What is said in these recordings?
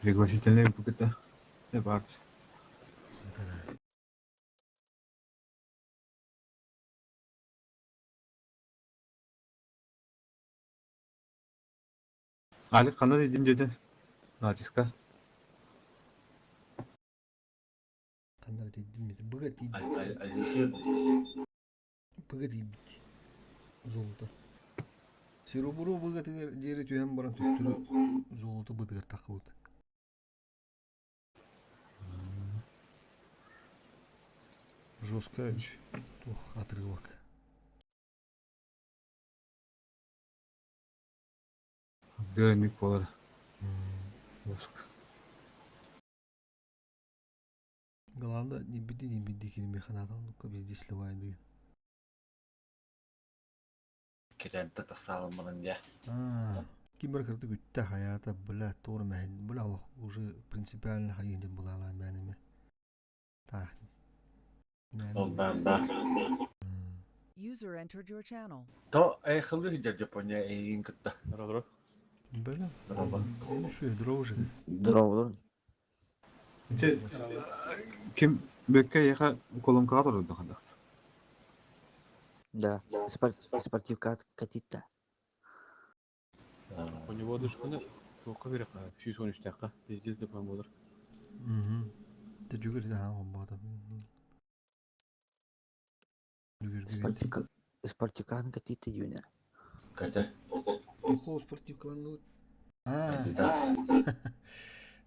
Пригласительный букета. Баар. Алик ханна дидим дедин? Натиска. Ханна тиийдим быга тиийбит. Алишер Быга тиийбит. Золото. Серебро быгатыгар диэри түһэн баран төттөрү золото бытыгар таххыбыт. Жестко туох отрывок. Дыаник болар. Главное, не беди, не беди, кини ханаатан везде сливай Кирэнтэ тахсаалыммытын дьэ. Аа, ким бары кырдык үттэ хаята, бля, туор мэһин, бля, олох уже принципиально хайын дин булаалаан мээнэме. Таах. Ол баар баар. User entered your channel. То эйхылы сылдьар Япония эйигин кытта. Здорово. Бля, Здорово. ну что, здорово же. Здорово. Ити ким бөккө яха колонкаға турду хандах. Да. Спортивка катит-то. У него дышканы тоққа берек, 113 таққа. Пиздец деп болар. Угу. Ты жүгір да он болады. Жүгір Спортивка спортивканы катит юня. Катя. Охол спортивкаланы. А.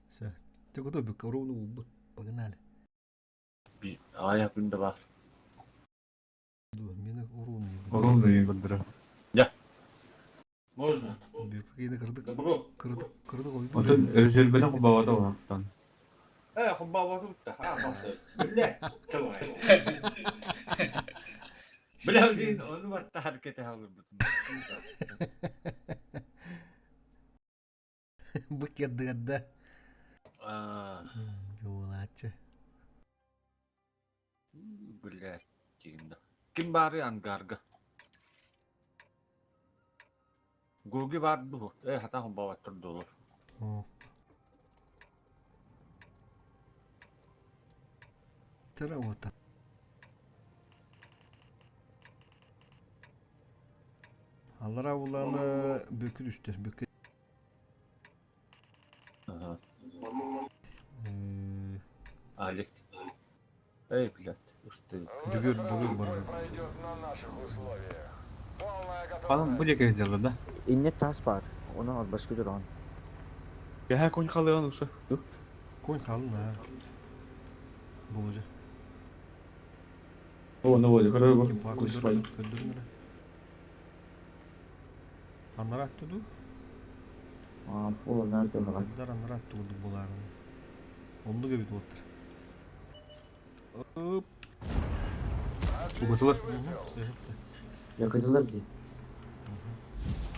Все. Ты куда бека ровно погнали. Ая күндө бар. Мені урон Урон да көрдүрө. Можно. Бека кырдык. Добро. Кырдык кырдык ойду. Отон резерведен кубабата олақтан. Э, хубба тутта. А, басы. Биле. Чабай. Биле дейин, onu батта харекете алыр бутун. Бу кердігерді. Аа, Жолачы. биле. Дигинде. Ким бары ангарга? Гуги бар бу. Э, хата хубба баттыр долur. О. Тара вот. Алара буланы бөкүр үстер. Бөкүр. Ага. Алик. Эй, блядь, усты. Жүгір, жүгір бар. Ханым бу жеке сделала, да? Инне тас бар. Оны башка жүрон. Я конь халыган ушу. Конь қалын, а. Бұл же. О, ну вот, хорошо. Ким па көндір, көндір мені. Аннара туду? А, ол nerede мага? Андар аннара туду буларын. Онду кебит оттыр. Оп. Угутулар. Сыхытты. Yakıcılar di.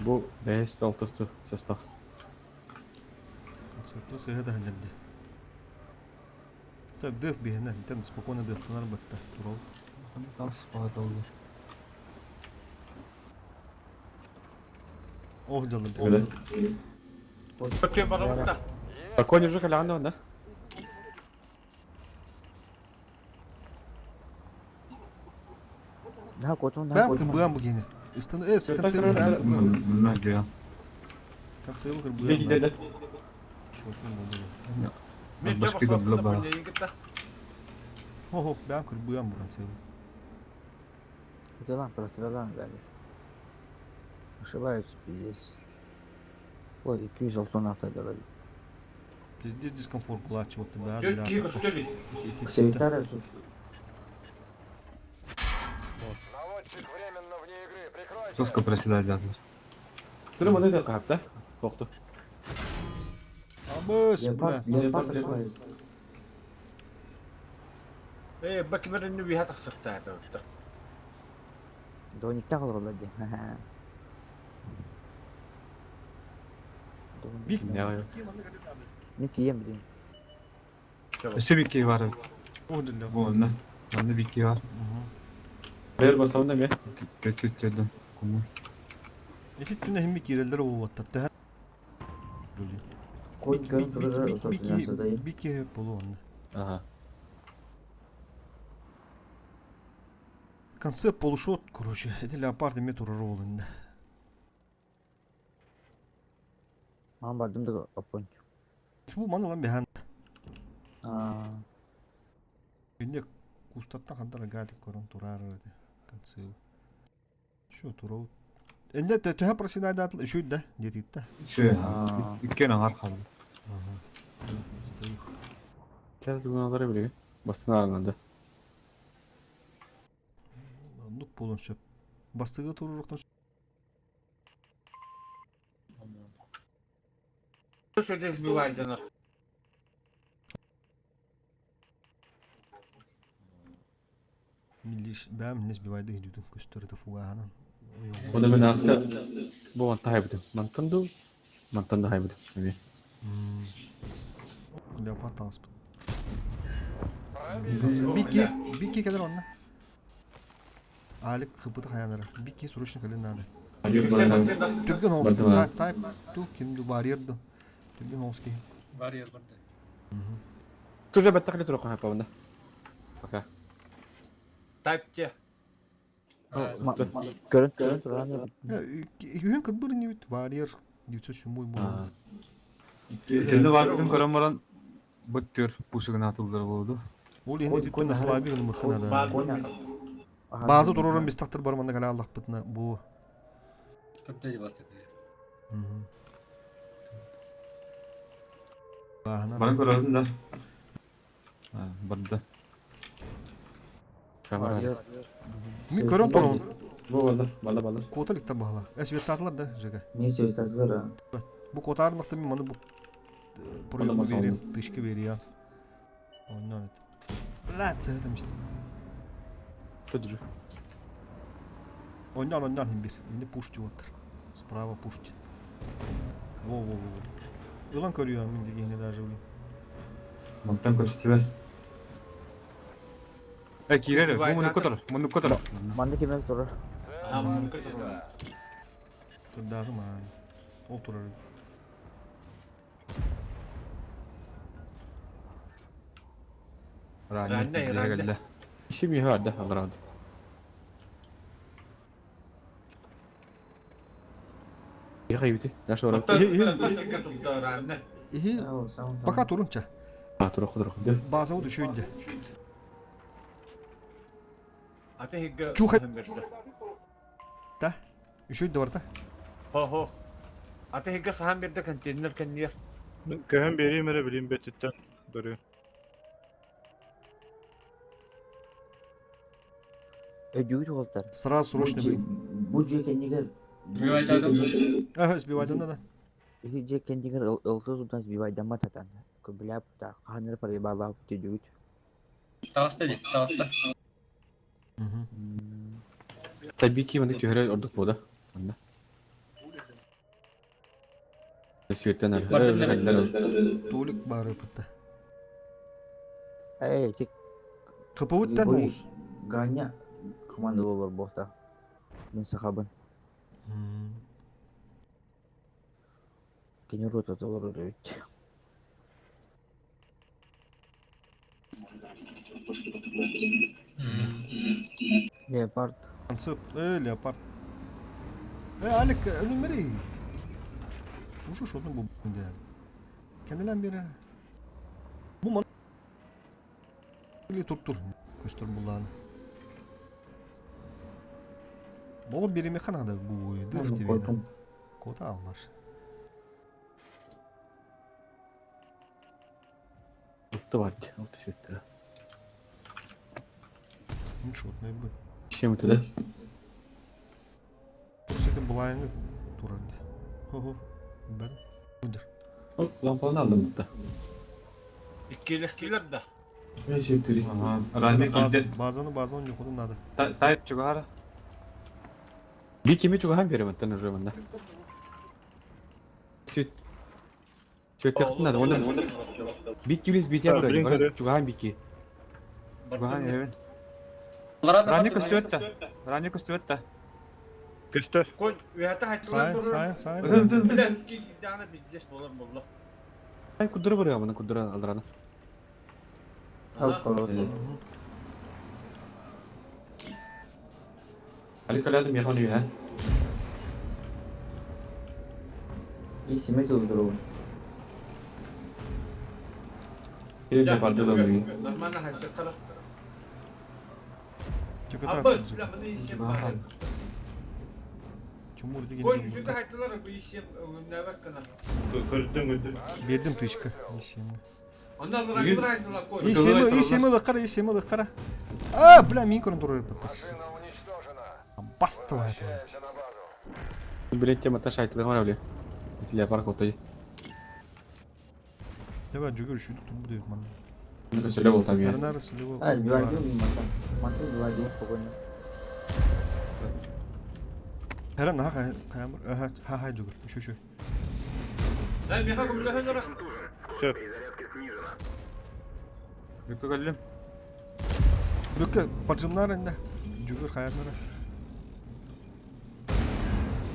Бу 5 6 состав. Сыхытты сыхыты хәндерде. Так, дых бихне, тен спокойно дых тынар бытты. Турал. Тас багаталды. Ох, жалды. Өте барабытта. А конь уже халыган да? На котун, на Бәм котун. кырбыган бу гене. Истын эс, концерт бәм кырбыган. Мына жа. Концерт Где кырбыган. где Шотун болду. Мен Башка да бла бла. Хо-хо, бәм кырбыган бу концерт. Кытылан, прострелан гали. Ошибаются, пиздец. Ой, 296 дала. Пиздец дискомфорт булачы вот бә. Жөт ки көстөбү. Секретарь суд. Наводчик временно вне игры. Прикройте. Соска проседает жатыр. Түрі мына да капта. Тоқты. Абыс, бля. Леопард, леопард ошибается. Э, бакимерин би хата сырта это. Доникта калыр ди. Бик. Не, Не тием, блин. Өсө бикки бар. Ох, диле. Бу онна. Онда бикки бар. Бер басамда ме. Көтүт жерден. Куму. Эти түнэ химми кирелер болуп атты. Конь көрөн турара Бики бики болу онно. Ага. Концепт полушот, короче, это леопард эме турар ол инде. Мам бардым да опонь. Бу маны лан бэһэн. Аа. Инде кустаттан хандар гадик көрөн турар эти концепт. Şu турау. Инде төһө проседайдатыл үшүй да детитте. Şu Аа. иккен аңар қалды. Ага. Стоит. Sen bunları biliyor. Бастын араланды. Нук болон сөп. Бастыгы туруруктан Что здесь сбивает да нахуй? Миллиш бәм нес бивайды идүтүн көстөр это фугаанан. Оны мен аста бу манта хайбытым. Мантан ду, мантан да хайбытым. Эми. Леопард алыспыт. Бики, бики кэлэр онно. Алик хыпыты хаянара. Бики срочно кэлин надо. Түргэн оҕус Бардым, а. тайп тайп ту ким ду барьер ду. Түргэн оҕус киһи. Барьер барды. Тоже баттах ле турук хайпабында. Пока. Тайп те. Көрөн көрөн турара. Үһүн кырбыр не бит барьер 907 буолар. Сені бар бүтін көрін баран бұт түр пушығын атылдыр болды. Ол енді Кой- түттүн слабый гын мыхына да. Коня. Базы турурун биз тактыр бар манда кале Аллах бытына бу. Төртте бастык. Баһына. Баран көрөдүм да. Барды. Сабар. Мен көрөн турун. Бу балдар, балдар, балдар. Кота ликта баһала. Эсветтатылар да жеге. Мен светатылар. Бу котарныкты мен маны бу проект Онда берем, тышкы берия. Оннан эт. Блядь, demiştim. Төдүрү. Оннан оннан хим бир. Инде пушти отыр. Справа пушти. Во во во. Yılan көрüyor min дегене даже блин. Мантан көрсөтүбөр. Э, кирер, бу муну котор, муну котор. Манды кемел турар. А, муну котор. Даже ман. Ол турар. Ранне, ранне. Ишим яһа да алрады. Яха бити. Наша ора. Ихи пока турунча. Турук турук. База уду шүйді. А ты Чухай. Да. Үшүйді бар да. Хо хо. А ты хигга сахан берде контейнер коннер. Көһөн берейм эрэ билим бөттүттэн көрү. Өдүгүт уолтар. Сразу срочно блин. Бу же кенигер. Сбивайдадым. Ага, сбивайдан да. Ити же кенигер ылгы тудан сбивайдама татан. Көбүләп та ханыр парибала төдүгүт. Таҕыста дии, таҕыста. Табики маны төһөрө ордук бу да. Анда. Светтен Толик бары пытта. Эй, тик Кыпыбыттан оғыз. Ганя команда болор бохта. Мен сахабын. Кени рота толор өт. Леопард. Концепт. Э, леопард. Э, Алик, өнүмери. Ушу шотун бу бу Кенделен бери. Бу ман тур тур көстөр булланы. Болу бириме ханада бу дыр тебе. Кота алмаш. Алты бар. Алты светте. Ничего, не бу. Ишим да. Сетин булайыңы турар. Хо-хо. Бен. Будыр. Лампаны алдым да. Иккилестилер да. Мен септери. Ранне килде. Базаны базаны жокудун надо. Тайп чугара. Би кими чугахан берем аттан уже мында. Свет. Свет надо. Оны би кимис би тя Блин, бер. Чугахан бики. Чугахан эвен. Аларады Ранне барды. көстүөттэ. Ранне көстүөттэ. Көстөр. Кой, уята Сайын, хайтылар сайын, сайын. Бля, ки дана биздес болар болла. Ай кудура барыга мана кудура алдарана. Ал хорош. Али калядым яхан үйе. И семей здоровый. Или барды да мри. Нормально хайсаттара. Чаката. Абыс, бля, маны исем бар. Чумур деген. Ой, жүгі айтылар, bu исем өнәбәк кына. Көрдүм көрдүм. Бердим тычка. Ишемге. Ондан рагылар айтылар кой. Ишеми, ишеми лыкара, ишеми лыкара. А, бля, мин көрін турар баттас. Бастыва это. Билет тема таш айтылган бар биле. Тиле парк отой. Давай жүгір үшүдүк турбу деп ман. Сөйлеп болтам я. Сарнар силево. А, сбивай мантан. Мантан сбивай спокойно. Хәрән ха ха ха ха ха жүгір. Үшү үшү. Дай меха көмілі Сөп. Бүккө кэллим. Бүккө поджимнар инде. Жүгір хаятнара.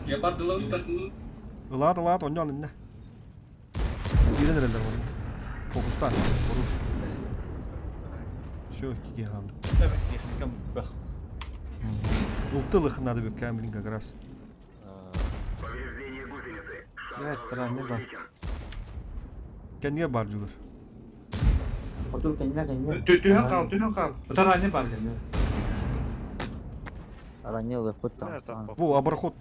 Леопард ылабыт. Ылаат ылаат онньон инде. Киирен эрелер онно. Фокустан, хорош. Все, кики хал. Техникам бах. Ылты лыхнады бүккә блин как раз. Блядь, не бар. Кенге бар жүгір. Отур кэннэ кэннэ. Түһэн хаал, түһэн хаал. Утар не бар кэннэ. Ранил выход там. Во, обороход.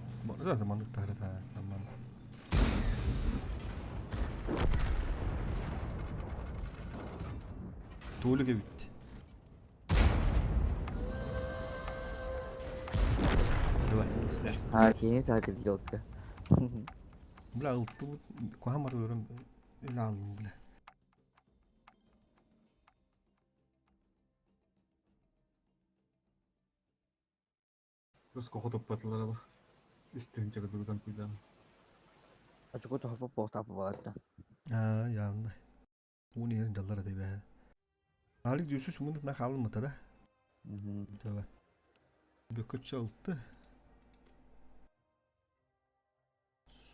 Да, маннык тары да, нормально. Туолуга битти. Давай. А, кини так делка. Бля, ылты кухамар өрөм эле алдым, бля. Рус кохотоп батылар ба. Үстүн чагы куйдан. Ачуку тохопо похтап балатта. А, янда. Уни ерин жаллар деп ә. Алик жүсү сумундук на халымыта да. Давай. Бөкөчө ылты.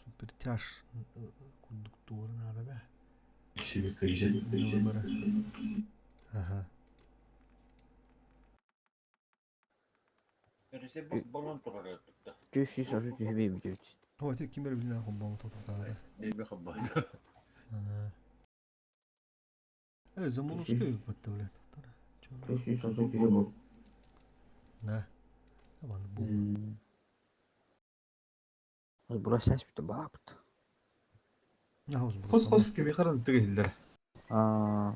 Супер тяж курдук туорун ада да. Ага. Болон турар өттүк. Түс түс ошо түһүбүй бүтүт. О, ти ким бер билен хомбон тоту да. Неме хаббай. Э, замолоской батта, блядь. Түс түс ошо түһү бу. Да. Аман бу. Бура сәс бүтү баапт. Нахус Хос хос кими харан тыгыллар. А,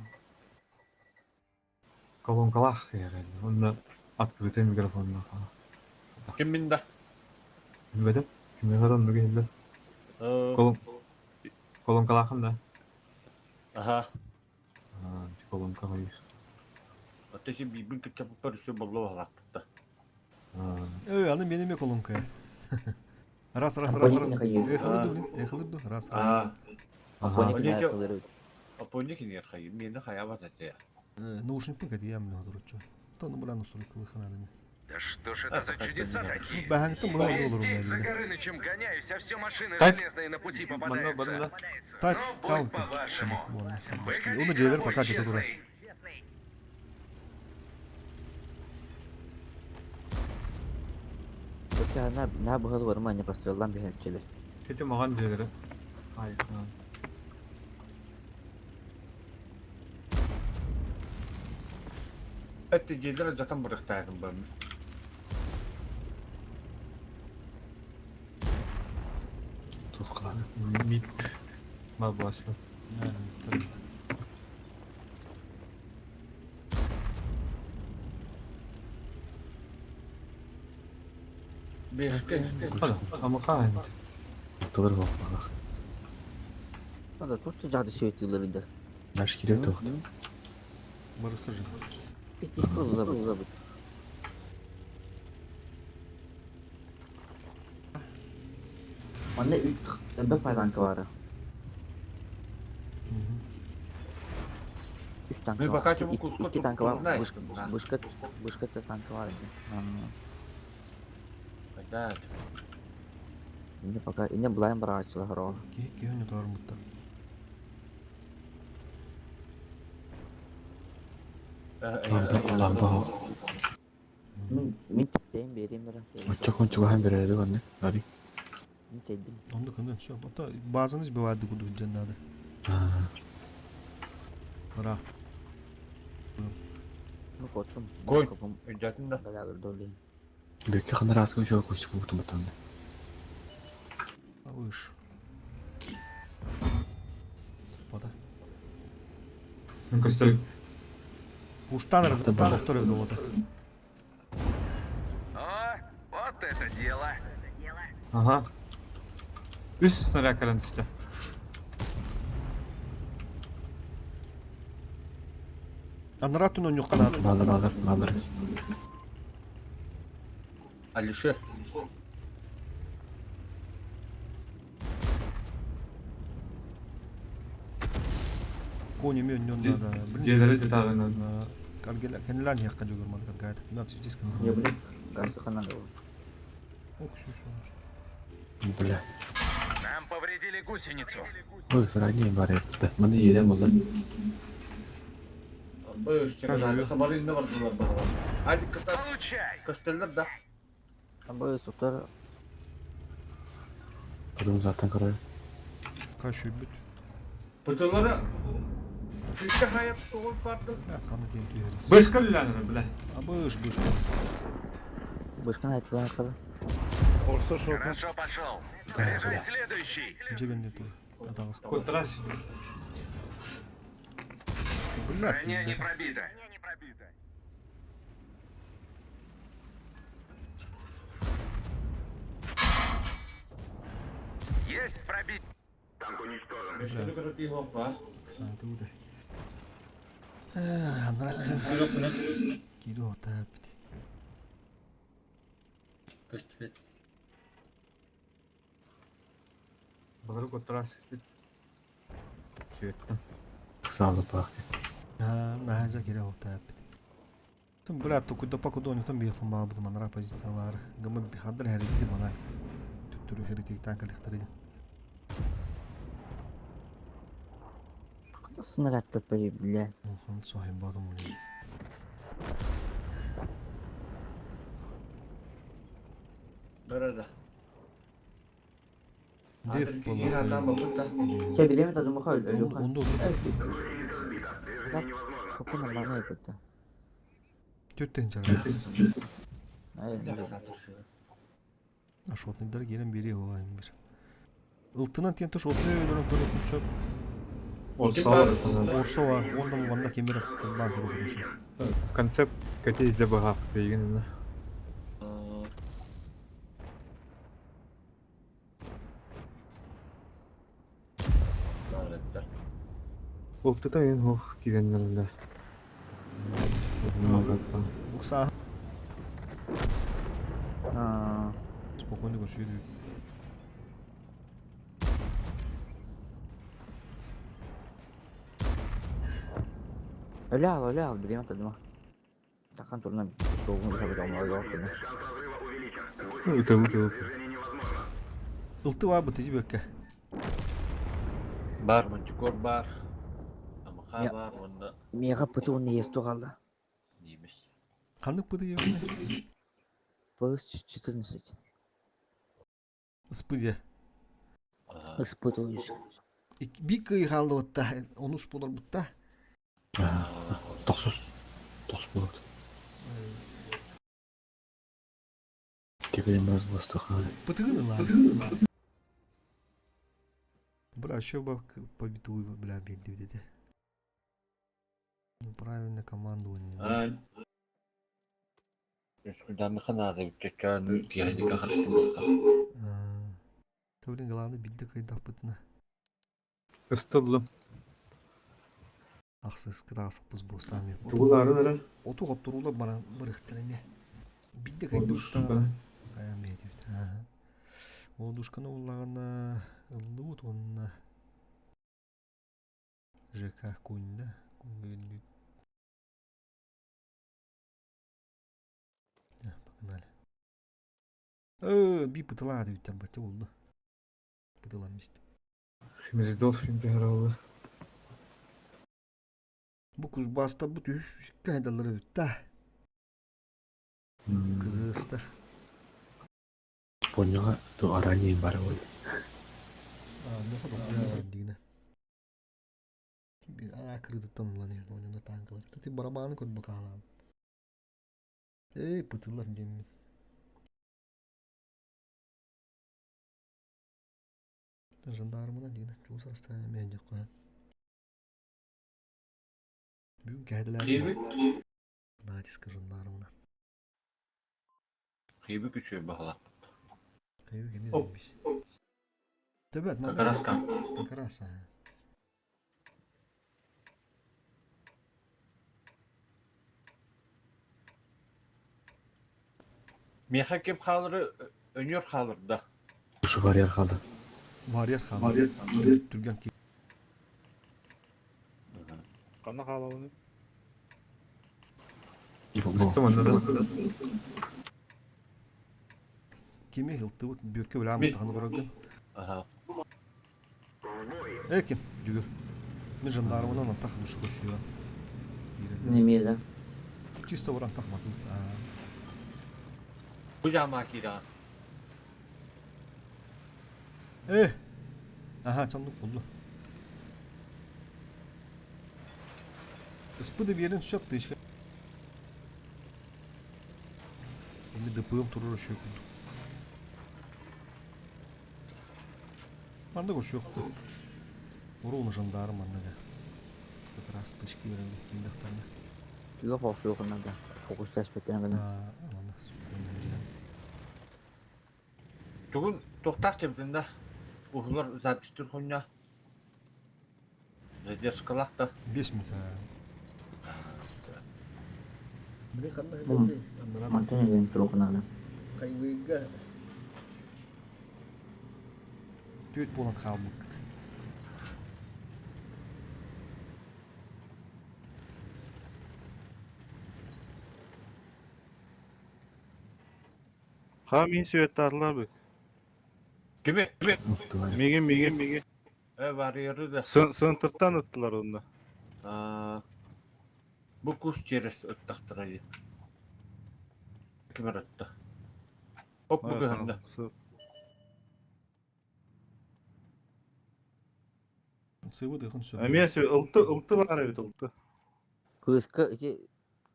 Колонкалах яры. Онна открытый микрофон. Ким минда? Билбетим. Кими харан тыгыллар. Колон колонкалахым да. Аха. А, колонка койуш. Атеси бибин кытчаппар үсө болло халакта. Э, аны менеме колонка. Раз, раз, раз, раз. Эхылы блин, эхылы раз, раз. Ага. Апоник не хай, мен хая базате. Наушник кади я мне дуручу. То ну бля, ну сулик лыхана. Да что ж это за чудеса такие? Бахангты мына Я олорум здесь за да. Горынычем гоняюсь, а все машины Так. железные на пути Манна попадаются. барында. Так, Ну, будь калка. по-вашему. Выходи Уну на жебер бой, пока жете тура. честный. Өтө на на быгыл барма не прострелдан бихетчилер. Кете маган жегере. Ай. Этте жедер жатан бырыктайдым бам. Тухкалан. Мит. Мал басты. Бешке. Ама каан. Тылыр бак. Анда тут жады светилеринде. Наш кирек тохт. Барыхты же. Пятис просто забыть забыть. Манна үт бе пайданка бар. Үч танка Мен бар. пока чему Ики куску ики танка бар. знаешь, Бышка бышка танка бар. Да. Ине пока ине булайм барачылар хоро. Ки ки хөнө тормуттар. Лампа лампа. Мин мин тиктэйин биэриэм эрэ. Оччо чугаһан береди онны. Ари. Мин тэйдим. Онду кынын все. Ото базаны сбивать курдук дьэн надо. Ыраах. Ну котум. Кой. Өйдөөтүм да. Балагыр долин. Бүккэ ханар ааска үчүгэй кустук бутуматтан. Выш. Пода. Көстөр. Пуштан раз повтор болота. О, вот это дело! Ага. Үс снаряд кэлэн түстэ. Анараа түн онньукканаат. Балыр балыр балыр. Алише. Кони ми онньон надо. Дьиэлэри деталынан. Каргела кенлан якка жогор ман каргайт. 15 диск. Я блин, газ ханан. Ок, все, все. Бля. Нам повредили гусеницу. Ой, сразу бар это. Маны едем болар. Бу үстүгэ хабарында бар булар бар. Hadi kıta Получай! көстөллөр да. Бу сутар Kadın zaten karar. Kaş бүт. Бытылары Үстэ хайап тоҕун бардым. Я ханы тем түйерис. Бышка үлләнер, бля. Абыш быш. бышкан айтылан кара. Орса шоку. Хорошо пошел. Заряжай следующий. Жегенде тур. Атагыс. Котрас. Бля, Броня не пробита. Есть пробить. Өстөнү көрө хоппа. Сааты уды. Анараа түн. Киро тапт. Көстүбэт. Балары котрас. Цветтен. Sağlı bak. А, нахажа кире тапт. Тым бля, токуда пакудони там бия фама буду манара позициялар. Гама бихадр хәрити мана. Түттүрү хәрити танкалыктары. Снаряд көпөй, бля. Хан сахим бадым. Бөрөдө. Деф Киир атам была. бапыта. Те билеме тадым хөл өлү ха. Онда Капы нормально yaptı. Төттен жарар. Ay, Ашотныйдар келен бери оғайын бір. Ылтынан тен туш отны өлөрөн көрөтүн чөп. Орса бар. Орсо бар, онда ванда кемер бан көрөтүн. Концепт кати изде бага деген. Ултыта ен хох киреннерде. Укса А, спокойно көрсөйдү. Öyle al öyle al bileme tadım. Takan turuna soğuğunu tabii olmalı yok bunu. Үтө үтө үтө. Ылты бар бу тежи бөккө. Бар мантикор бар. Амаха Я- бар онда Мега пытı onu yesto kaldı. немес. Кандык бу тежи Пыс 14. Ыспыде. Ыспыт uyuz. Би кый халды отта, онус болор бутта. Тохсус. Тохс болот. Тегелен biraz бастық. Пытыгын ла. Бля, еще бы побитую, бля, били деди. Ну, правильно командование. Үскүдән ханады үтчән киһәника харыстым бакка. Ты, блин, главное, бидде кайдах бытына. Ыстылды. Ахсыз кытасық бұз бостами. Тугуларын ара. Оту хоттурула бара барыхтырыме. Бидде кайдах Одушка. Каян бейдибит. Одушканы уллагана ыллыбыт онна. ЖК кунда. Кунгүндү. Погнали. Би пытыла дип баты болду. Пытылан мест. Хмездов интегралды. Бу Кузбасстарбыт үһүс кыһайдаллара бүттэ. Кызыыстар. Поньоҕа ту араньы бар ол. Дигинэ. Аа кырыытыттан ылан иһэн оонньууна таанкалар. Ти барабааны көрбөк аалаан. Эй, пытыллар диэммин. Жандармынан дигинэ чугас расстояние мэһэйдиэххэ. Бүгүн кэһэтилэр. Киһибит Натиска жандармына. Киһибит үчүгэй баһылаах. Кайы кеми Оп. бис. Төбөт Как раз как. Как раз. Миэхэ ким хаалары өнүөр хаалырда. Ушу барьер қалды. Варьер хаалар. Түргэн ки. Ханна хаалабыный? Быстым онно да. Кими хилтыбыт бүркө билэм Ми- таханы көрөргөн. Аха. Э ким? Жүгүр. Мен жандармынан антах душу көрсүө. Неме да. Чисто уран тахматым. Бу жамаа киирэ. Э. Аха, чандык болду. Ыспы да берин сөп тышка. Эми ДПМ турur өшө курдук. Манда көрсөк. Уруун жандарм маннага. Как раз тышки берин киндактарна. Түгө хофлугунан да. Фокус тэспеттен гына. Аа, манна суккун Тугун тохтаах дебитин да. Уһулар запись хуйня. Задержкалах да. 5 минут. Биле ханна Бум. Мантан эгин туругунан. Кайвыга. Түт болан қалбык. Хаа мин сүйөттаатылар бу. Кими? Кими? Миги миги миги. Э барьеры да. Сынтыртан ыттылар онно. Аа, Бу кус через ыттахтара дии. Ким ырытта? Оп бу кыһында. Сывы дыхын сөп. Эмиэ сүй ылты ылты бар эбит ылты. Кыыска ити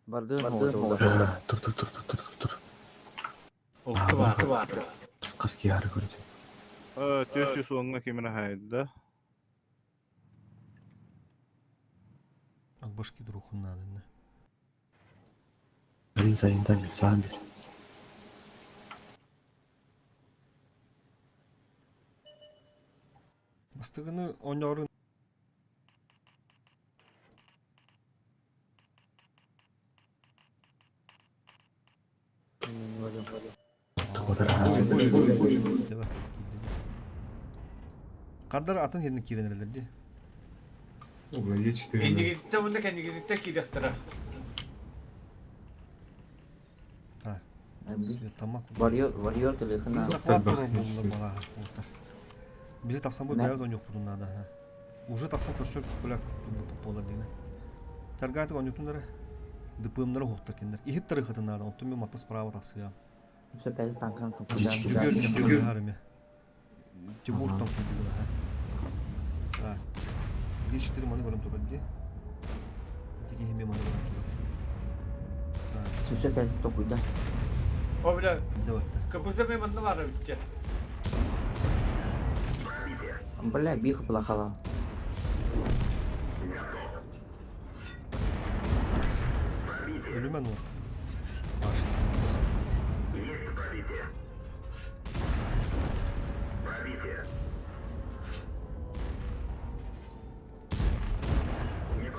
бардыын хоҕотоллор. Тур тур тур тур тур тур. Олту бар бар. Қас киары көрді. Төс жүз онга кимине хайда. Албашки друхун надо. Бірін сайындан саған бер. Бастыгыны оньорун Кандар атын херин киренерлер ди. Эндигитте мында кэннигитте киирэхтэрэ. Тамак. Варьер варьер кылыхына. Захват турар булла бала. Бизи тахсан бу бәйт он yok надо. Уже тахсан көрсөк бүләк болар дигән. Таргаты он юктуннар. ДПМнары хоқтар кендер. Ихит тарыхатын надо. Онтун мен матта справа тахсыя. Сөп бәйт танкын тупудан. Жүгөр жүгөр харыме. Тимур там күдүгөр ха. Так. G4 маны көрөм турат ди. Тиги хеме маны көрөм турат. Так, Сөп бәйт токуйда. О бля, давай. КПЗ мен мында бар битте. Бля, бих плохала. Ölümen ol. Başla.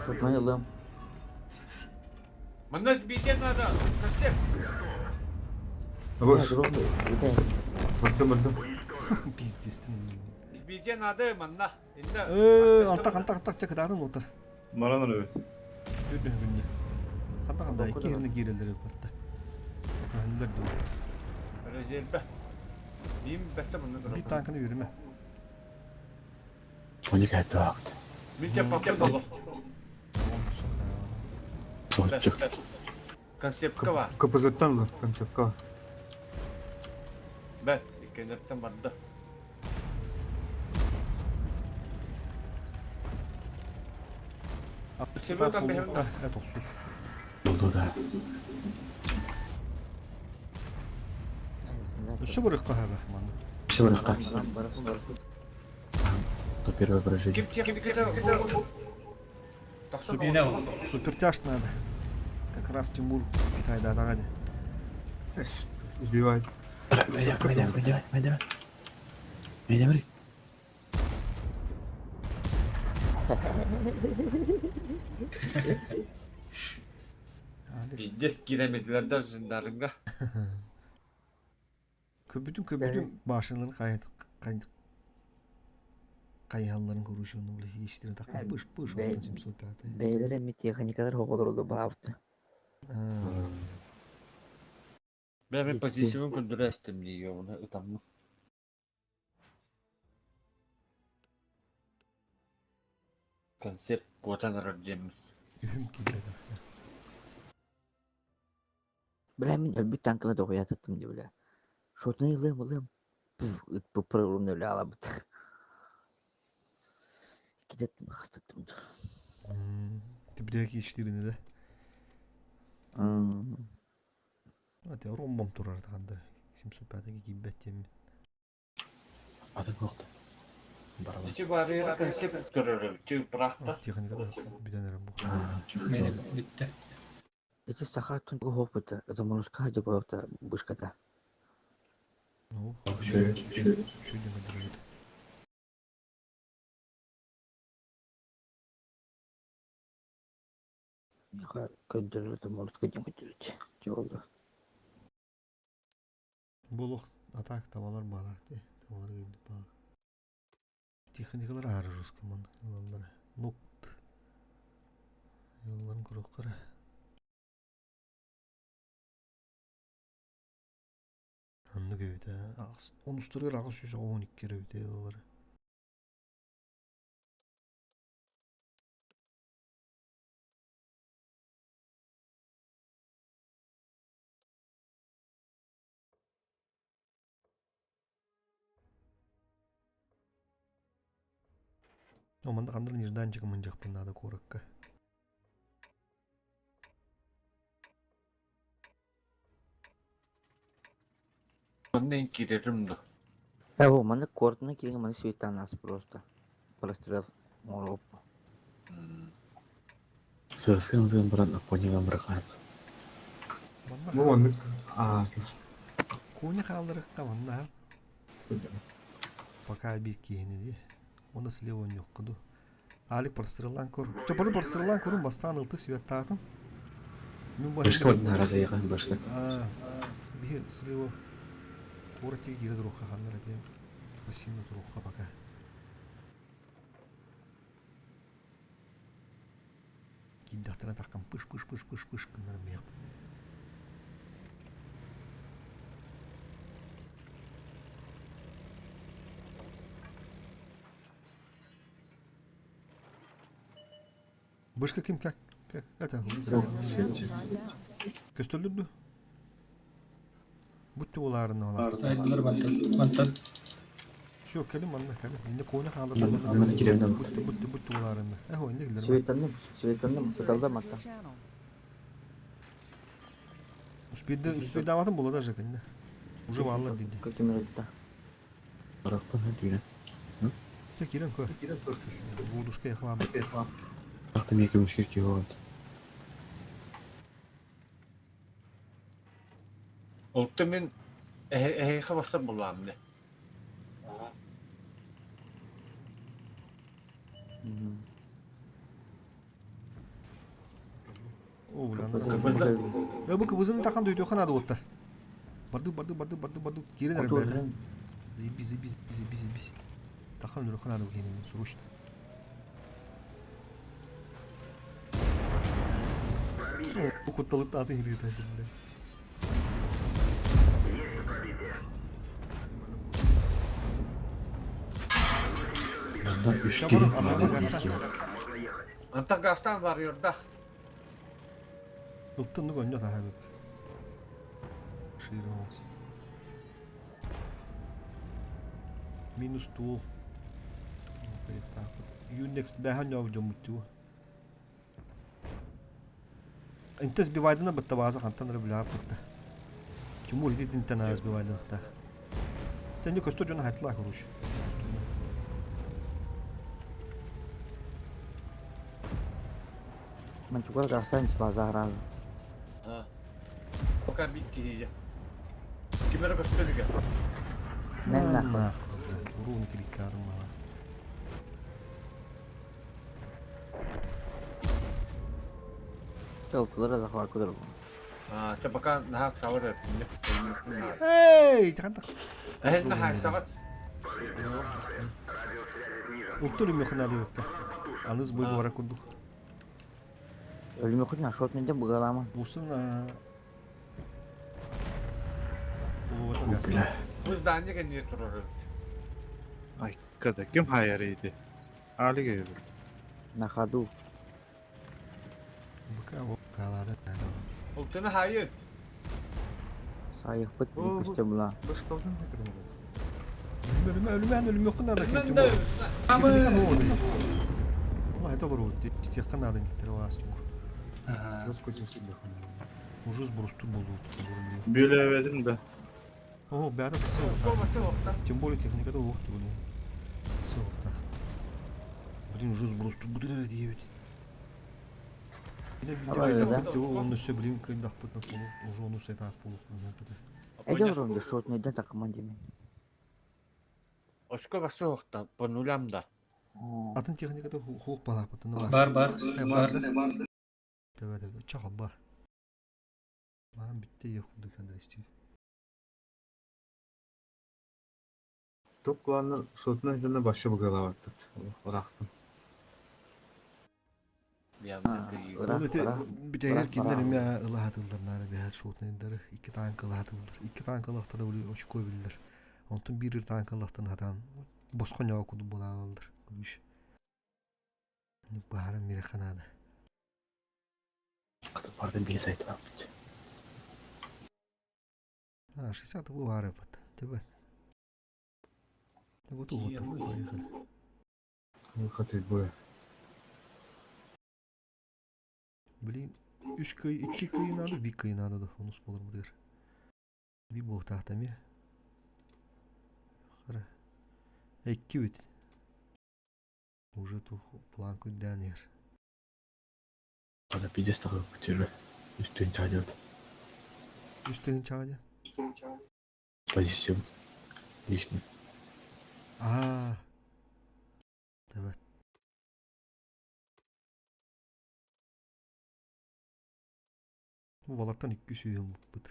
Шутмай ылым. Мында сбитие надо. Совсем. Абыш, Дрон үтә. бардым бардым. Пиздец. Сбитие надо мында. Инде. Э, антак антак антак чакыдарын отыр. Маран эбит. Түрдү күндө. Ханта ханда iki yerine girelere battı. Köndür diyor. Rezerve. Дим бәтте мында Bir tankını yürüme. Оны кәтті уақыт. Мин те папа долох. Tamam, sokağa. Соһуччу. Концепка бар. КПЗ-тан ылар, концепка. Бэт, иккенерттен барда. Ата это охсус. Болду да. Өссө барыахха хаба манна. Все барыахха. Барахын барахын. То первое поражение. Ким техникада Супертяж надо. Как раз Тимур Китайда атаҕа Сбивает. Майда, майда, майда, майда. Майда, бери. Пиздец киремediler zindarınga. Көбүтүн көбүтүн башынларын кай кай кайһалларын көрүшүнү биле иштирин такка пыш пыш 705. Бэйэлэрэ эмиэ техникалар оҕолору баабыта. Ben bir pozisyonu көндүрәстим diyor bunu ытаммы. Концепт куотан рождемис. Үһүм килбэдэ. Бля мин өлбүт танканы доҕуйаататтым дии бля. Шотун ылыам ылыам. Ыт бу өлө алабыт. Кидеттим хастаттым. Тибрек иштирини да. Ате ромбом турар таханда. 705 кийбэт тиэммин. Атын кохты. Барабан. Ичи барыра концепт көрөрөм. Чү прахта. Техникада бүтэн эрэ бу. Мені бітті. Эти саха тун хопыта, заморозка жабалта бышката. Ну, Шөй. шүйден көдүрүбүт. Миха көддөрү заморозка ден көддөрү. Жолду. Булух атак табалар балар де. Табалар келди балар. Техникалар ары русский мандык Нокт. Ялларын көрөк Анны көбүтэ. Онустургар агыс жүз он икки керебите яллары. Оманда кандыр нежданчик мынжакпын надо корокка. Оннен кирерим да. Э, маны кортuna кирген маны светан нас просто. Прострел. Мороп. Сыраскын зын баран апоньядан быракан. Бу оннук. Аа. Коня хаалларыкка манна. Пока бир киһини ди. Оны слева ньоккуду. Алик простреллан кор. Төпөрү простреллан корун бастаан ылты светтаатын. Мен бу Башка вот наразы башка. Аа, бихи слева коротик кире туруха ханнар эти. Пассивно туруха пока. Киддахтана таккан пыш пыш пыш пыш пыш кыннар мех. Бышка ким как как это Свет. көстөлүрдү. Бүттү оларын алар. Сайдылар бантан. Бантан. Все, кэлим манна кэлим. Инде коны хаалар. Маны киремден. Бүттү бүттү бүттү оларын. Эхо инде килер. Светанным, светанным, User сыталда entered матта. your channel. Успейді успейді аматын болады же кэнде. Уже баллар дейді. Көкемер өтті. Баракпын дүйнө. Те кирен көр. Водушка яхлам. Бакта меке мушкер ки болот. Олту мен эхе басар булам не. О, бля. КПЗ. Э, бу кыбызын такан дөйтө ханады отта. Барды барды барды барды барды кирен ребята. Заебись, заебись, заебись, заебись. Тахан өлө ханады кенен срочно. Бу кутталык аты хиргит бля. Манда үч Чабыр, кири, ана манда гастан. эки. Anta gaztan var yordах. Ылтыннык онньо таһабык. Шире оҕус. Минус туул. Кыйыктаахпыт. Юнекс бэһэн ньоог дьоммуттуу. Инте сбивайдана бытта бааза хантан эрэ билээп бытта. Тимур ити тинтен аа сбивайданыхтаах. Тэнни көстөр дьоно хайтылаа короче. Мантикора тахсан базара. А. Пока бит киһиэ. Ким эрэ көстөлүгэ. Мен нахуй. Нахуй, блядь, уруун кириккаарым баҕа. Ылтылара да хвакудыр. А, чэ пока наһаа сабар өттүннэ. Эй, тахантах. Эһин наһаа сабар. Ылтыр үмөхүн ады бөккө. Аныз бой бара курдук. Өлүмөхүн ашот менде бугалама. Бурсын Улугата Бля. Бу здание кэннигэ турар. Айкада ким хайар иди? Али гейбер. На ходу. Быка ол калады. Ылтыны хайы. Сайыхпыт көстө була. Башкалдын метрин. Ölüme ölüme ölüme надо. Мен да. Allah это olur. Стехка надо не вас Тимур. Ага. Уже сброс тут был. Билебедим да. О, бята все. Тем более техника да ух ты, блин. Все так. Блин, уже сброс тут буду девять. Давай, да. Он все, блин, когда уже он все так полу. Эге урон шот не ден такман демен. Очко басы оқта, по нулям да. Атын техникада хук бала потом. Бар бар. Бар Бар. да. Давай, давай, чаха бар. Маған бітті yok кандыр истейді. Топ куланыр шотuna hızını başı bugalavattık. Орақтым. Ол эти бүтәгер киндер эме ылаһатыллар бэһэр шотнайдары икки танк ылаһатыллар. Икки танк ылахтана ули очко биллер. Онтон бир танк ылахтан хатан босхон яа куду булаалар. Күлүш. Баһара мире ханада. Бардын бир сайт аппыт. А, 60 бу бары бат. Тебе. Вот вот. Поехали. Хатыр бой. Блин, үч кый, икки кый надо, бир кый надо да. Онус болор бу Bir бу тахтами. Хара. Икки бит. Уже ту планку дәнер. Ана пиздец тагы күтөрбө. Үстүн чайдырды. Үстеген чагы. Позиция. Личный. А. Давай. Бу балактан 200 yıl бит.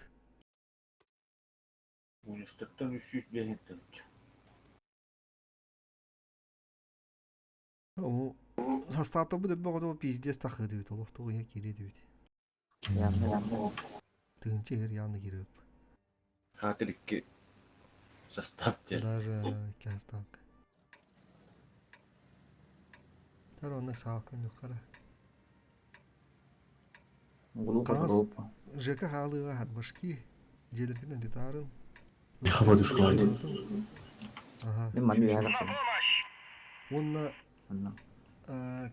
Унистаттан 305 тыһынча. О, состав бу деп багы пиздец тахы дип, ол тоғы кире дип. Ямны. Тыгынчы эр янны кире. Хатыр икки состав ден. Даже кастак. Тар оны саакын юқара. Гулу Таас. группа. ЖК халыга хатбашки. Желеркенен детарын. Хабадушкаларды. Ага. Мен маны яра. Онна Онна.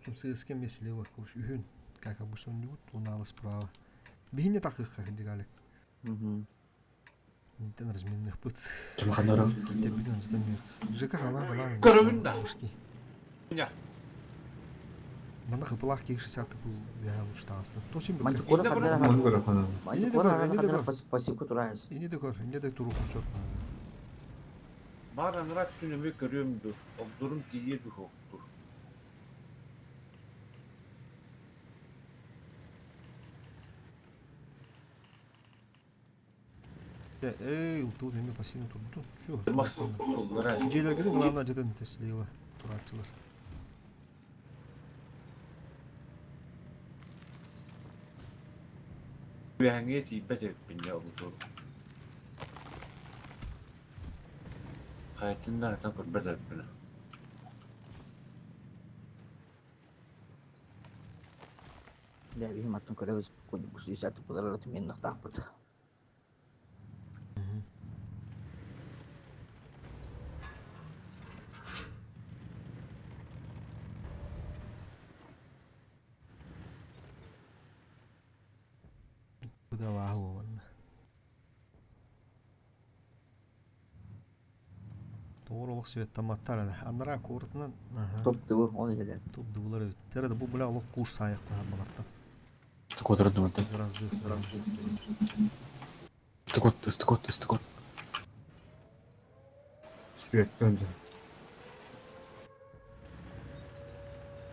ким сыыскен меселе бар курш үхүн. Как обычно не вот луналы справа. Бихине такых дигалек. Мгм. Интен разменных пыт. Чымханара. Тебиден ждамир. ЖК хала хала. Көрөбүн да. Башки. Ня. Мана хыпылах ких 60 был я лучше таастым. Точно Мантикора Инде кадара. Оны көрө хана. Мантикора Инде кадара көр. пассивку турайыз. Ине де көр, ине де туру кусок. Бар анрак түнөмө көрөмдү. Обдурум тиие духоктур. Эй, ылтуу неме пассивный турбутун. Все. Мас суллара. Желергini главное жеден теслева туратчылар. Үһәңе тиибэт эбиппин дьэ обдур. Хайтын да атан көрбөт эбиппин. Бля, биһим аттан көрөбүз кусуйсаты булар мен нахтаахпыт. Бу да бааһы буоланна. Тоҕор олох светтамматтар ана. Аннара куоратынан Топ дыбы он иһэлэр. топ дыбылар эбит. Тера да бу бля олох куш саайықта балартан. Стыкот думата. Разды, разды. Стыкот, стыкот, стыкот. Свет önce.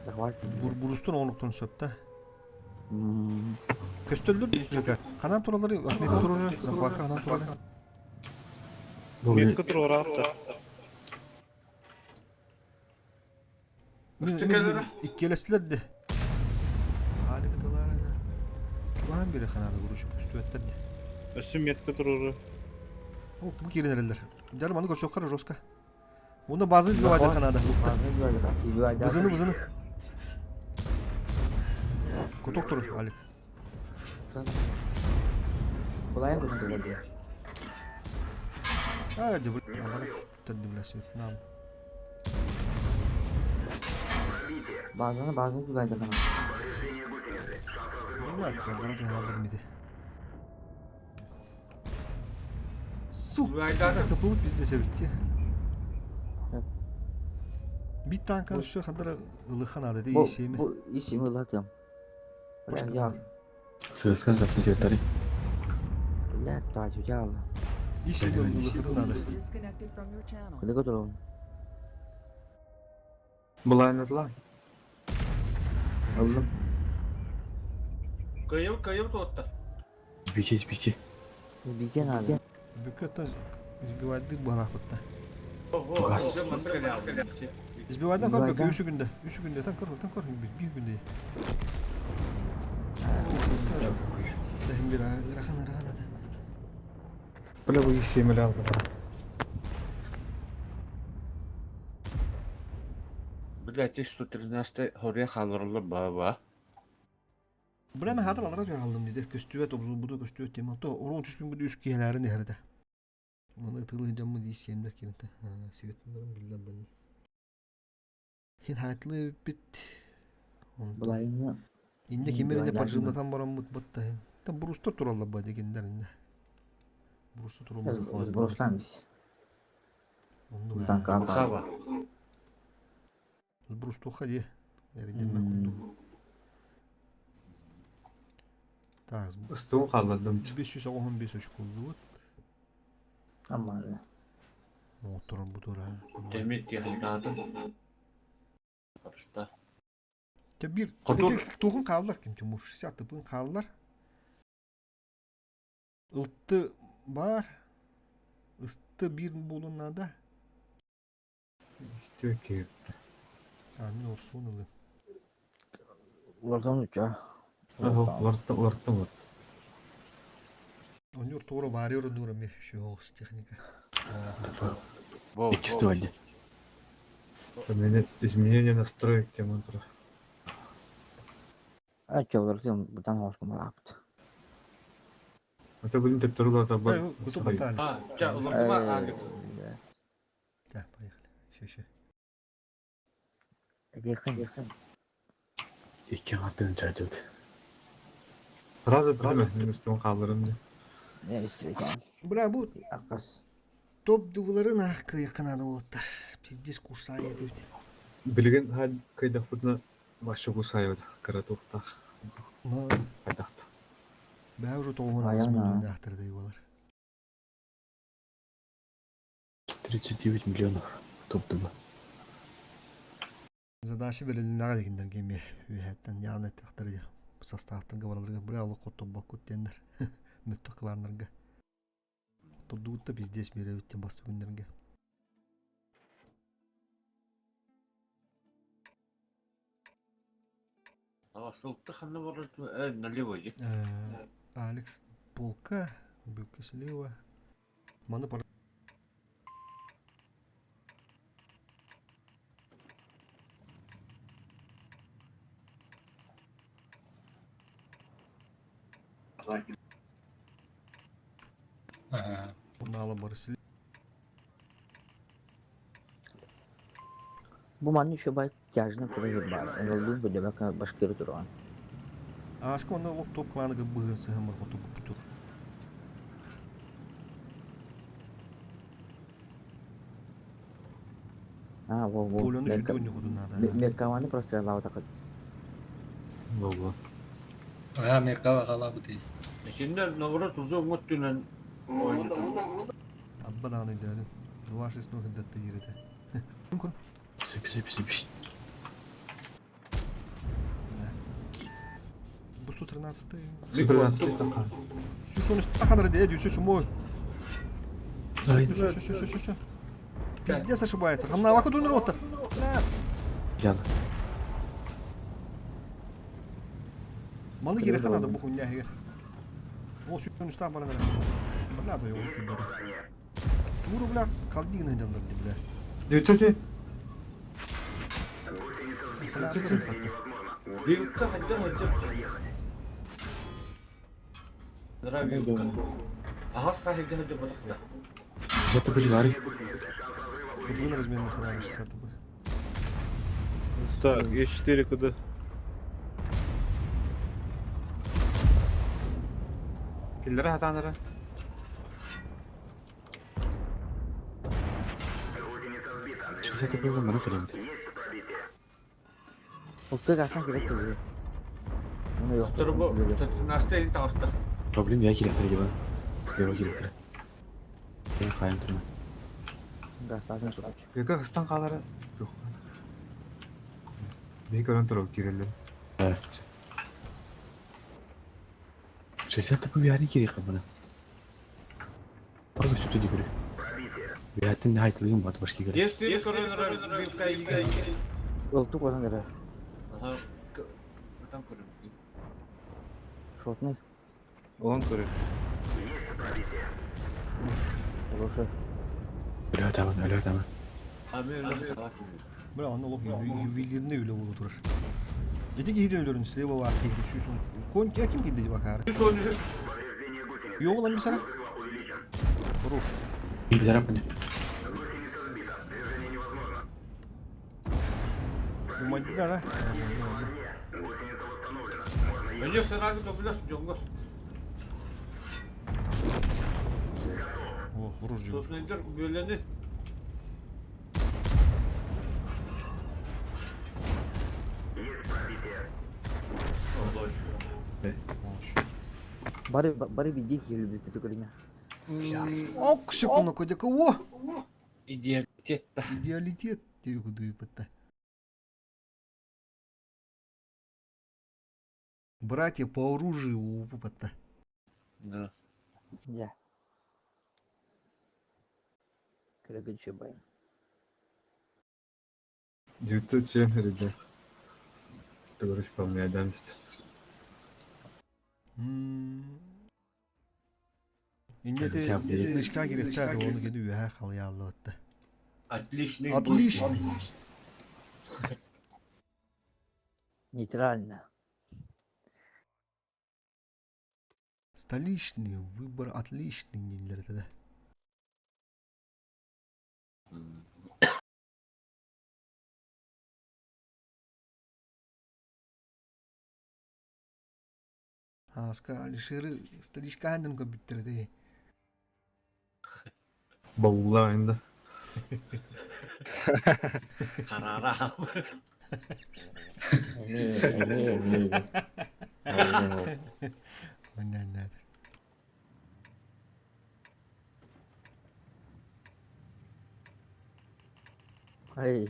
Давай. Бурустун оңлуктун сөптө. Көстөллөр жөкө. Канан туралары, Ахмет турары, Захвака канан турары. Метка туруораатта. Үстүкелері. Иккелеслер де. Али кытылар ана. Чуган бири ханада бурушу көстүөттер де. Өссө метка туруору. О, бу киренерлер. Дәл маны көрсөк жестко. Уну базы избивать ханада. Бызыны бызыны. Куток турур Алик. Булайын көтөн келди. А, де бля, ана түттер бля свет. Нам. Базаны базаны бибайды кана. Бля, каргарат хабар миде. Сука, капылып бизде себетти. Bir tanka şu kadar ılıхан adı Бу исеми. бу исеми ылатым. Бля, я. Сырыскан касын светтари. Бля, тажу ял. Исеми ылыхан adı. User disconnected from your channel. Кыды көтөрөм. Булайнадылар. Ылдым. Кыйып кыйып туотта. Бичи, бичи. Бизен надо. Бүкөттөн избивайды балахпытта. Газ. Избивайдан көр Избивайдан. бөкө үш күндө. Үш күндө тан көр, тан көр бир күндө. Ләхим бир ырахан ырахан ады. Бля бу исемeli албата. Блять, 113 хория халырлы баба. Бля мен хатыр алара қалдым дейді. Көстүбет обзу буду көстүбет дейм. То орон түшпүн буду үш киһеләрин эрде. Оны тылы жаммы дей сенбек керенте. Сигеттен биллер бен. Хин хайтлы бит. Булайын. Инде кимеринде поджимнатан барам бут бутта. Там брустар туралла ба дегендер инде. Брустар туралла. Biz брослан биз. Онду. Танка бар. Хаба. Брусту хади. Эрден кунду. Так, Ыстуын қалдырдым. 515 очко болду. Амма. Моторун бутура. Темир техникаты. Барышта. Те бир Хотур. тугун калдылар ким Тимур 60 тыпын калдылар. Ылтты бар. Ысты бир болун надо. Истүү кеп. А мен орсуун ылы. Улардан үчө. Уларттым, уларттым, уларттым. Онюр тура варьер дура ми шоос техника. Во, Икки стывальди. Поменять изменение настроек тема тура. Ача улардан бутан хошкум балапт. Ата бүгүн деп турулар да бар. Куту батали. А, жа, улардыма али. Так, поехали. Еще, еще. Дехин, дехин. Икки артын чайдыд. Сразу билме, мен ыстуын қалдырым. Не истебейсен. Бля, бу Акас. топ дувларын ах кыйкынады болоттар. Пиздец курса едибит. Билген хал кайдах бутна башы кусайбыт. Каратуктах. Но Кайдахт. бә уже толгон Аяна. алыс миллион ахтырды болар. 39 миллионов. Топ дыба. Задача берилинага дегендер кеме үһәттен яғны тахтыр составтан габараларга бля алы котто бакут тендер. Мүттө кыларнарга. Тобдугутта пиздец беребиттен басты күндерге. А, сылты ханны барыр, налево иди. Алекс полка, Бюка слева. Маны пар... Ага. Наала барысы. Бу манна еще бай тяжно куда баар. Ынылдын бу башкиры туран. Ааска онно олох топ кланы быһы сыһымыр хоту буту. А, во, во. Поляны сүдү ойнохутун наада. Меркаваны простреллаабатакыт. Бу. А, Меркава халабыты. Şimdi наоборот уже мөттүнен ойнотор. Абба даҕаны өйдөөдүм. 2-6 0 датта диир этэ. Күн Сеп сеп сеп. Бу 113 113 тақа. Сүүс таханыр дии дүүсү сумой. Ай. Все, все, все, все, все. Пиздец ошибается. Хамна ваку дунер отта. Ян. Маны керек надо бу хуйня егер. О, сүүс үстә баран. Бля, да yok бля. Туру бля, қалдигін айдалар бля. 907. Бля, Вилка хаддер хаддер. Вилка. Ага, скажи, где хаддер батахна. Жаты бу жигары. Футбол разменных надо 60 бы. Так, Е4 куда? Киллere хатанара. 60 бу мана келемди. Ултык асан керек тебе. Уну yok. Турбо, настен таста. Проблем я керектер деп. Слева керектер. Мен кайын турман. Гасатын турап. Века хыстан қалары. Жоқ. Бек өрін тұру кирелер. 60 бу яри керек мына. Барбы сүтү дигүрү. Биятын хайтылыгын бат башка керек. Е4 көрөнөр вилка иге. Ултык оран керек. Ага. Там көрүн. Шотный. Он көрө. Хорошо. Өлө атамын, өлө атамын. Бля, аны олох ювелирный үле болу турар. Эти кихиден өлөрүн слева бар кихи сүүс Кон я ким кидди бакар. Yok lan bir sana. Хорош. Билерем міне. Умадда да. Önce сразу добилас жоңгос. О, хорош жигит. Сосын бөлені. Allah şükür. Бары бары биди келип бүтү көрүнө. Ок, секунду, кодека. О! Идеалитет та. Идеалитет тебе куду пытта. Братья по оружию у пупатта. Да. Я. Керек бай. 907 ребят. Который исполняет Инде нышка керек оны кеди үһә халыялы отта. Отличный. Отличный. Нейтрально. Столичный выбор отличный нелер да. Аска Алишеры столичка андым компьютерде. Баула енді. Карара. Эми, эми, эми. Ойнанады. Ай.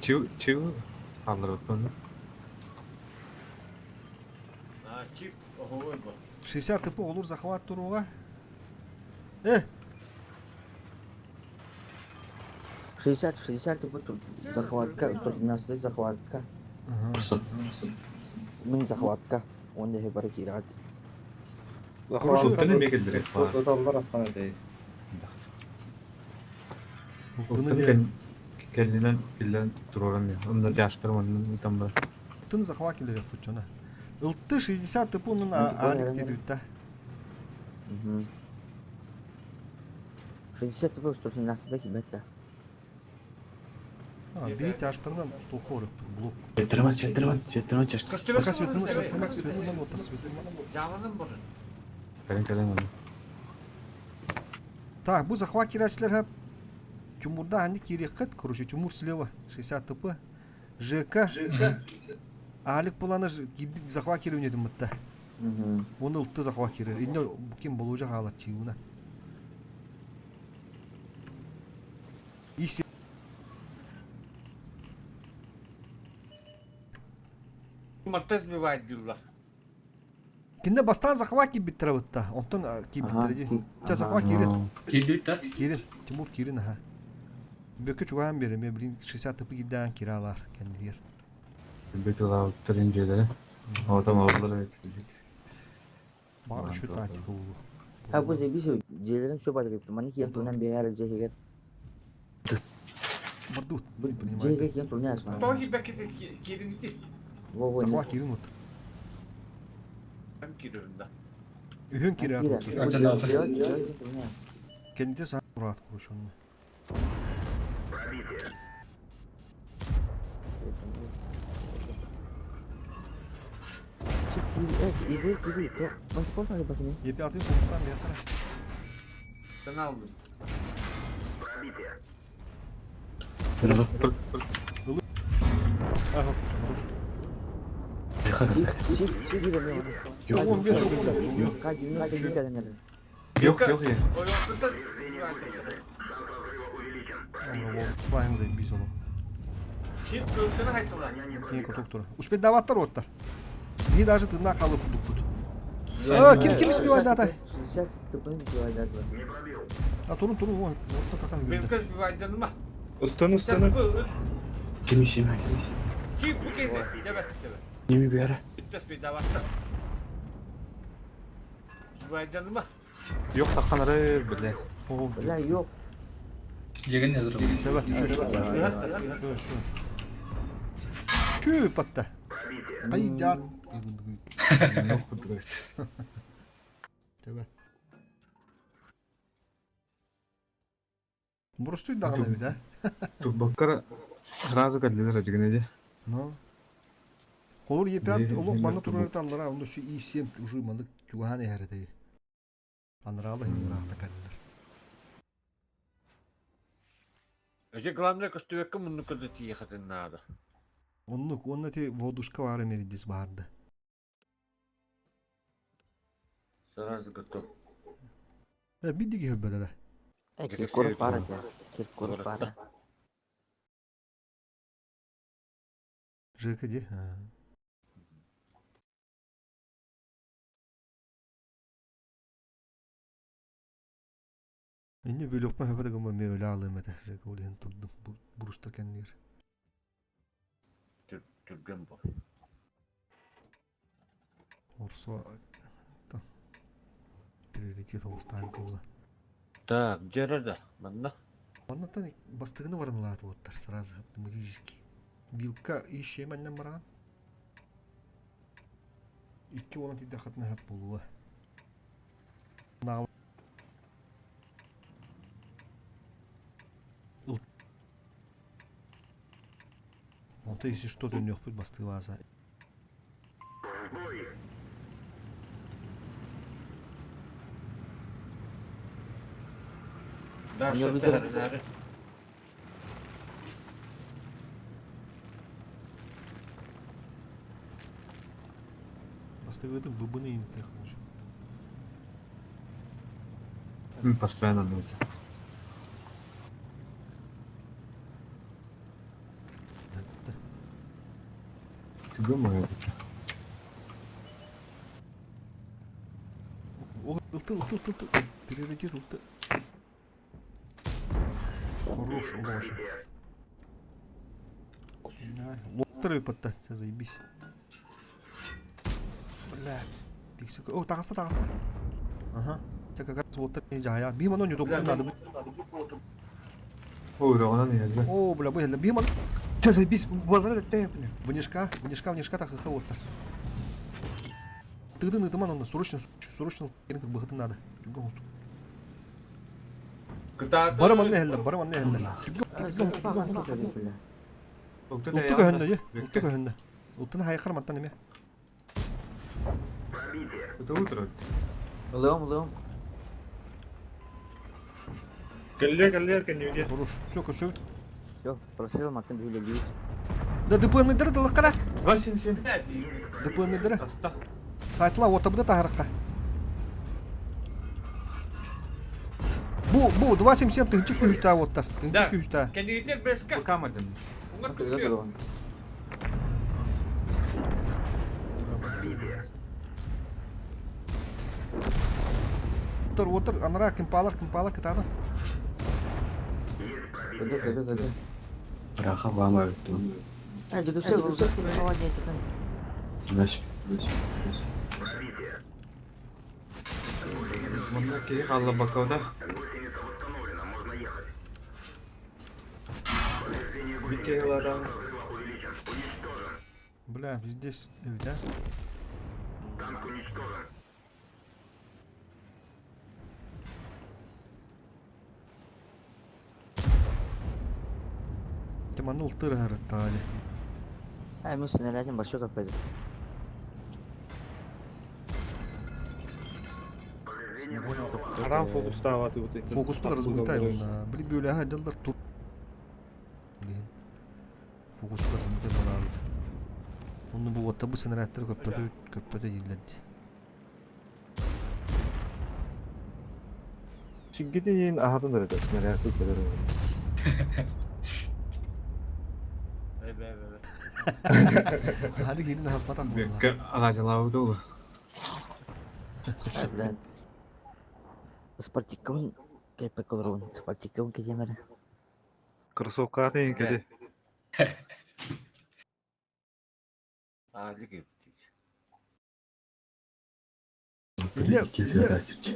Чиу, чиу. Алыр отын. А, чип, ого, бу. 60 ТП olur захват туруга. 60, 60 вот захватка, 112 захватка. Ага. Мин захватка. Уонна эһи бары киирэҕит. Ылтын эмиэ кэллэрик баар. Ыталлар аттан этэй. Ылтын кэллинэн киллэн туруоран онно тяжтар маннын ытан бар. Ылтын захват киллэриэх путчуна. Ылты 60 тыпунун аалик дедүтта. 60 тыпы 117 килбэт да. Бии тяжтарынан тухор блок. Светрыман, светрыман, светрыман чашты. Пока светрыман, светрыман, светрыман, вот светрыман. Жаманым бар. Кэлин кэлин оны. Так, бу захват кирәчләр Тимурда аны кириэххит, короче, Тимур слева 60 ТП. ЖК. Алик буланы захват кириүнедим мытта. Оны ылты захват кирер. Инне ким болужа хаалар чиуна. Ис Матта сбивает дилла. Кинне бастаан захват киирбиттэрэ бытта. Онтон киирбиттэрэ дии. Ча захват киирин. Киирдит да? Киирин. Тимур киирин аха. Бөккө чугаһан биэрэм, блин 60 тыпы киирдээн киирэ алаар кэннигэр. Бөтө лаабыттарын дьиэлэрэ. Отон олорор эбит. Баҕар үчүгэй тактика буолуо. Ha бу заебись дьиэлэрин все бар киирбит. Манна киэн тулунан биһээр дьиэһигэр. Бардыбыт. Бу дьиэгэ киэн тулунан асман. Тоҕо киирбэккэ киириҥити? Захват киирин вот. Ким киирин да? Үһүн киирэр. Кэннити саа ураат курушунна. Епятый соғыстан бері Sen aldın. Ага, хорош. Yok yok ya. Баһын заебись олох. Чип көстөнө айтылар. Кини коток тура. Успейдаваттар оттар. Биһи даже тынна қалып курдукпут. А, ким ким сбивает дата? 60 тыпын сбивает дата. А турун турун вон, вот какан Мен гүлдө. көз сбивает ма. Устан устаны. Кими сима кими. Чип бу келди. Дебет дебет. Ними бері. Бүттөс бейдаваттар. Сбивает ма. Yok takkanları bile. Бля, yok. Жеген не дұрым. Давай, şu şu. Şu şu. Чү патта. Кайдат. Yok kudret. Давай. Бурустуй дагы бит, а? Турбаккара сразу кәллелер ажыгын Ну. Холур Е5 олох манна турар аллара, онда şu И7 уже манна чугахан эхэрдэ. Анралы химраата каллар. Эже главное көстүбекке мунну көдө тиехатын надо. Оннук, онна ти водушка бар эмеридис барды. Сразу готов. Э, биддиги хөббөдө. Киркоров пара тебя. Киркоров пара. ЖК ди. Инне бөлөкпө хөбөдө гымма ме өлө алым эте. ЖК улен турдум. Буруста кеннир. Түргөн бу. Орсо та. Приоритет оғыстан кылла. Так, жерде манна. Оннотон бастыгыны барынлаат уоттар сразу автоматически. Вилка ищем аннан баран. Икки уолан тидде хатна хап болуа. Нағал. Онто если что дөнүөхпүт бастыыбааса. Да, Не что выдержит. Бастыыбытын быбыны интэх. Постоянно нужно. Түгөн мага. О, ылты, ылты, ылты, ылты. Приоритет ылты. Хорош, улаша. Лоттары подтать, заебись. Бля. Пиксик. О, таҕыста, таҕыста. Ага. Чэ, как раз вот не жая. Бим оно не Бля, надо. О, ураҕынан иһэллэр. О, бля, бу иһэллэр. Бим оно. Чэ, заебись, буолар өттө япне. Внешка, внешка, внешка тахыха уоттар. Тыгдын ытыман онно, срочно, срочно быһытын надо. Түргэн оҥостук. Кытааты. Бары манна иһэллэр, бары манна иһэллэр. Бля. Ылты Ылты көһүннэ, дьэ. Ылты көһүннэ. Ылтыны хайахар мантан эмиэ. Это утро. Ылыам, ылыам. Кэллиэ, кэллиэ, кэннибитиэ. Хорош. Все, көрсөбүт. Все, просил мантан бүлэлиир. Да ДПН-дары тылыққара. 277. ДПН-дары. Аста. Сайтла отабыда таһарыққа. Бу, бу, 277 тыһынчык күүстээх уоттар. Тыһынчык Да. күүстээх. Кэннигитер бэска. Букамадын. Уҥар күтүө. Отыр, отыр, анара кимпалар, кимпалар кытаатан. Көдө, көдө, көдө. Браха вама өттүм. А, жүгүсө, жүгүсө, хава диэтихэн. Знаешь. Манна киһи хаалла бакауда. Bir киһи ларан. Бля, здесь, да? Ты маныл тыргары тали. А, мы снарядим большой капель. Харам фокустаабат вот Фокуспут разбытай он. Били бөләһә дьаллар тур. Блин. Фокуспут разбытай балалы. Онны бу отта бу снарядтар көппөтө көппөтө дииллэр. Сиггитин аһатын эрэ снаряд көтөр. Бэ бэ бэ. Hadi gidin hapatan була. Бекке агаҗалабы долу. А, бля. Спартикон кайпа колорун. Спартикон кедемер. Кроссовкатын кеди. Аа, лиги битик. Или- Икки святасыч.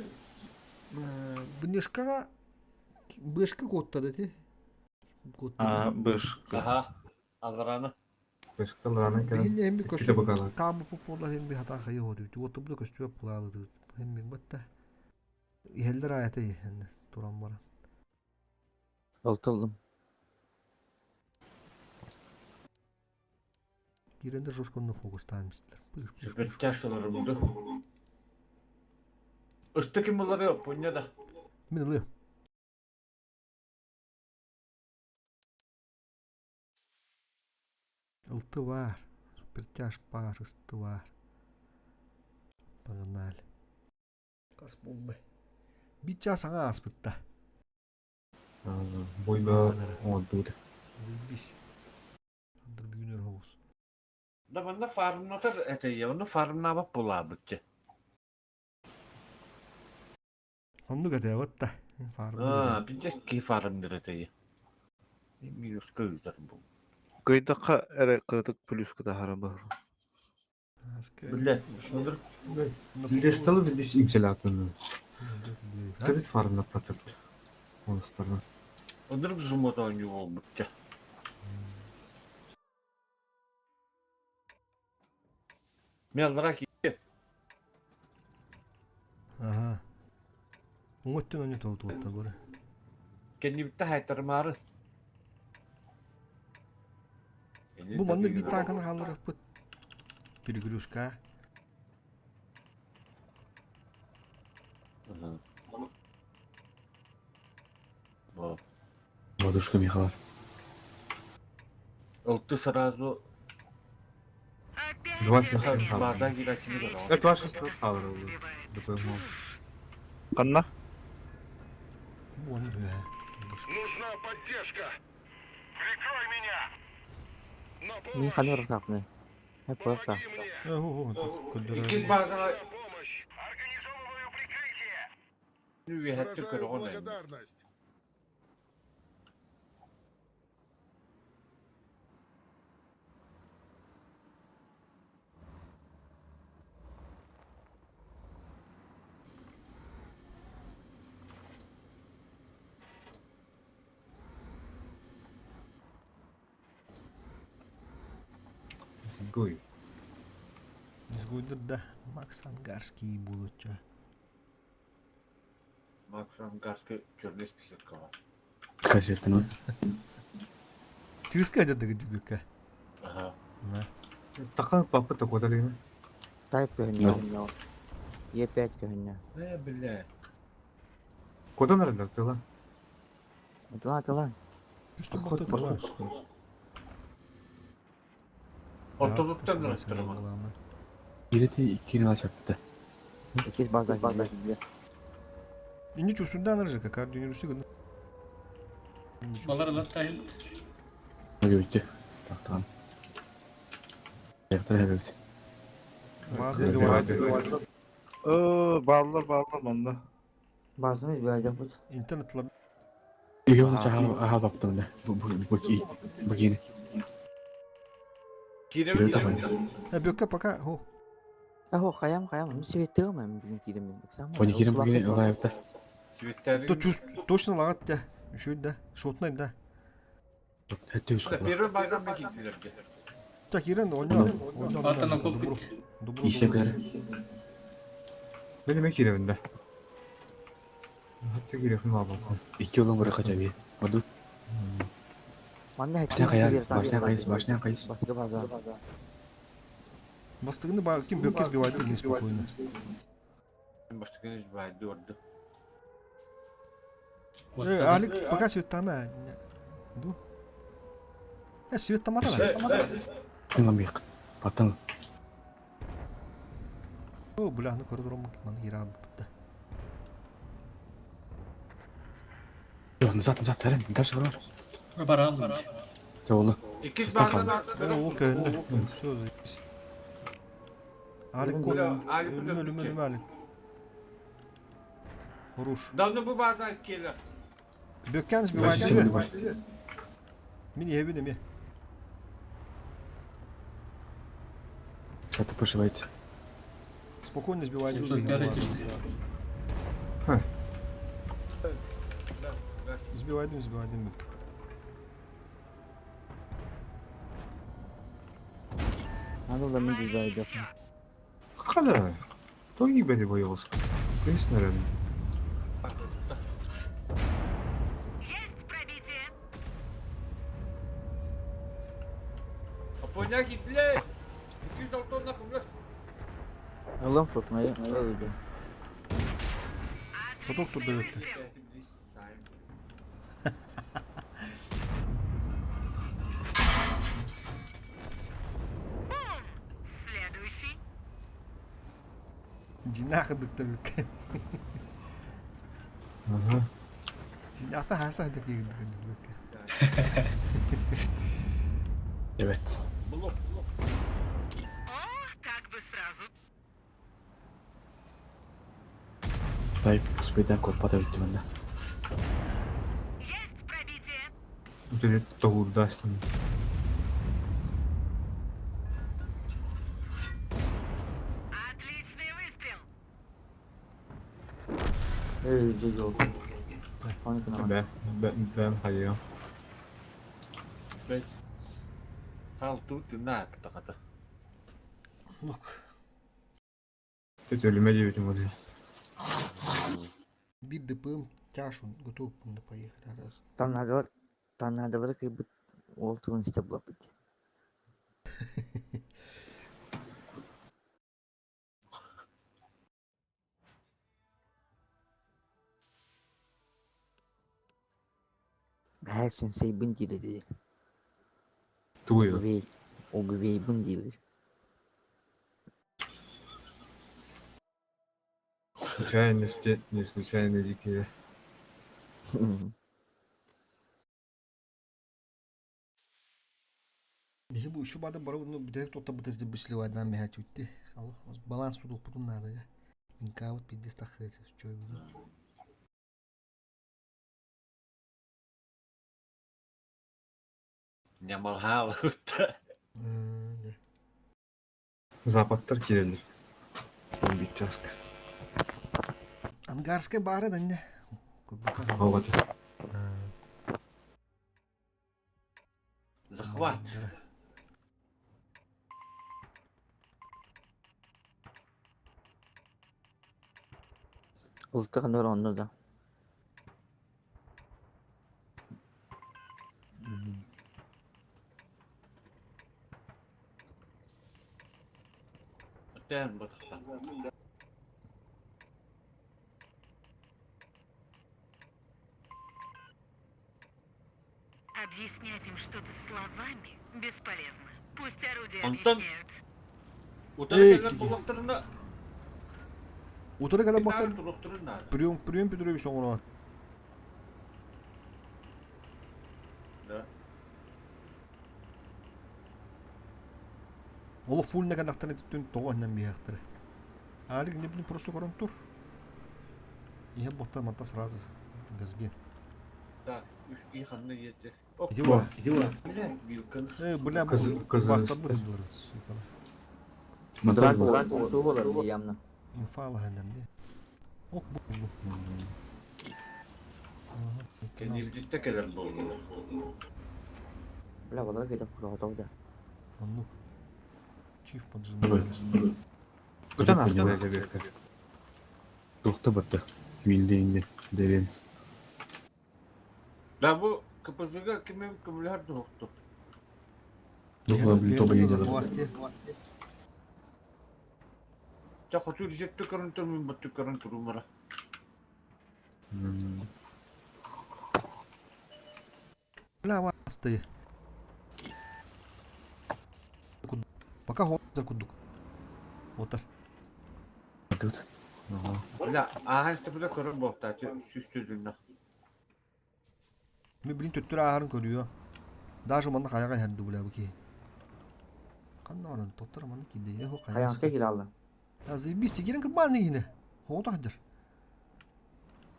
Бнешкага бешка котта дети. А, бышка. Аха. Алраны. Бешке ларан кэлэн. Бихин эми Иккитэ көстү бакалар. таамы популар hem bir hata kayı oldu. Отты бу көстү булалы. Hem bir батта. Иһэллэр аята иһэн туран баран. Олтолдум. Киренде жорсконно фокустаамыстар. Супер булду. Ысты ким булары пуня да. Мен ылы. Ылты бар. Супертяж бар, ысты бар. Погнали. Кас болду. Бит час аңа аспытта. Бойба оңдуут. Бис. Андыр бүгүнөр хоғус. Да манна фармнатар этей, оны фармнабап булабытчы. Онду гата батта. Аа, бинжес ки фармныр этей. Минус көйдер бу. Кыйдакка эрэ кырытык плюс кытахара бар. Биле, шундур. Билдесталы билдес имселатын. Төбет фармна патырды. Оныстарна. Ондур зумот ойну болбутча. Мен алра ки. Ага. Оңоттон оны толду отта бары. Кенни битте хайтармары. Бу манны бит танканы халырып бит. Перегрузка. Бу. Ладушка Михайлов. Ылты сразу Опять 26 эта местность. база кирачыны Вечно Это ваше кто-то что? тоску убивает. Канна? Бу оны бе. Нужна поддержка. Прикрой меня. На Мин ханыр тапны. Хеп та. Помоги мне. Иккис базага Помощь. Организовываю прикрытие. үөһэтти көрөҕүн эми. благодарность. Изгой. Изгойдыр да Макс Ангарский буолуччу. Макс Ангарский черный список var. Газеттан. Тыыска дедыгы дүгүккэ. Ага. Тақа папа такой дали. Тайп көһүннэ. Е5 көһүннэ. Э, бля. Куда надо тыла? Атылан атылан. Түстүк тыла. Ortalıktan araştırma. Ирити иккини алашапты. Иккис база киирдэ. Инни чувствуйдан рыжы, как ардюнерүсү гына. Балар ылар тайын. Өйдө. Тактан. Эктер хэбэт. База бивайды. Э, Бааллар бааллар манна. Базаны избирать будет. Интернет тыла. Иге оны чахал ахал баптым да. Бу бу бу ки. Бу кини. Кире Э, бөккә пока. Хо. Ахо, хаям, хаям. Мин светтыгым, мен бүгүн киирем мин. Оны кирим бу кини ылайыпта. То чувств точно лагат да. Үшөй да. Шотнай да. Хөттө үс кылба. Первый базан мен киттилерге. Так, Ирен, ойна. Ойна. Аттан окоп Добро. бит. Добро. Исе добро. көр. Мен эме киребин да. Хатты киребин лабы. Икки олон көрө кача би. Оду. Манна Башня каяр, башня кайыс, башня кайыс. Баска база. Бастыгыны бар, ким бөккә сбивайды не спокойно. Başka ne var diyordu. Э, Алик, пока свет там, а. Ду. Э, свет там ата. Тыңламыйк. Баттан. О, бля, ну коридором ман кира битте. Yok, назад, назад, Терен, дальше бар. Бар алдым. Жолу. İkiz Систем bazdan О, көндө. Все. Алик кол. Алик Ölüm ölüm ölüm Алик. Хорош. Давно bu bazen gelir. Бөккән Защищен сбивайды. бар. Мин ебин эме. Что-то пошивается. Спокойно сбивайды. 705 түштү. Сбивайды, сбивайды бөк. Надо да мин Лови избирать. еще. Када? Тоги бери боялся. Конечно, наверное. Есть пробитие. Aponya gittiler. 206 tonla kumras. Ылам шотнай. Өлдү. Поток Отличный тут дает. выстрел. Бум! Следующий. Динах дыкта бөк. Ага. Динахта хаса дык бөк. Evet. Blok blok. О, так бы сразу. Тайп успейден корпата битти менде. Есть пробитие. Это тогурдастын. Отличный выстрел. Өлдү жол. Оны кына. Бә, бә, бә, хайя. Altı tırnak takata. Лук. Это ölüme дебитим ол. Бит ДПМ тяж, он готов на поехать раз. Там надо там надо как бы ол тылын истеп булап бит. Бәһәр сенсей бын диде. Туйо. Огвей. Огвей бын диде. Случайности, не случайно дикие. Биһи бу үчү бады бары ну битек тотта бутез деп бисле одна мехать үтти. Аллах баланс тудул путун надо я. Инкаут пиздец тахыт. Чё я Ne mal hal. Западтар кирелер. Бит часка. Ангарская бара да не. Вот. Захват. Ылта ханна онно да. Тэн батахта. Объяснять им что-то словами бесполезно. Пусть орудия Онтон объясняют. утары Эй, кэлэр буоллахтарына Утары кэлэн бахтар туруохтарын наада. Прием, Прием Петрович оҥороон. Да. Олох фульна кэллэхтэринэ түттүн тоҕо иһинэн биһиэхтэрэ. Алик не просто көрөн тур. Иһэ боттан манта сразу газген. Так, үс киһи ханна диэтэ. Иди ва. Бля, вилканы. Э, бля, Кызы- кызы бастарбыт истэ. дылар, сука. Дурак суу болар явно. Инфа алаһаннар не. Ок бу. Кэннибититтэ кэлэр буоллулар. Бля, балар кетіп құрғатау да. Оннук. Чиф поджимает. Кутан астана эбекке. Туохта барда. Милли Деренс. Да бу КПЗ-га кимим көмөлөр туохту. Туохла тоба едет. Та хоту десетте көрөн тур мин батты көрөн турумара. Бля, васты. Пока ход за кудук. Отар. Тут. Ага. Бля, ааһан степede көрөн буолтаачы сүстүдүнна. Мен блин төттөр ааһарын көрүө. Даже манна хайаға хәрді бля бу ки. Қанна баран тоттор манна киде. Е хо хайа. Хаяңқа кире алды. Я заебись, кирен кырбан дегене. Хоото хаджар.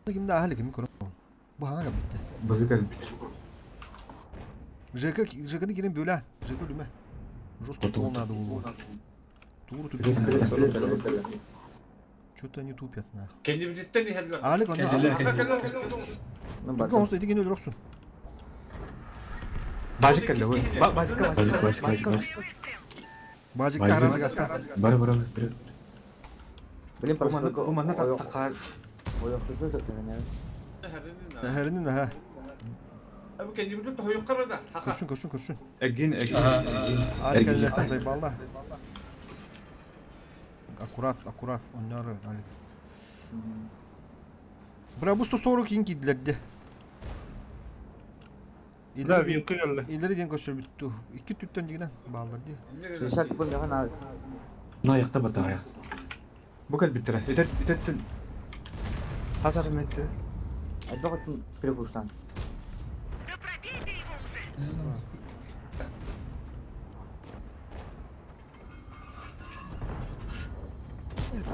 Кимде ахали ким көрө. Бу хага битте. Бызы кэлбит. ЖК ЖКны кирен бөлә. ЖК үлүмә. Жестко Потом. тол надо было. Туру тупят. Что-то они тупят нах. Кэннибититтен иһэллэр. Алик онно. Кэллилэр, Аха кэлэр. Мен Түргөн бардым. оңсу этигени өлөрөксүн. Базик кэллэ. Базик Базик, базик. базик, базик, базик. Выстрел. Базик Базик. таразы гаста. Бары бары бары. Блин, просто Бу манна тахаар Ойоқтузу да тегенер. Хәринин аха. Абы кэннибитин тохойук да. Хака. Көрсүн көрсүн көрсүн. эгин эгин. Алик Эргин. әлләхтен зайбалла. Аккурат, аккурат, оннары Алик. Бля, бу 140 кийин кийдилерде. Да, Илери вилка келді. илери диэн көрсөрбүттү. Икки түттен дигинен бааллар ди. 60 секунд яған ар. На аякта бата аяк. Бу кэлбиттэрэ. Итет итеттин. Хазар метти. Айбағытын перекуштан. Да пробей ты его уже!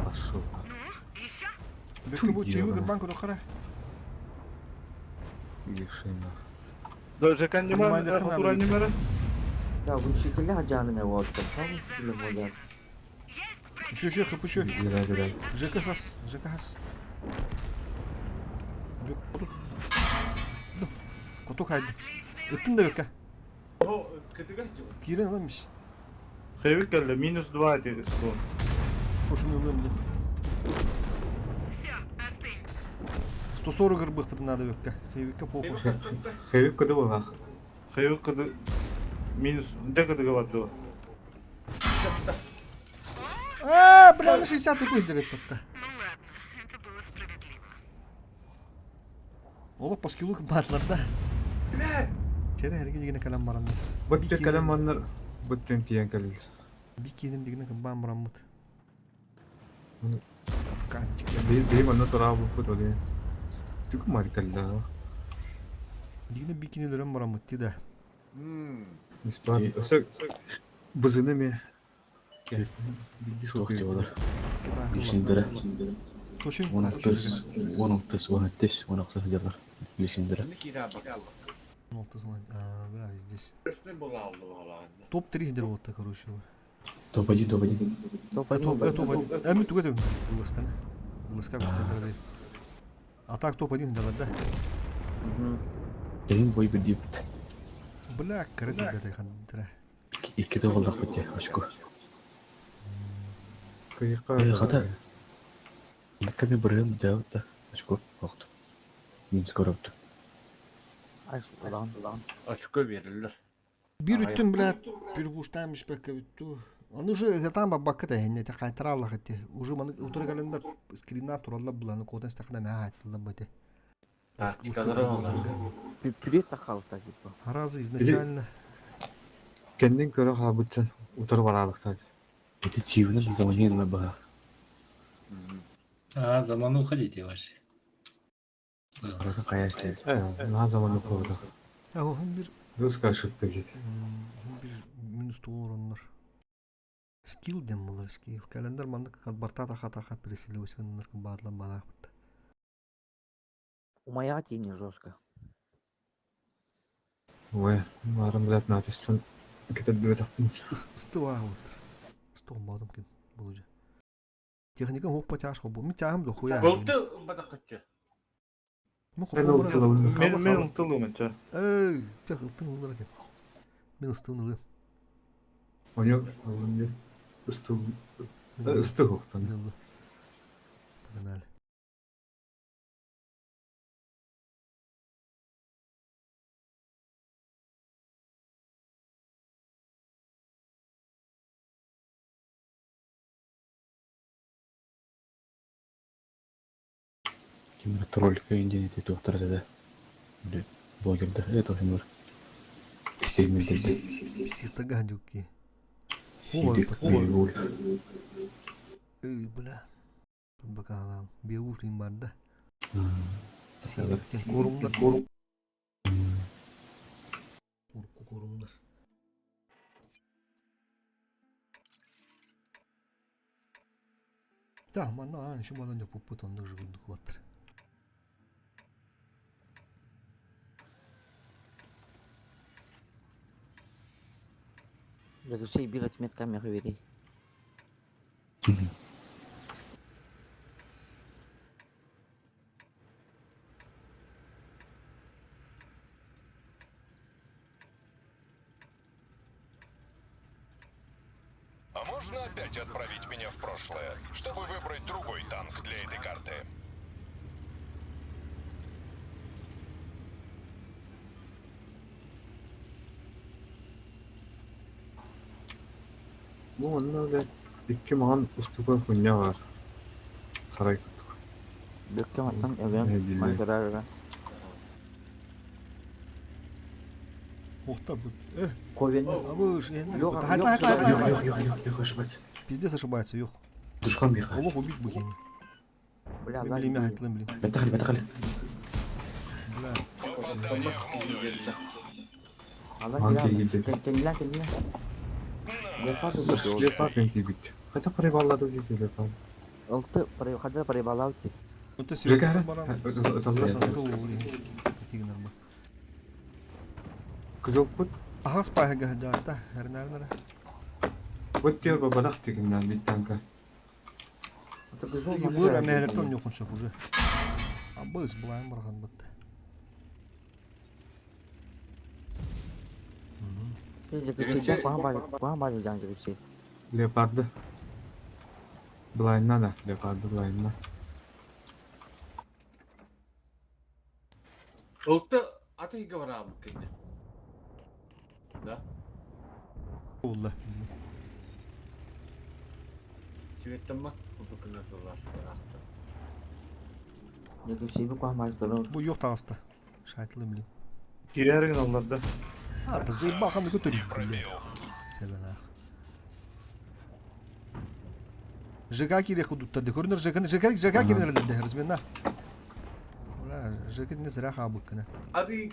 Пошел. Ну, еще? Бөккө бу Туй чыгы ёбана. кырбан көрө кара. Лишина. Да, ЖК не Понимаю, да, Хатура надо не мара. Да, бұл шекілі хаджаны болды. Цель Сау болды. захвачена. Есть Еще, еще, хп, еще. Гира гира. ЖК сас, ЖК хас. Бөк коту. Коту хайды. Отличный Ыттын да бөккө. О, кытыга Кирен аламыш. Хевик келді, минус 2 деді. Ошуну өлөм блин. Все, остынь. 140 кырбых бытын надо бөккө. Хевикке похуй. Хевик кыды болах. Хевик кыды минус, де кыдыга барды. А, бля, на 60 такой директ атта. Ну ладно, это было справедливо. Олох по скиллу батлар да. Чере herге дигене калам барандар. Бутте кэлэн маннар буттен тиен кэлил. Бикинин дигене кымбан бараммыт. Мм. Капканчик. Би би манна тура бу толи. Түк мар кэллэ. Дигене бикини өлөрөн бараммыт ти да. Миспар. Өсө бызыны ме. Суох диолар. Лишиндere. Точун. 16, 16, 17, 16 диолар. Лишиндere. 16 звонит. А, да, здесь. Үстүнө була алды балаан. Топ-3 где вот короче. Топ 1, топ 1. Топ А топ, топ 1. А мы тугай вылазка, да? Вылазка вот А так топ-1 где да? Деген бой bir deyip. Бля, короче, бля, хандра. Икки де болдак битте, очко. Кыйка. Хата. Ками бирем дәүтә. Очко охто. Мин скоро буду. Ай, улахан. Очко берилер. Бир Ай. үттүн, блядь, перегуштаем испекке бүттү. Оны уже там бабакка да хенне те кайтара Аллах этти. Уже маны утура календар скрина туралла буланы кодан стакана мә айттылар бу Тактикалары олар. Пүрет тахалта типа. Разы изначально. Kendin көрө хаабытчан утары бараалыктар. Эти чивнен заманин на бах. А, заман уходите ваши. Было. Аракан кая истейт. Э, на заман окууда. Ya o bir Русская ошибка дейт. bir минус туороннор. Скилл дем булар скилл. Календар мандык барта таха таха переселився баатлан балаах. Умаяға тиіне жестко. Ой, барым блядь, натистен кетердибетахпын. Ыстыва вот. Стол бадым кин булужа. Техника хоп патяш хоб. Ми тяхам до хуя. Болду бадакытчы. Му Мен ылтылым. Мен мен ылтылым ча. Эй, тех ылтын улар экен. Мен ыстыын ылы. Онё, онё. Ыстыл, ыстык октон. Мен ылы. Погнали. Ким тролль күйін эти туохтар да. Или блогерда. Это химер. Стримерде. Психтагандюки. Сидик, Ой, Бейгуль. Эй, бля. Бакалал. Беутин барда. Evet. Корумдар, корум. Урку корумдар. Да, манна ан шумадан деп пуппут онда жугундук баттыр. Алексей бир отметка камеру вери. А можно опять отправить меня в прошлое, чтобы выбрать другой танк для этой карты? Бу онно блядь, икки маҕан устука хуйня бар. Сарай куттук. Бөккө маттан эвен Не диле. мангара Охта бу. Э, Ковен. абыш, енді. Йох, Та, йох, та, та, Йох, та. йох, йох, йох, йох, ошибается. Пиздец ошибается, йох. Душкан беха. Олох убить бухини. Бля, Мен билейм, айтлым, блин. Бетахали, бетахали. Бля. Попадание в модуль. Алла Манки кирә. килде. Кенлән кенлән. Лепард убит. Лепард энти бит. Хотя проебаллады дейт лепард. Алты пары хадра пары балау тиз. Это Жекара? серьезно баран. Кызыл пут. Ага спайга да, хернарнара. Вот тер бабадах тигиннан бит танка. Бу әмәлектен юкын сөп уже. Абыз булайым барган бит. Леопарды. Былайынан да, леопарды былайынан. Ылты аты барам кенде. Да? Oldu. Сибеттен ма? Бу күнә Бу юк тагыста. Шайтылы блин. Кирәрген алларда. А, да заебал, көтөр. Пробил. Себенах. ЖК кире худуттар көрүнөр ЖК ЖК ЖК киренерлерде размена. Ура, ЖК не зря хабык кына. Аты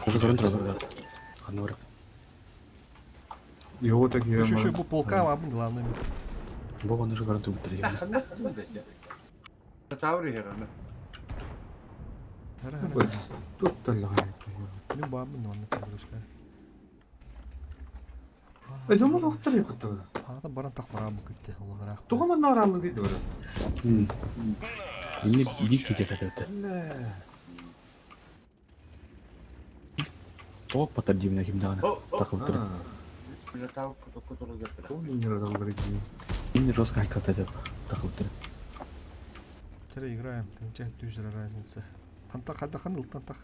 Уже көрін тұрады, да. Ханура. Его так Еще еще бу полка абын главный. Бо оны уже көрін тұрды. Таври херана. Бas. Тут таллага. Мен бабын онны көрүшкә. Эзомо доктор якты. Ата баран так барабы китте, улыграк. Тугама наралы дейт бара. Ini bir кете татты. Топ патар димна кимдагана. Такып тур. Ini жестко айткалта деп. Такып тур. Быстро играем, тынча түс разница. Ханта хада хан ылтан тах.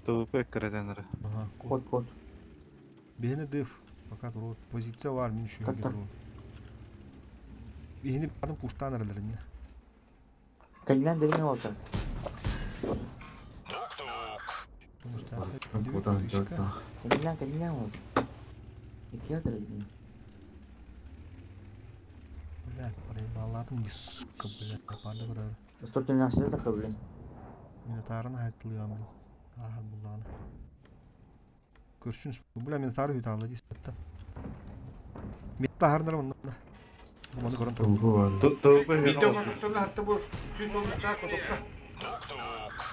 ТВП кыратан эрэ. Ага, Код код. Биһини дыв. Пока туру позиция бар мин Так, үшүгө так. туру. Биһини бадым куштан эрэлэринне. Кэннинэн бериме болта. Тук-тук. Куотан дьарыктаах. Кэннинэн кэннинэн бол. Икки атыр. Блядь, проебалатым, сука, блядь, барды көрөр. 113 да кабылын. Минотаврын хайтлыгам бил. Ахар булланы. Көрсүн, бля, Минотавр хүталла дейсеттен. Митта харнар онна. Бу маны көрөн турдум. Тугу бар. ТВП Видео көрдүктөрүн хатта бу сүүс олустаах котокта. Тук-тук.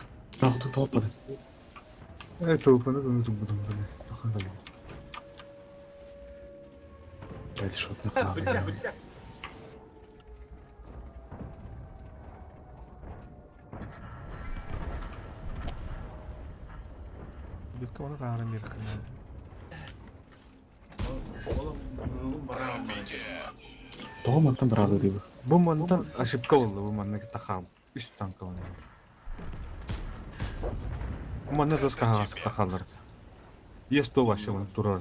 Тоқ тоқ бады. Э, толпаны да тубудум бля. Сахан да. Блядь, шотны қалды. Бүттэ бүттэ. Бүккө оны таарым бир кырнады. Oğlum oğlum бараан. Пробитие. Тоғы мантан бір алды дейбі. Бу мантан ошибка болду, бу манна тахам. Үс танка оны. Бу манна заска хагас тахалар. Есть то вообще вон турар.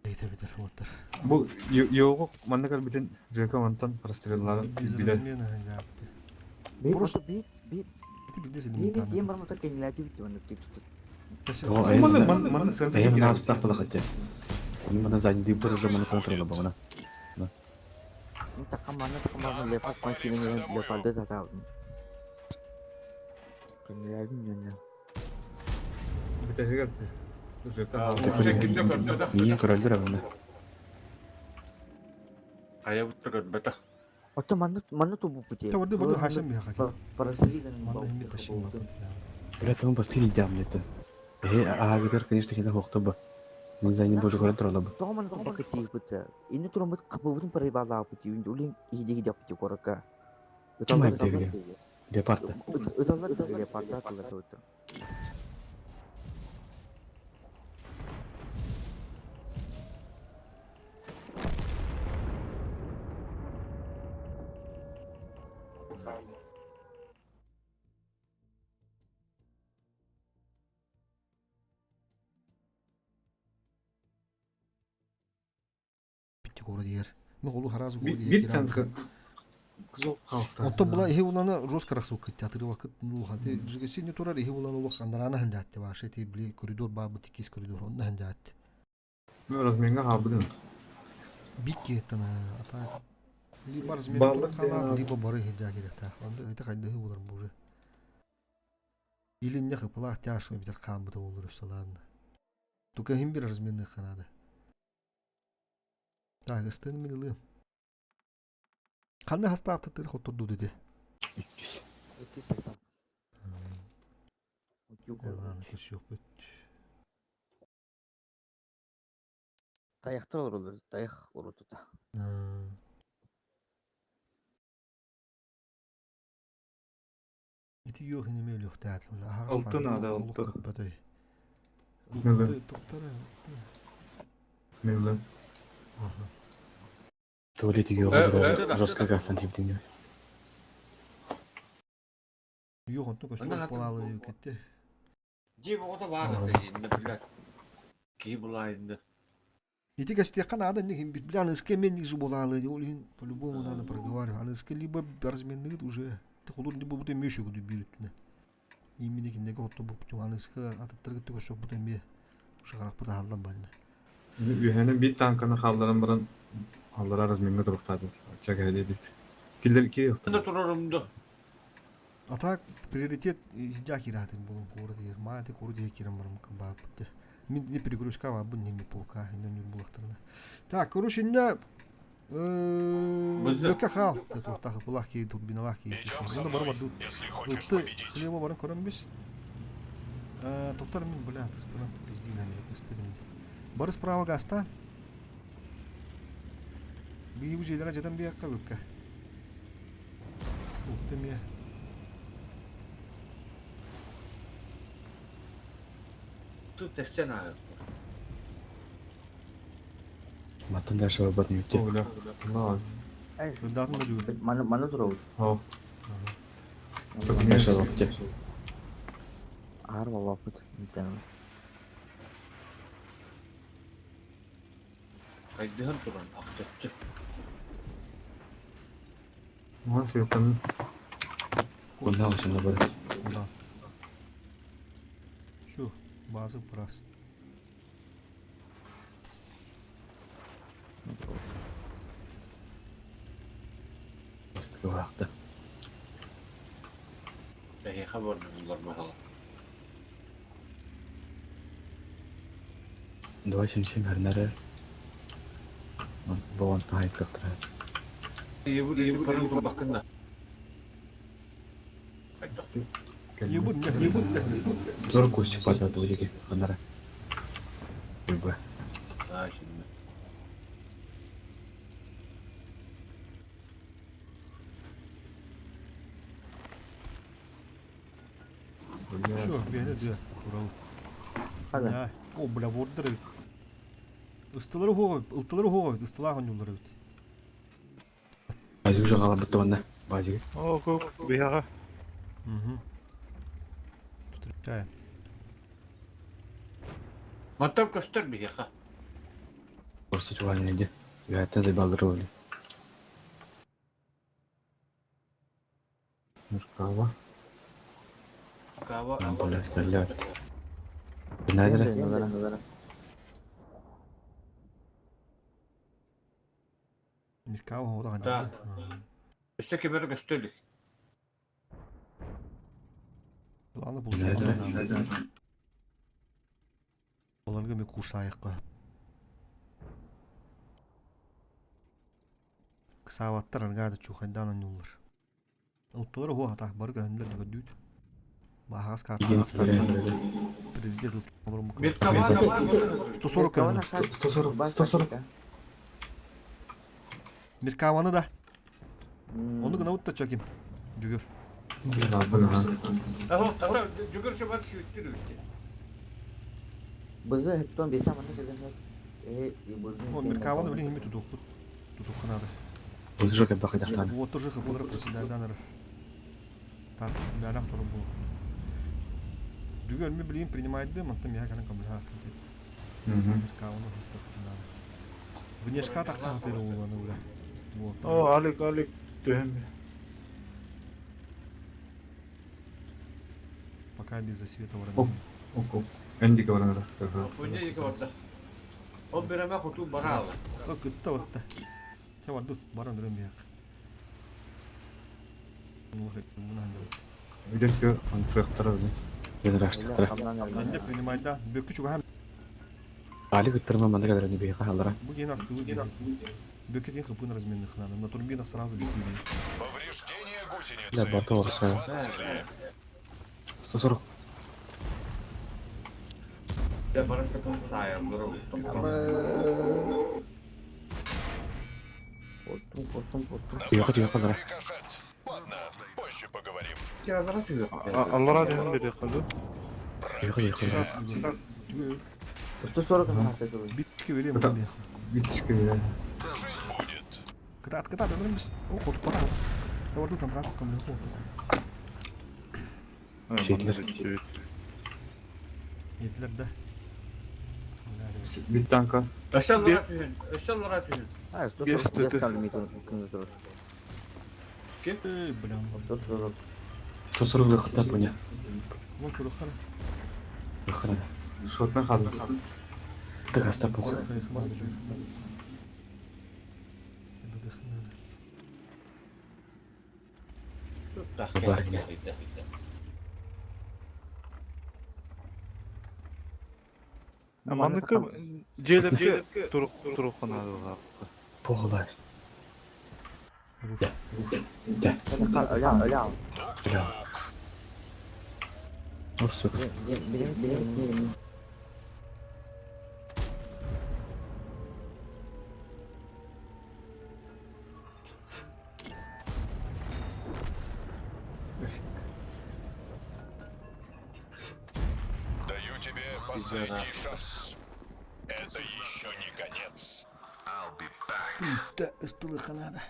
Эйте битер оттар. Бу йогу манна кал битен жека мантан прострелларын Без биле. размена япты. Bir Просто- bir bir Ити билде сен bir bir ең бармаса кэннилээти бүттү маннык тип тут. Тоғы Манна манна манна сырды. Әйел мына тақ бала хотя. Мен мына задний дейбі уже мына контролы бағана. Такка манна такка манна лепат панчилин лепалды татабын. Кэннилээбин жөннө. Битегер. Жека. Миин көрөлдөр ағына. Хайа бутта көрбөтөх. Отто манна манна тубу пути. Та барды барды хашам бия хаки. Парасилиган Манна химми ташим бар. Бля, там басили дям это. Э, аагытар, конечно, хена хоқты ба. Мен задний божу көрін тұралы ба. Тоҕо манна тубу кати бутта. Инни турамыт капыбытын парайбалаа пути. Улин иһиди хидя пути корака. Ким айтты деген? Леопардта. Ыталлар леопардта тылар тута. Битти кора диер. Мен олу харазы кора Бир танка. Кызыл халта. Онтон була ихи уланы жестко рахсу кыт театры вакыт ну хаты жигеси не турар ихи уланы улах андарана хандаатты башы ти бли коридор бабы тикис коридор онна хандаатты. Мен разменга хабыдым. Бикки тана ата либо размен Балык халат деген либо бары хиджа керек та. Онда это кайда булар бу уже. Или не хыпла тяж битер камбыта болur саладны. Тука хим бир разменны ханада. Так, ыстын милы. Кандай хаста автотыр хотурду деди. Иккис. Икки состав. Утюг. Ладно, көс yok бүт. Таяқтар олар, таяқ урутута. Ити yok инеме өлүөхтээх аһаҕас Алты надо, алты. көппөтөй. Милы. Токтор. Милы. Туалет Э, үйге э, жестко гастан типтің. Yok онтон Ана көстөр хатын болалы бу- кетти. Дьиэ оҕото баар этэ иннэ блядь. Киһи булаайынна. Ити кастиякка надо не бля аныска мен же болалы ол иһин по-любому надо проговаривать. Аныска либо разменныгыт уже ты холур либо бутен мөшө күдү бирүттүнэ. Именно киндеге отто бу аныска атыттыргыт көсө бутен бе. Ушагарак бу халдан байна. Үһәнен бир танканы халларын баран аллара разменга туруктады. Чага дедик. Киллер ки Онно турарымды. А так приоритет жа киратын булун куры дер. Ма те куры дер кирем барым кыбапты. Мин не перегрузка ва бу не полка, не не булактырна. Так, короче, не Бызы. Бөкө хал. Тахы булах ки турбиналах ки. Идем со Онда барып мной, барду. если хочешь Ытты победить. слева барып көрөм биз. Токтор мин бля тыстынан пиздин ани ыстыгын. Бары справа гаста. Би бу жерлere жатан биякка бөккө. Утты ме. Тут тэпсэн аа. Маттан дальше барбат О, нүтте. бля. Ну, Ырдаатын да жүгір. Маны маны турабыт. о. Дальше барбат. Аар боллоппут. Митен. Хайдыһан туран ахтаччы. Вон светом. Онна осында бар. Одан. Şu bazı burası. Бастығы бақты. Эһиэхэ барна булар баһала. 277 хәрнәрі. Бұған тағайтлықтыра. Ебу паран турбаккын да. Ебу не, ебу не. Зор костик падады өдеге. Ханара. Ойбай. Аа şimdi. Şu beni de kuralım. Hadi. Ya, o бля вордыр бит. Ыстылары хоо, ылтылары хоо, ыстылаа хонюлары бит. Базик жоғала бітті онна. Базик. О, көк бияға. Угу. Встречаем. Маттан көстөр биһиэхэ. Орсы чуған енді. Үйәттен зайбалдыры өлі. Нұрқава. Кава. Блядь, блядь. Нәдірі? Миркава хоо Да. да. Өссө кебер көстөлүк. Планы Нәдірі? булды. Оларга мен курс аяққа. Кысаваттар аргада чухайдан анюлар. Ылтылары хоо атақ бар көһүнлөр дүгөдүүт. Бахас карта. Президент ылтылары мукы. Миркава. 140 көһүнлөр. 140, 140. Миркаваны да. Оны гына утта чаким. Жүгөр. Ахо, тахта жүгөр шабат сүйттүр үтте. Бызы хеттон бестен маны келген. Э, О, Миркаваны билин хими тутук. Тутукханады. Өзі жоқ бақы жақтан. Вот тоже хапылар председатель. Так, мәрәк туры бу. Жүгөр ми билин принимает да, мантым я калан камлар. Миркаваны хастап надо. Внешка так хатыр уланы ура. Вот. О, Алик, Алик, төһөм. Пока без засвета Оп. Оп, оп. Эндиге бараңдар. Пуня екі барда. Ол береме хоту бара ала. О, кытта батта. Те бар тут баран дөрөм бияк. Видетке ансықтар. Мен раштықтыра. Энде принимает да. Бөкү чуга Алик ыттырма манда кадыр не бейға халара. бу ген асты Бөкү тен хыпын разменных надо. На турбинах сразу битили. Повреждение гусеницы. Да, бата орса. Захват цели. 140. Я бараста касая, бро. Оттум, оттум, оттум. Түйеқі түйеқі халара. Рикошет. Ладно, позже поговорим. Аллара төһөм бери калды. Түйеқі түйеқі халара. 140 хаты жыл. Битке берем Кыта. бияк. Битчке. Жить будет. Кытат, кытат, өмүрүм О, хотуп бара. Табарду там рак камлы. Сетлер. Yediler да. Бит танка. Өссө аллара түһүн, өссө аллара түһүн. Ha, 140 Бес бес төтө. калды метр күндө турur. Эй, бля. 140. 140 лықта пуня. Ну, көрө қара. Лықына. Шотна қалды. Тық аста пух. Бар, не. Маныкы желепке турук турук кына. Похолай. Руш. Да. Öyle al, öyle al. Бля. Осы қыз. Benim, benim, benim. Даю тебе последний шанс. Это еще не конец. Ыстыытта ыстылыхха наада.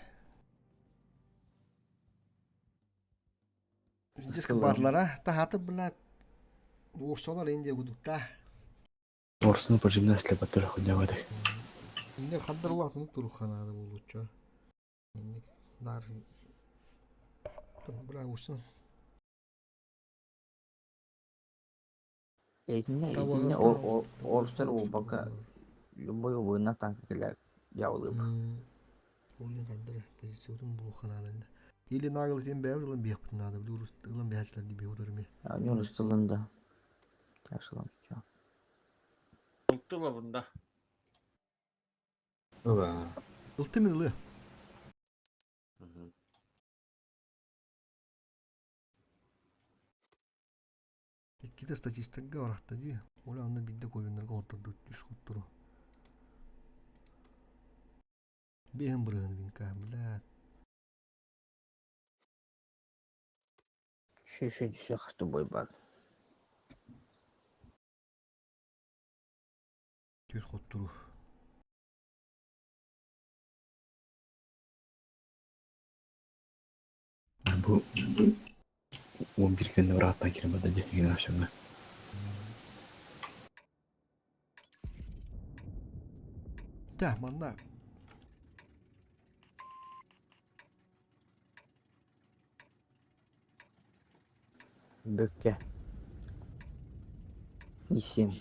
Диск баарлара таһааты блядь. Уурсалар Индия кудукта. Орсуну пожимна слепоттар хуйня Инде хаддар улаатыны туруха наада буолуччу. Инник дар бля уурсан. Итиннэ итиннэ орустар уолбакка любой убугунан танка кэлэр дьаалыып. Оны хаддар позициятын булуха наада. Или нагыл сен бэйэбит ылан биэхпит наада. Ылан биһээчилэр дии биһудары ми. Они урус тылын да. Ташылам. Ылтыла бunda. Ыла. Ылты мин ылы. Иккитэ статистикаҕа барахта дии. Оля онно биирдэ ковиннарга оҥортордубут үс хоттору. Биэһин бырыһын винка, блядь. Ши ши всех с тобой бар. Түс хоттору. Бу 11 күннэ ырааттан киирэн барда дии генеральщина. Тә, манна. Бүккэ. Исим.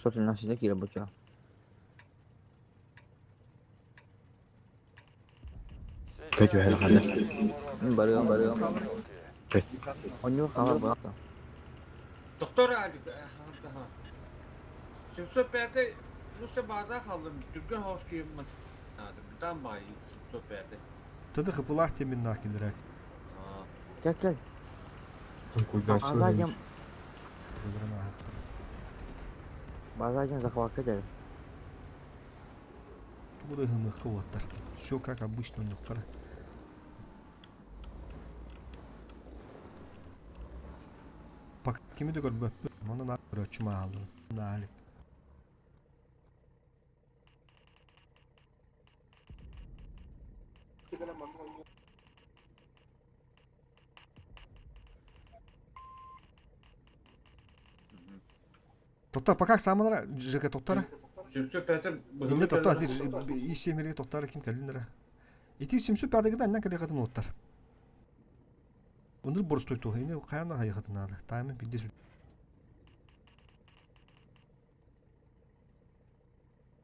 113 киирэ буча. Пять үһэл хаалар. Барыам барыам. Пять. Онньуу хаалар буолла. Доктор Алик, 705 Musa база халым, түргөн хоос кийим Бутан бай 705. Тады хыпылаах теминнаах киллэрэ. Кел кел. Куйдаччы. База Тылларын ааһахтар. База диэн захватка дэр. Тугу да ыһымыахха уоттар. Все как обычно оннуктара. Пока кими да көрбөппүт. Манна наар көрөөччү мааһалларын. Наали. Тоттор, пока самалара ЖК тоттора. 705 Инде тоттор, исемери тоттора ким кэллиннere. Ити 705-гыда аннан кэлиэхэтин уоттар. Ындыр боростой туһа, ини хайан хайыхатын наада. Таймын бидде сүт.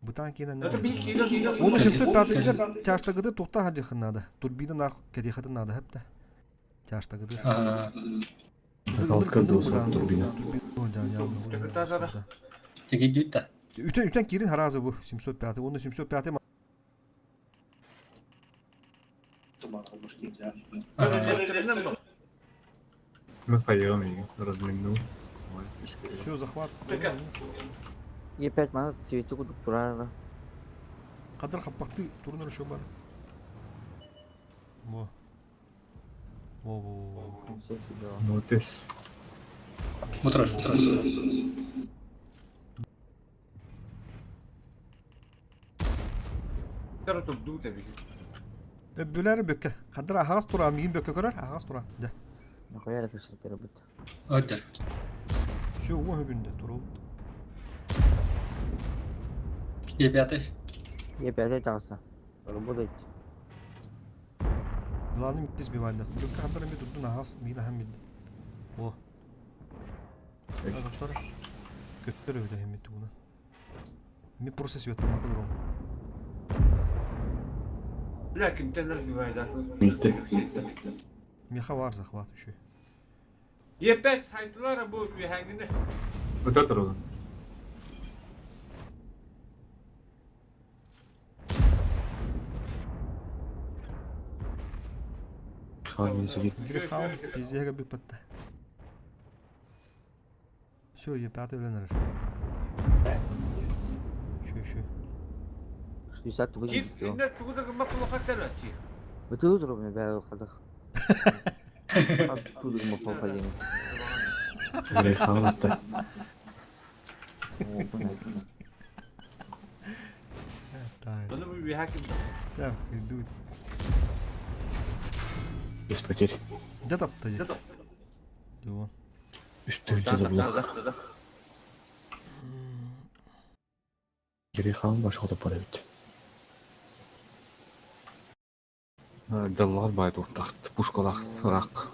Бытаан киин аннан кэлиэхэтин. Оны 705-гер чаштагыды тухта хадьыхын наада. Турбина нар кэлиэхэтин наада хэпте. Чаштагыды. Закалка досу турбина. Тегидүүтэ. Үтен үтен кирин харазы бу 705. Оны 705 Мы поем и размину. Все, захват. Е5 мана цветы кудук турар. Кадр хаппакты турнир еще бар. Во. Во, во, во. Ну тес. Мутраш, мутраш. Бүләр бөккә. Кадр ахас тура, мигин бөккә көрөр, ахас тура. Да. Нахуя решил перебыть. Өтөр. Все, во күндә туру. Е5. Е5 таҕыста. Работает. Главный митис бивайда. Бөккә кадр ми турдун ахас, мигин ахам бит. Во. Агастар. Көттөр өйдә хеммет тугуна. Ми просто света макалром. Ләкин тенер бивайда. Меха бар захват еще. Е5 сайтылар бу бихәңгине. Вот это ролан. Хаал минус один. Грехау, пиздега бипатта. Все, Е5 белән Еще, еще. 60 Чип, тугу. инде тугуда кымбат булып калар, чип. Бытылы туру мен бәйі қадық. Откуда мы попадем? Грейхаун атта. О, понятно. Так, Оны bu bir hakim. так, идут. Без потерь. Дьэ тапта дии. Дьуон. Үстүнчэ забыла. Грейхаун башка топпор эбит. Дьаллаҕар баай туохтаахт, пушкалаах ыраах.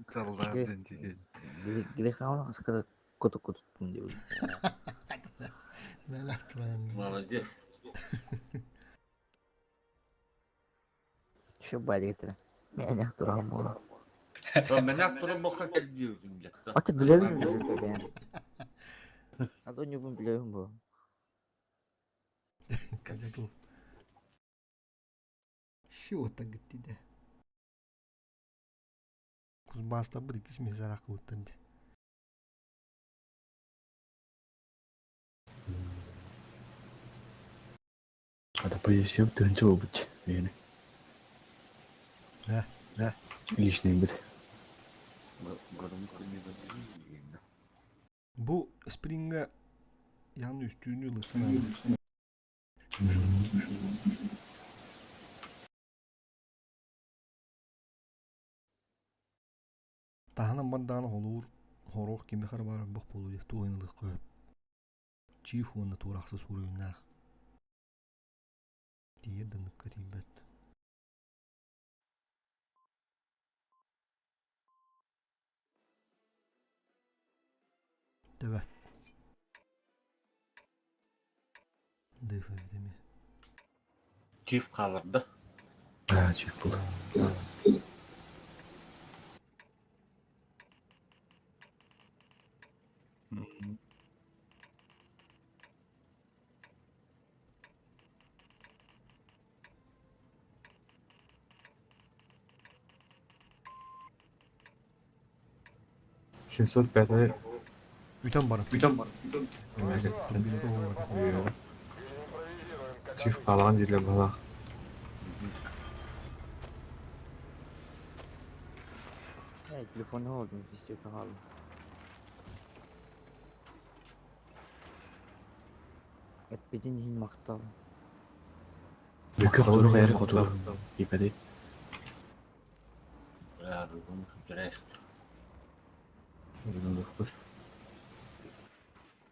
Заллаах диэн тиийэн. Грехауна хаскада куту кутуттум диэбит. Лэлэх туран. Молодец. Еще бадик этэ. Мэнэх туран буолар. Мен туран боха кэлдиирдим дьэтта. Ата билэбин бэйэм. А то ньугун билэбин бу. Кату. Шо так гыттиде. Кузбасста бір иккис мезара кылыттан ди. Ата позиция тыһынча буолбут. Миэнэ. Да, да. Личный бит. Бу спринга яғни үстүүнү ылысан. Таһынан бардаҕына холуур хорох кимиэхэ эрэ баар бох буолуо диэх туох ылыахха сөп. Чииф уонна туорахсыс уруйуннаах. Тиийэр да оннукка тиийбэт. Төбө. Дыф эбит эмиэ. Чиф хааларда. Аа, чип буолла. 705 Бүтэн баран. Бүтэн баран. Эмиэ Билбит оҕолор. Чиф хаалаҕын дииллэр быһыылаах. Э, телефон oldu, istiyor kaldı. Эппитин иһин махтал. Бүкө хотуру хайары хотуру. Ипэди.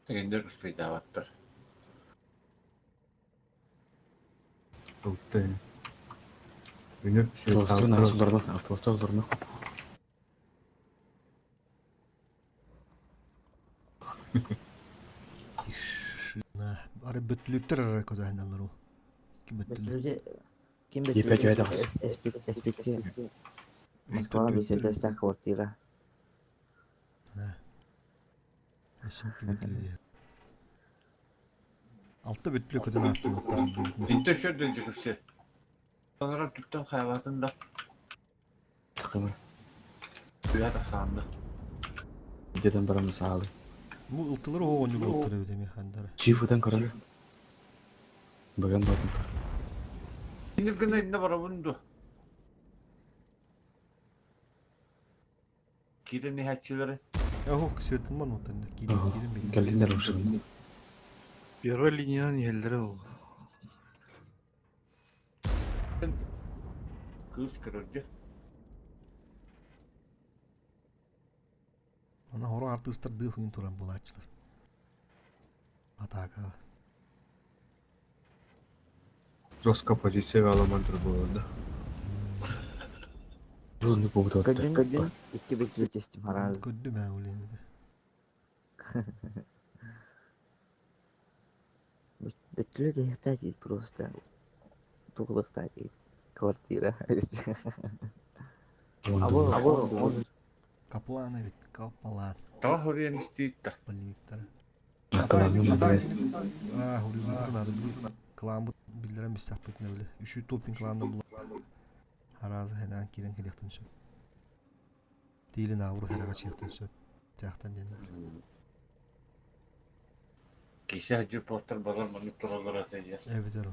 Эгендер успейдаабаттар. Ылты. Үнүр Толстор наа суларма, автостор суларма. Тишина. Ары бөттүлүктөр ары көдөһүнэллэр ол. Ким бөттүлүк? Бөтүлү ким Ипэ бөтүлү кэбэ тахс. СПТ Москва бесетестах квартира. Өссө бөттүлү диэн. Алта бөттүлүк көтөн аастыбыттар. Инте шөрдө жүкүсө. Сонра түптөн хайбатын да Такымыр. үйә тасаанды. Деден барам саалы. Бу ылтылар оҕонньук ылтылар эбит эмиэ хандара. Чиф утан көрөр. Быган батын. Инде гына инде барабын ду. Кирен хәчиләре. Ох, светын отан киирин киирин билин. Кэллиннер ушун. Первая линиянан иһэллэрэ ол. Кыз көрөрдө. Ана хоро артыстар дыхын туран булаачылар. Атака. Жестко позиция аламан тур буолла. Бу бугу Көдүн көдүн икки бөтүлү тестим хараз. Көддү мээ улин. Бөтүлү техтать просто. Туглыктать квартира. Або або он Каплан эбит, капалан. Тала хорыян истиитта. Полевиктара. Каламын Ата Аа, хурюна надо клан бут билдерен бис саппытына биле. Үшү топинг кланда була. Харазы хэнан кирен келехтен сөп. Тилин авру хэрага чыхтан сөп. Тяхтан денер. Кисе хаҗы портер базар манып туралар атайя. Эбитер.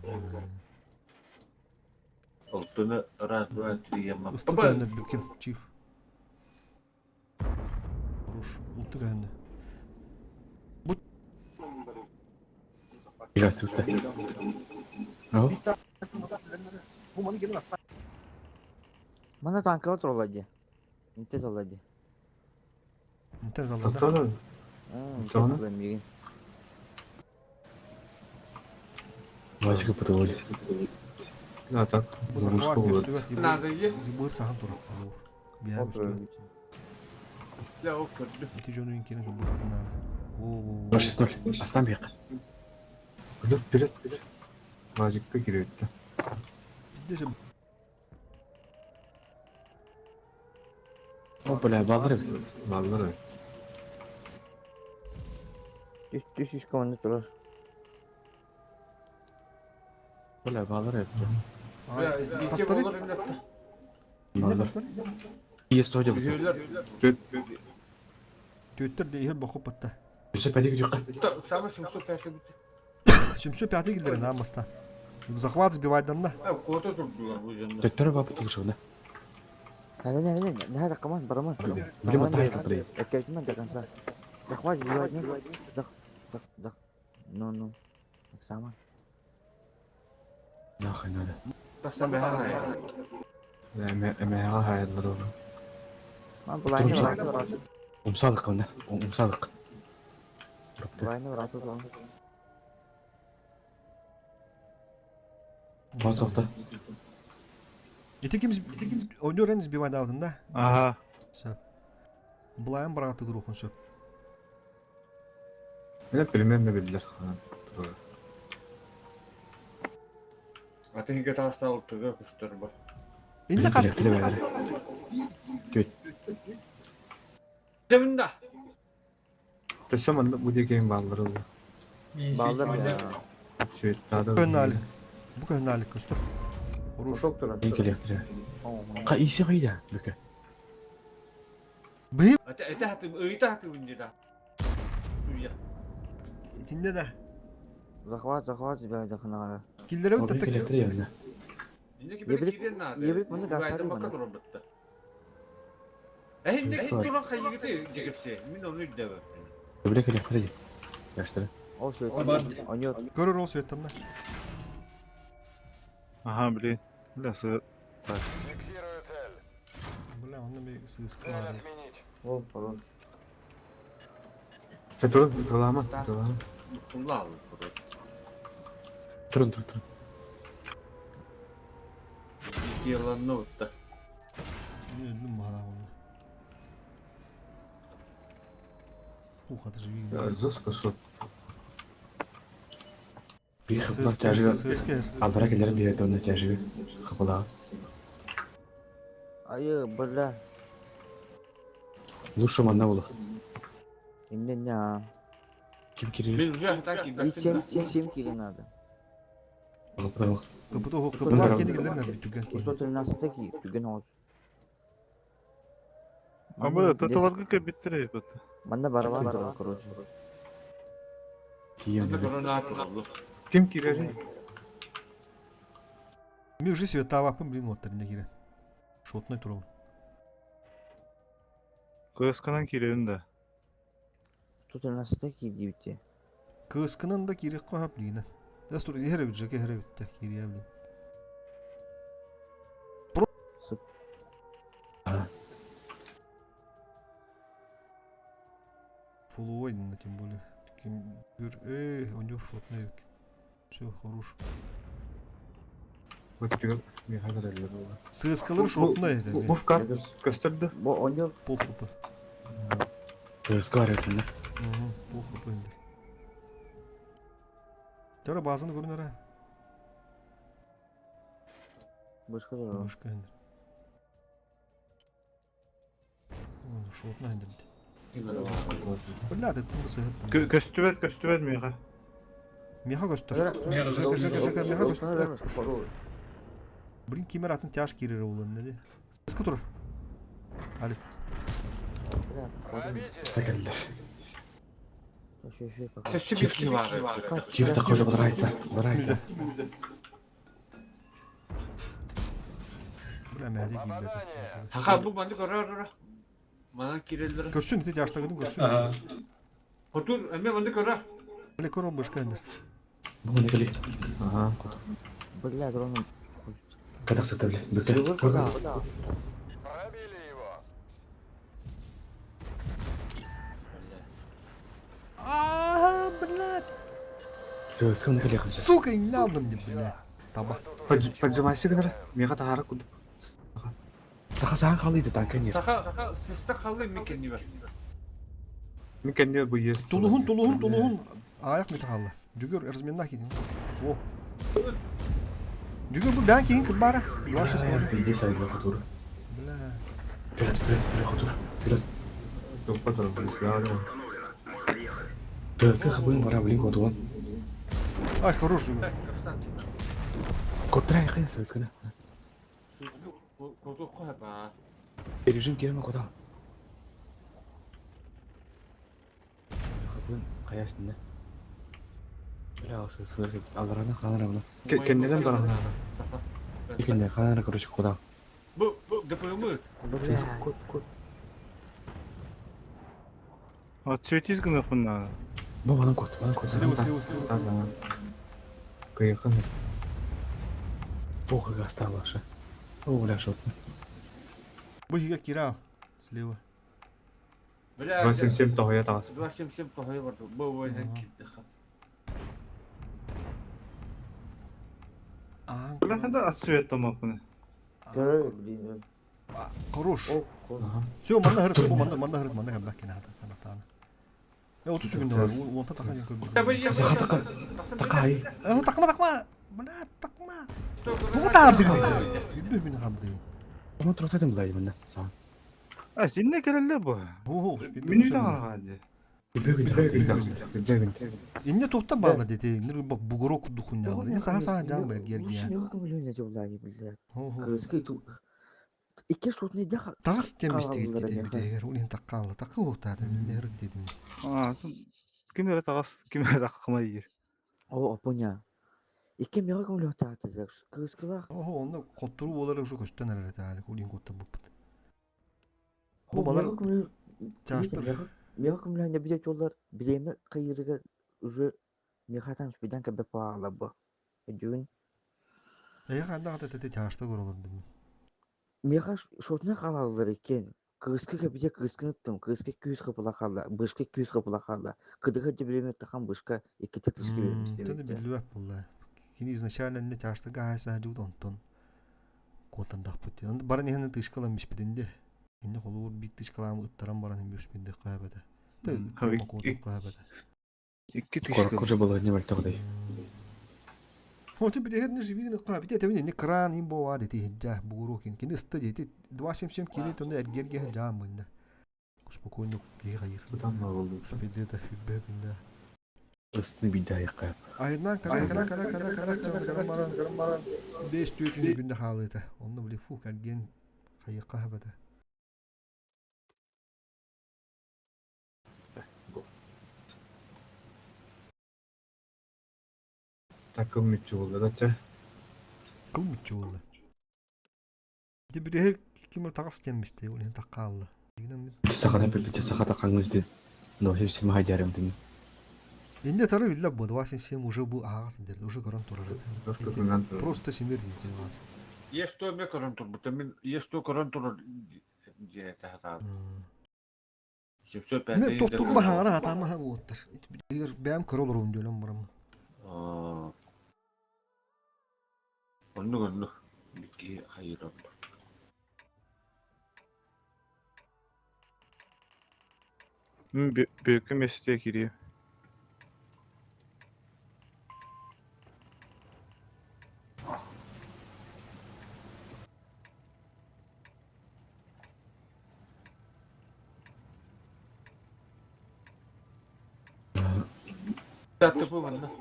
Алтыны раз, два, три я Ыстык көһүннэ бүкүм, чиф. Хорош, улты көһүннэ. Бу Играстыкта. Ау. Мана танкыга тураллар дии. Инте тураллар дии. Инте тураллар да. Тоттон. Инте тураллар миигин. Васика подводит. Да, так. Бу захват көстүбэт. Надо е. Быр сахан турар. Биһа көстүбэт. Я ол көрдүм. Ити дьону инкинэ кылбыһатын наада. О, 6-0. Астан бияққа. Вперед, вперед, вперед. Вазикка кириэтте. Бидде О, бля, баллар эбит. Баллар эбит. Түс түс үс команда турар. Бля, баллар эбит. Тастары. Баллар. Ие сто деп. Төт. Төттер де ихер бохуп батта. Өсө пәдик юққа. Самый 705 бит. 705 киллер наам баста. Захват сбивайданна. Кота турдулар бу жанда. Төттөр бапы тулшыгына. Әле әле нәһә команд бараман. Билем ата айтылдыр. Эккелтмен до конца. Захват сбивать не. Зах зах зах. Ну ну. Оксана. Нахуй надо. Эмэҕэ хаайаллар ол. Ман булайны баратыр. Умсалык анда. Умсалык. Булайны баратыр. Мансакта. Ити ким ойнор сбивай даутын да? Ага. Сөп. Булайын бараты дурухун сөп. Менә примерно биллер хаан. Аты таста алтыга көстөр бар. Инне кас. Төт. Деминда. Төсө манна бу деген баллар ол. Баллар я. Цветтада. Көнналик. Бу көнналик көстөр. Хорош. Кушок турар. Келектир. Ка иси кайда? Бүкө. Быйып Ата это хаты ыйта хаты үнде да. Уя. итинде да. Захват захват сбивать дахнага. Киллере Обы бит келектир янына. Инде ки Ебрик- бер кирен нады. ебрик муну гасары муну. Эхинде ки туран кайыгы жегипсе. Мин оны үддәбе. Өбүрө келектир. Яштыр. Ол сөйт. Онёр. Көрөр ол сөйттен да. Ага, блин. Бля, сы. Бля, онда би сыскы бар. Ол парон. Фетол талама, талама. Улла. Турун турун турун. Яланны утта. Не өлдүм бала оны. Ух, это же видно. Жестко шот. Бир хыплар тяжи. Сыскы. Алдыра келерин бир онда тяжи. Хыпла. Айы, бля. Лучше манна болу. Инде не. Ким кири? Мин уже так И семь, семь, семь кири надо. Хыпла. Кыпыты кыпылар кени киллер бит түгөн ки. 113 ки, түген оз. А бу таталарга кебиттер бит. Манда барабан турар, короче. Тиен. Ким кирери? Ми уже себе тавапын блин вот не кире. Шотной турабын. Кысканан кирен да. 113 ки дибите. Кыскынан да кире кохап дигенен. Дастур хере бит жеке хере бит кире блин. Сып. Фуловой, на тем более. Таким бир, эй, у него шотный. Все, хорош. Вот тигр михадыр эллер ол. Сыскалар шотный. Муфкар көстөрдү. Бу онёр Пол хп. Сыскы бар да. Угу, пол хп инде. Тара базаны көрүнөр а. башка турар. Башка инде. Шотный инде. Бля, ты там сыгыт. Көстүбет, көстүбет миха. Меха көстөр. Жека, жека, жека, меха көстөр. Хорош. Блин, кимер атын тяж кирер улан неде. Сыскы тур. Али. Бля, Текелдер. Еще, еще, пока. Сөссү бир ки бар. Чифта кожо барайта. Барайта. Бля, мэһэри киирбэтэ. Хаха бу маннык көрөр Манан киирэллэр. Көрсүн ити тяжтагытын көрсүн. Ага. Хотун эмиэ маннык көрө. Бля, көрө бышка энер. Бу маны кали. Ага. Бля, дроном. Катах сыта бля. Жүгір Бырка. куда? А, блядь. Сыска маны кали ханча. Сука, не надо мне, блядь. Таба. Поджимайся гынар. Мега тахара кудук. Саха сахан халыйды танка нет. Саха саха сыста халлы микенни бар. Мин кэннигэр бу иэс. Тулуһун, тулуһун, тулуһун. Аяк мүтэ хаалла. Жүгөр разменна киһин. О. Жүгөр бу бээн киһин кырбаара. 2-6 Иди сайдла хотур. Бля. Вперед, вперед, вперед, хотур. Вперед. Туппа турар бу. Сыска хабын бара блин хотур. Ай, хорош Жүгөр. Котрай хын сысканы. Режим кереме кота. Хабын каясында. Бля, сыска аларана ханара буна. Кэнниден баран. Икенде ханара короче кода. Бу бу ДПМ. Бля, Кут кут. Отсветись гынапын надо. Бу банан кот, банан кот. Слева, слева, слева. Кыйкын. Похуй осталось. О, бля, шот. Бу иһигэр киирэ Слева. Бля. 277 тоһуйа таҕыс. 277 тоһуйа барды. Бу война кирди. Аан. Бля, ханда отсвет томапын. көрө, блин. Хорош. О, кол. Все, манна хырыт, бу манна манна хырыт, манна кэлбэк кини хата, хата Э, 30 секунда бар, уонта тахан көрбүт. Саха така. Такай. Э, такма, такма. Бля, такма. Тугу таарды гини. Үбү күнү хамды. Оны туратадым булай мында. Сахан. А, синне келеле бу. Хо, хо, Минут алган. Бөгүн. Инне тухта баала дети, нир бугуро кудухун яалар. Инне саха саха жан бар гергия. Лучше не көмөлөнө жоллаани, бля. Хо, хо. Кыргызский ту. Икки шотный да. Тагыс темишти Кааллар дети эмиэхэ. билегер, улин таккаалла, такы утаады, нер дедим. А, ким эре тагас, ким эре таккыма ийир. О, опоня. Икки мега көмөлө тааты. Кыргызскилах. Хо, онно коттуру болар ушу көстөн эрер таали, улин котта буппут. Бу балар чаштыр. Мега көмөлө бизе жоллар билеме кыйырыга уже мехатан спидан кебе паала бу. Өдүн. Эйе канда ката тете чашта көрөлөр дедим. Меха шотна халаллар экен. Кыргызский бизе кыргызскыны туттум. Кыргызский күүс кыпыла халла, бышка күүс кыпыла халла. Кыдыга билеме тахан бышка икки тышки бермиш Таны билбэп булла. Кини изначально не чашта гайса жууд онтон. Котан дахпыт. Онда баран ихен тышкалам бишпидинде. Инне холуур бит тышкалам ыттаран баран бишпидинде каябата. Ты каябата. Икки тышка. Кожа было не вальтогдай. Фото билер не живи на каби те не кран им бова дети хиджа бугурокин. Кини ста дети 277 кили тонда эргерге жам мында. Спокойно киге Там болду. Спидета хүббе күндә. Ыстны бидә якка. Айынан кара кара кара кара кара кара баран баран 5 4 күндә халыта. Онны биле фу кәрген кайыкка хабата. Такым мүчү болду да ча. Кыл мүчү болду. Де бир ким тагыс темишти, ул инде таккалды. Сахана бир саха такаңыз Но все махадярым дим. Инде тары билле бу 27 уже бу агасы дерди, уже көрөн турар. Просто симер дейт. Есть то ме көрөн тур, бу мен есть то көрөн тур же тахата. 705. Мен токтук бахара атама ха буоттар. Эгер бэм көрө олорун дөлөм барам. Оннук оннук. Бики хайыр. Бөккө месте кире. Татты бу манна.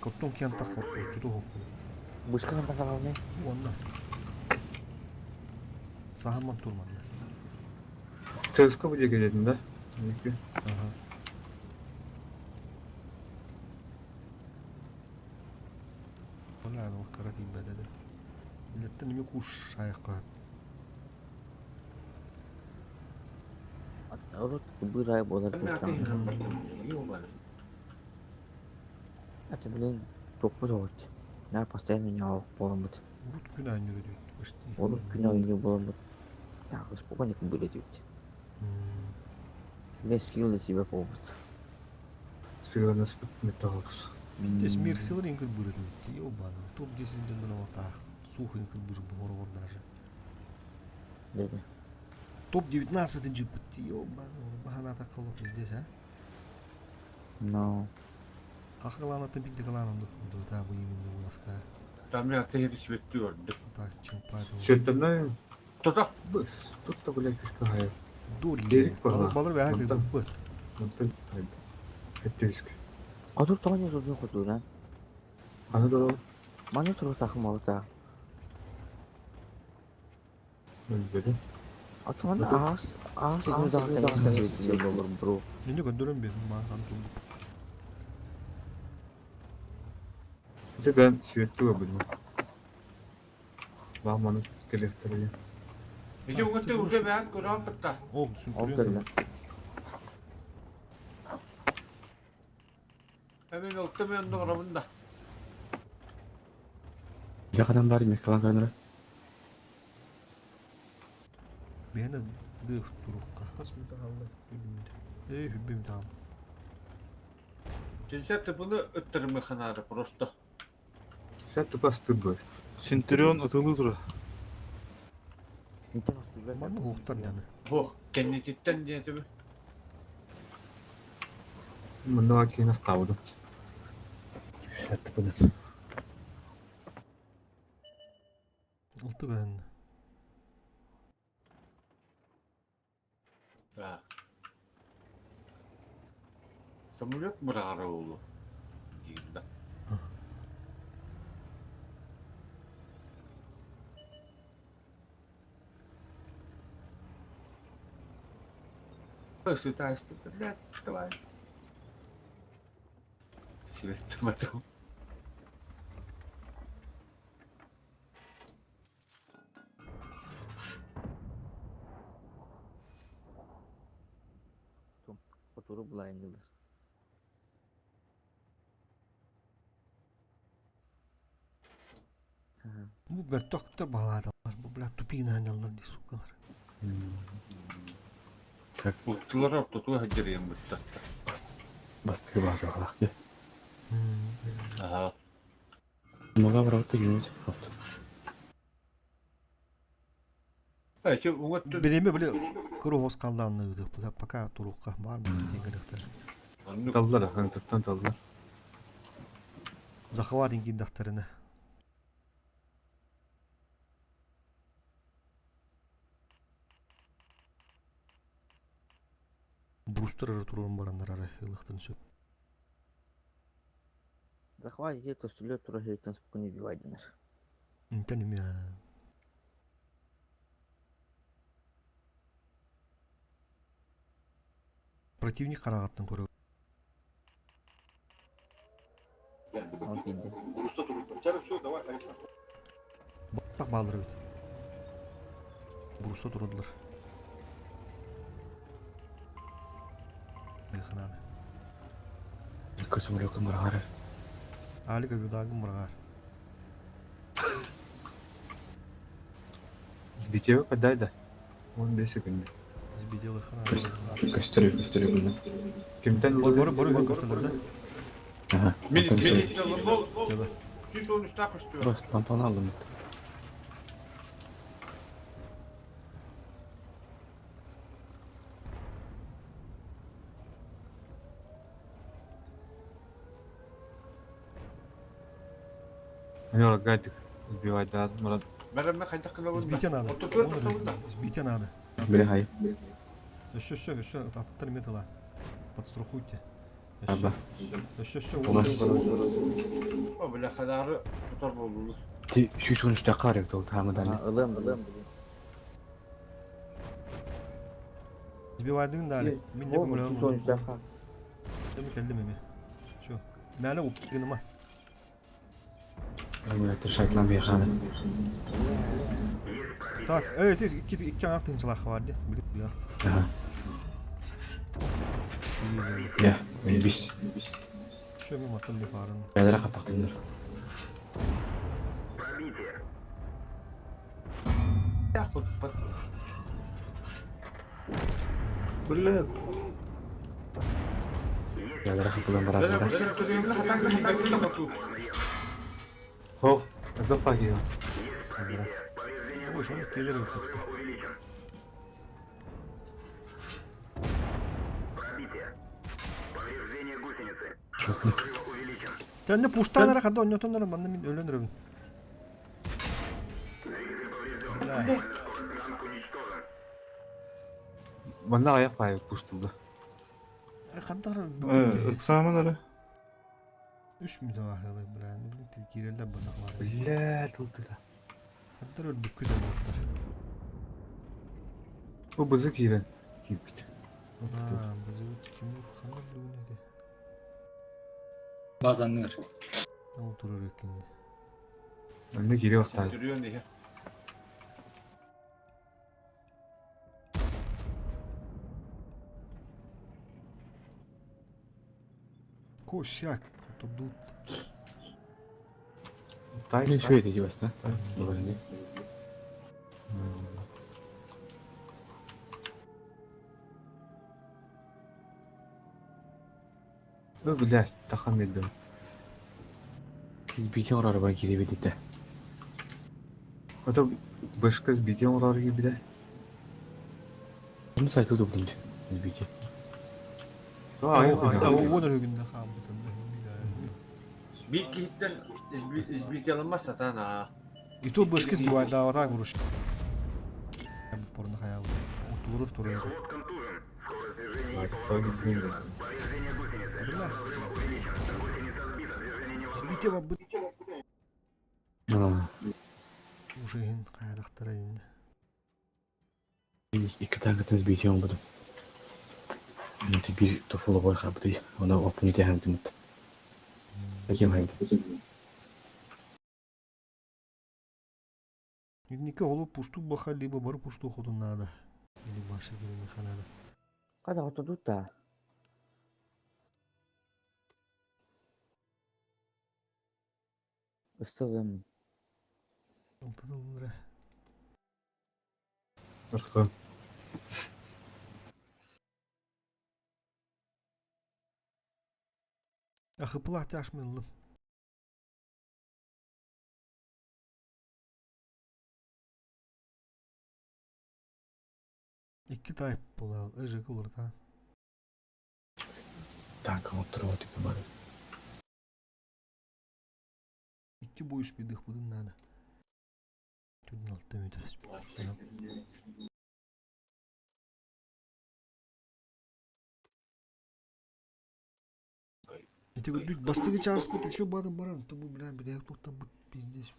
Коттон киан так хотто, чудо хоппу. Бышка ханта халалны. Онна. Сахаман турманна. ЦСКА бу диэки дедин да? Ага. Бля, ну кыра тиийбэтэ да. Үлэттэн эмиэ куш шайыққа. Урут быырай буолар Это, блин, туппут оҕут. Наар постоянно ньоох буоламмыт. Урут күн аанньа өтүт почти. Урут күн оонньуу буоламмыт. Так, спокойно были Мен скилл на себя побыть. Сыгранаспыт металлокс. Здесь мир силы иҥкир бырытын. Ёбаный. Топ-10 дьоннор отаах. Сух иҥкир быр бороҕор даже. Деді. Топ-19 жиппыт. Ёбаный. Баханата колок здесь, а? Но. Хахаланатын бигде калананды да бу именно уласка. Там я ты светти орды. Так, чемпай. Светлана Туда. быс. Тут то блядь кишка хая. Дори. Дерек Балыр бар. балыр бәһә Мантан. бу. Мантан. Эттириск. Хотур тоҕо не турдун хотура? Аны да Маны туру тахым алта. өлбөдү. Атыман аас аас аас болор бро. Нені көндөрөн бер маған тулду. Ити ben светти көрбүдүм. Бааманы келехтере. Ити угатты уже бәһә көрәм битта. Ол Ол сүнтүрүн. кэллэ. Hemen olta men doğramın da. Жақадан бар мекалан камера. Бэһэнэ дых турукка. Хас мүтэ халла. Үбүмүтэ. Эй, хүбүм таам. Cinser tıpını ıttırımı kanarı просто. Сен тупастыр бу. Центурион ытылы тура. Интен астыбар. Манны хуктар яны. Bu kendititten diye tabi. Мында кийин астабыдым. Сен тупаны. Ылты бәһән. Ha. Samulök mırağara oğlu. Diyeyim da. Светайство, блядь, давай. Свет Хотуру булайындылар. Бу бер токтор баладалар. Бу бля тупигин ханялар ди сукалар. Так, Уттулар ортотуга хаджырыйын бытта. бастығы база қалақ де. Ага. Мога барабыта юнит. Вот. Эчи уңат Береме биле кыры хос калдаанны ыдык. Пока турукка бар бу тенгелектер. Таллар, хантаттан таллар. Захват ингин дактарына. Брустер ары турун барандар ары ылыктын сөп. Захват где-то сүлө тура хейтен спокойно убивайдынар. Интен эме. Противник карагаттан көрө. Ол кейде. Бак балдыр бит. Бруста турдулар. Биханады. Көсөмөлөкө мырағары. Алика юдагы мыргар. Сбитеwe подай да. 15 секунд. Сбиделы хана. Көстөрү, көстөрү күнү. Кимтен Бору бору көстөлөр да. Ага. Мин мин бол Жаба. 113 көстү. Бас лампаны алдым. Они гайдик сбивать да, Мурат. Береме кайда кылабын. Сбитие надо. Ортотуга тасабын да. Сбитие надо. Биле хай. Еще, еще, еще, аттар металла. Подстрахуйте. Аба. Еще, еще, У нас О бля хадары тутар болду. ти сүүс үстэ қарыг дол таамаданы. Ылым ылым. Сбивайдың дали. Мен не Ол көмөлөм. 113 Дemi келдим эми. Чо. Мәле уп гыныма. Шайтлан бейханы. Так, эй, ити икки икки аҥар тыһыынчалаахха бар дии. Били быа. Ага. Я, бис. Şu мен маттан bir барын. Бәлері қапақтындар. Хотпат. Бля, Бәлері қапыдан баратылар. Хох, это пагио. Ой, şunu gelir bitti. Шотны. Тәнне пуштанара хада оннотоннара манна мин өлөн өрөбүн. Бля. Манна аяқ пай пуштулда. Хандар ыксааман эрэ. Үш мүтө баһыралай бля. Не билим кииреллер базаклар. Бля, тылтыда. Хандар өлбүккү болуптар. Бу бызы киирен. Киирбит. Аа, бизі ким хандар бүгүн эти. Базаныр. Ол турар экен. Анны киире бактады. Түрүөн дихе. Кошак, хотурдут. Тай, Мен шөй деги баста. Булар не. Бу бля, тахан меддим. Сиз битен орар бар кире бедите. Ото башка сбитен орар гибде. Bunu сайты дубдум. Бите. Уон өрөгүндө хаамбытын. Бир киһиттен избитиалыммас сатаан аа. И то бышкис бывает, да, вот так буруш. Порно хаял. Отулур турар. Бля. Сбите бабы. Аа. Уже ин каядактара ин. Икки танкатын сбитен буду. Ти бир тофулы бой хабды. Оны опуни хәмдимит. Таким хәмди. Ники олу пушту баха либо бар пушту ходу надо. Или башы gibi механада. Қада отурдут да. Ыстыгым. Алтыдылынра. Ыркы. Ахыпла тяшмыллым. Икки тайп була, ыжык olur та. Танк оттырып типа бар. Икки буйуш бидих будун надо. Түдүн алты мүтө. Эти говорю, бастыгы чарсты, ты чё бадым баран, то бу бля, бля, кто там пиздец.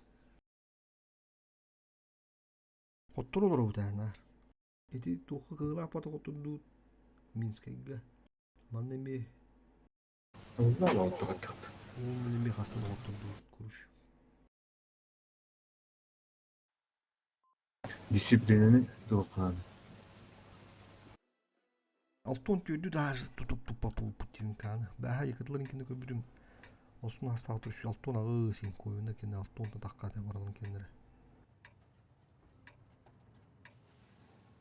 Хоттор олор утаанар. Эти туха кыгыла апата хотурду Минскайга. Манна ми Ылла олтура тыкты. Мен ми хастан хотурду куруш. Дисциплинаны туққан. Алтон түйді даже тутуп тупа путин каны. Бәһә якытларын кине көбүдүм. Осун хаста туруш алтон агы син коюна кине алтон таққа баралын кенере.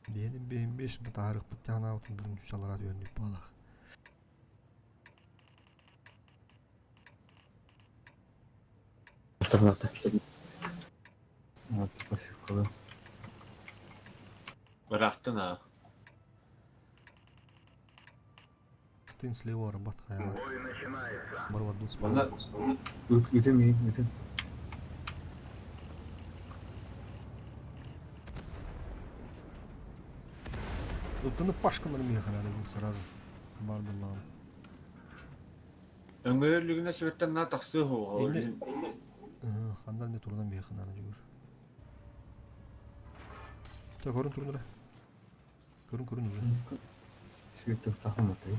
Беним бейм беш бутарык бутяна отун бүгүн шалара дүйөнүп балак. Оттырнакта. Вот, пасивкалы. Бырахтын аа. Стын слева рабат хаяла. Бар бар дус. Манна Үтім ей, үтім. Ылтыны пашкалар механада бу сразу. Бар буллан. өңөрлүгүнэ себеттен на тахсы хоо. Инде хандар не турдан механада жүгүр. Так, көрүн турунура. Көрүн көрүн уже. Светтік тахым отай.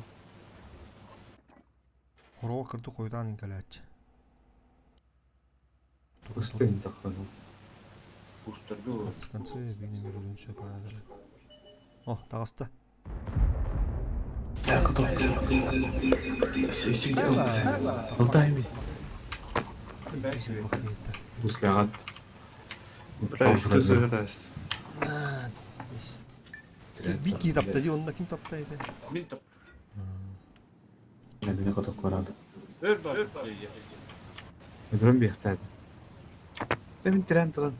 Хороо кырды койдан инкалач. Ыстыын таххан. Кустарга ол. В конце бини көрүн сөп аадара. О, таҕыста. Так, готов. Алтайми. Услягат. Бля, что за радость? Бик киһи тапта дии, онно ким тапта ити? Мин тап. Мені готов корады. Өр бар. Өдөрөн биэхтээди. Мин тирэн туран.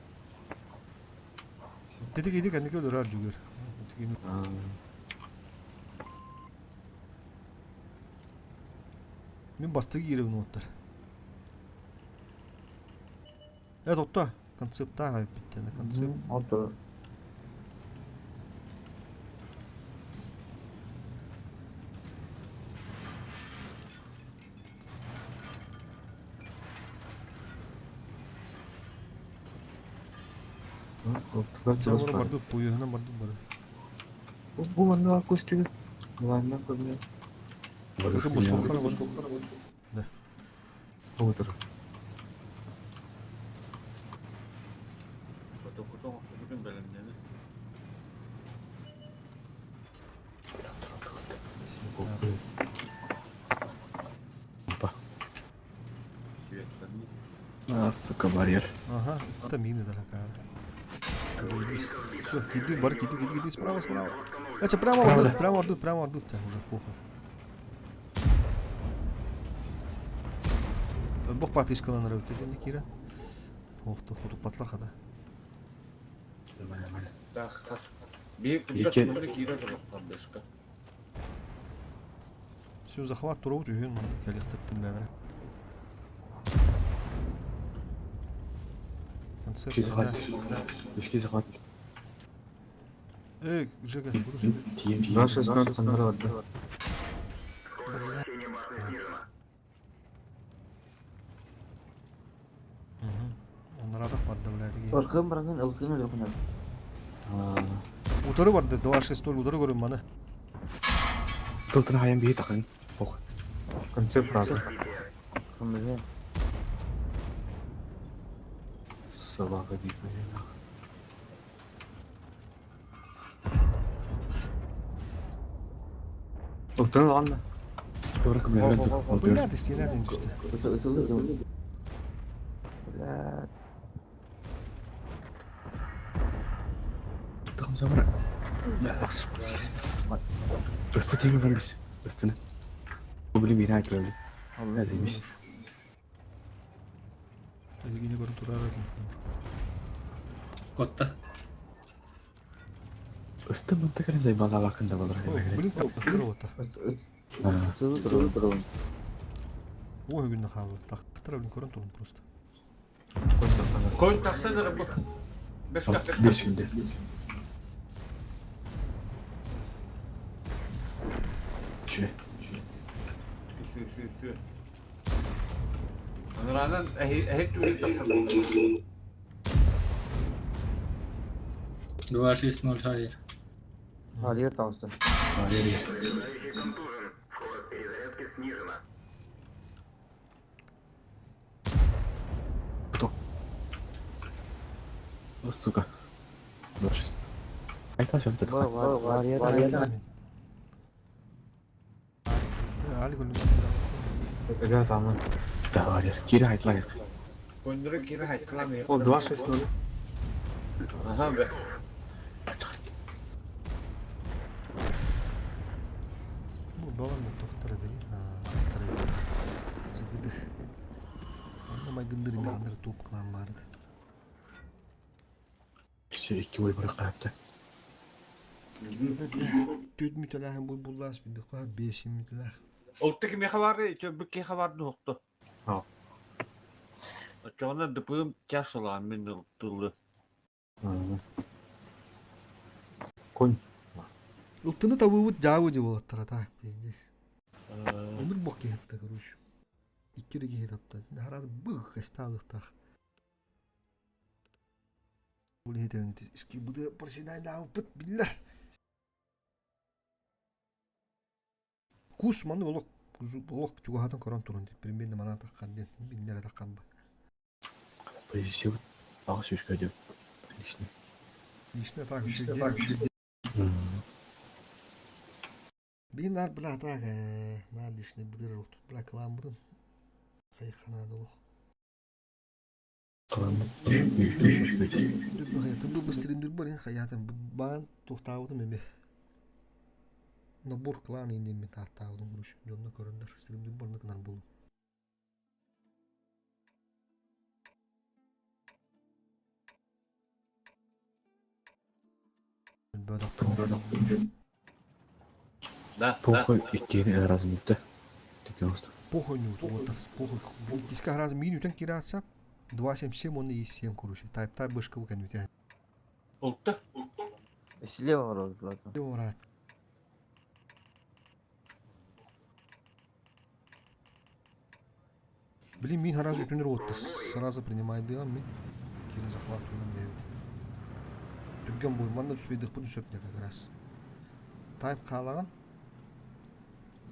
Дедик иди кэнники өлөрөр дьүгүр. Мин бастыгы киирэбин уоттар. Э, тотто, концептаах эбиппит концепт. Отур. Чамура барды, пуйуһунан барды бары. Бу манна акустика. Ладно, көрмө. Бускулхана Да. Отыр. Опа. А, сука, барьер. Ага, это мины, дорогая. Заебись. Все, киды, бар, киды, киды, киды, справа, справа. Это прямо ордут, прямо ордут, прямо ордут, тебя уже похуй. Бог патышкалан рөтө ден кира. Охту хоту патлар хада. Нормально, нормально. Так, Bir Екі- кира бешка. Все захват туруут үһүн манна кэлиэхтэр бэлэрэ. Концерт. Үшке захват. Үшке захват. Эй, Жека, буду Тием, тием. 2-6-0 қандар барды. Оннарадах барды, блядь. Ыркын баргын ылкын өлөркүн. Утары барды, 2-6-0 удары көрүм маны. Тылтын хайан бии тақын. Ох. Концепт барды. Кымыгы. Собака дикая. Ылтын алғанда. Тура кымы Блядь, стенаден түсті. Ытылды. Бля. Тақым замра. Өсті теңі біз. Өстіні. Бұл мені айтылы. Әзіміш. Егене көрін турар екен. Котта. Өсті мұнта кәрім зай бала бақында болыр. Блин, тақтыр ота. Ытылды. Ой, күнне қалды. Тақтыр блин көрін тұрым просто. Koy taksana bu. Бешка. Бес күнде. Үші. Şu şu şu. Анрадан әһи түри тақсан. 2-6-0 Хайр. Барьер тауысты. Сука. 2-6. Айта шамты. Барьер. Барьер. Али көрін. Ребята, аман. Да, барьер. Кире айтылайық. Көндірі кері хайткалам. Ол 2-6-0. Аха бе. Бу балам тоқтар еді. Аттар еді. Зыгыды. Онна майгындыр механдыр топ кылан барды. Үші екі ой бір қарапты. Төт мүтеләһен бу буллас бинде ка 5 мүтеләх. Олты кеме хабары, чөбүк хабарды хоқты. Ha. Очоғына дыпым тясылан мен тылы. Конь. Ылтыны табыбыт жабы же болаттар так пиздец. Онур бок кетти короче. Икки де кетти. Хараз бых касталыктах. Бул хетерин иски буду проседай да пыт биллер. Кус маны олох олох чугахатын корон турун примерно мана таккан ден биннере таккан ба. Позиция 8 сүүскэ диэн личный. Личный так еще Биир наар бля так наар личный быдыр отут бля кыламмытын хайханаады олох. Кыламмыт 3 сүүскэ. Бу быстырым дүрбөр хаятын баан тухтаабытым эми. Набор клан индин мен тааттаабытым күрүш дьонно көрөндөр стрим дүрбөр ныкынар болу. Да, да. Похуй иккиһин раз мүттэ. Түккен Похуй не вот похуй. Диска раз минутен кираться. 2.77 он и 7, короче. Тайп тайп бышка выкануть. Улта. Слева вроде было. Ура. Блин, мин сразу түнер отты. Сразу принимай дыам мин. Кирин захват унам бейбит. Түрген бой, манна түспейдік бұны сөпне как раз. Тайп қалаған.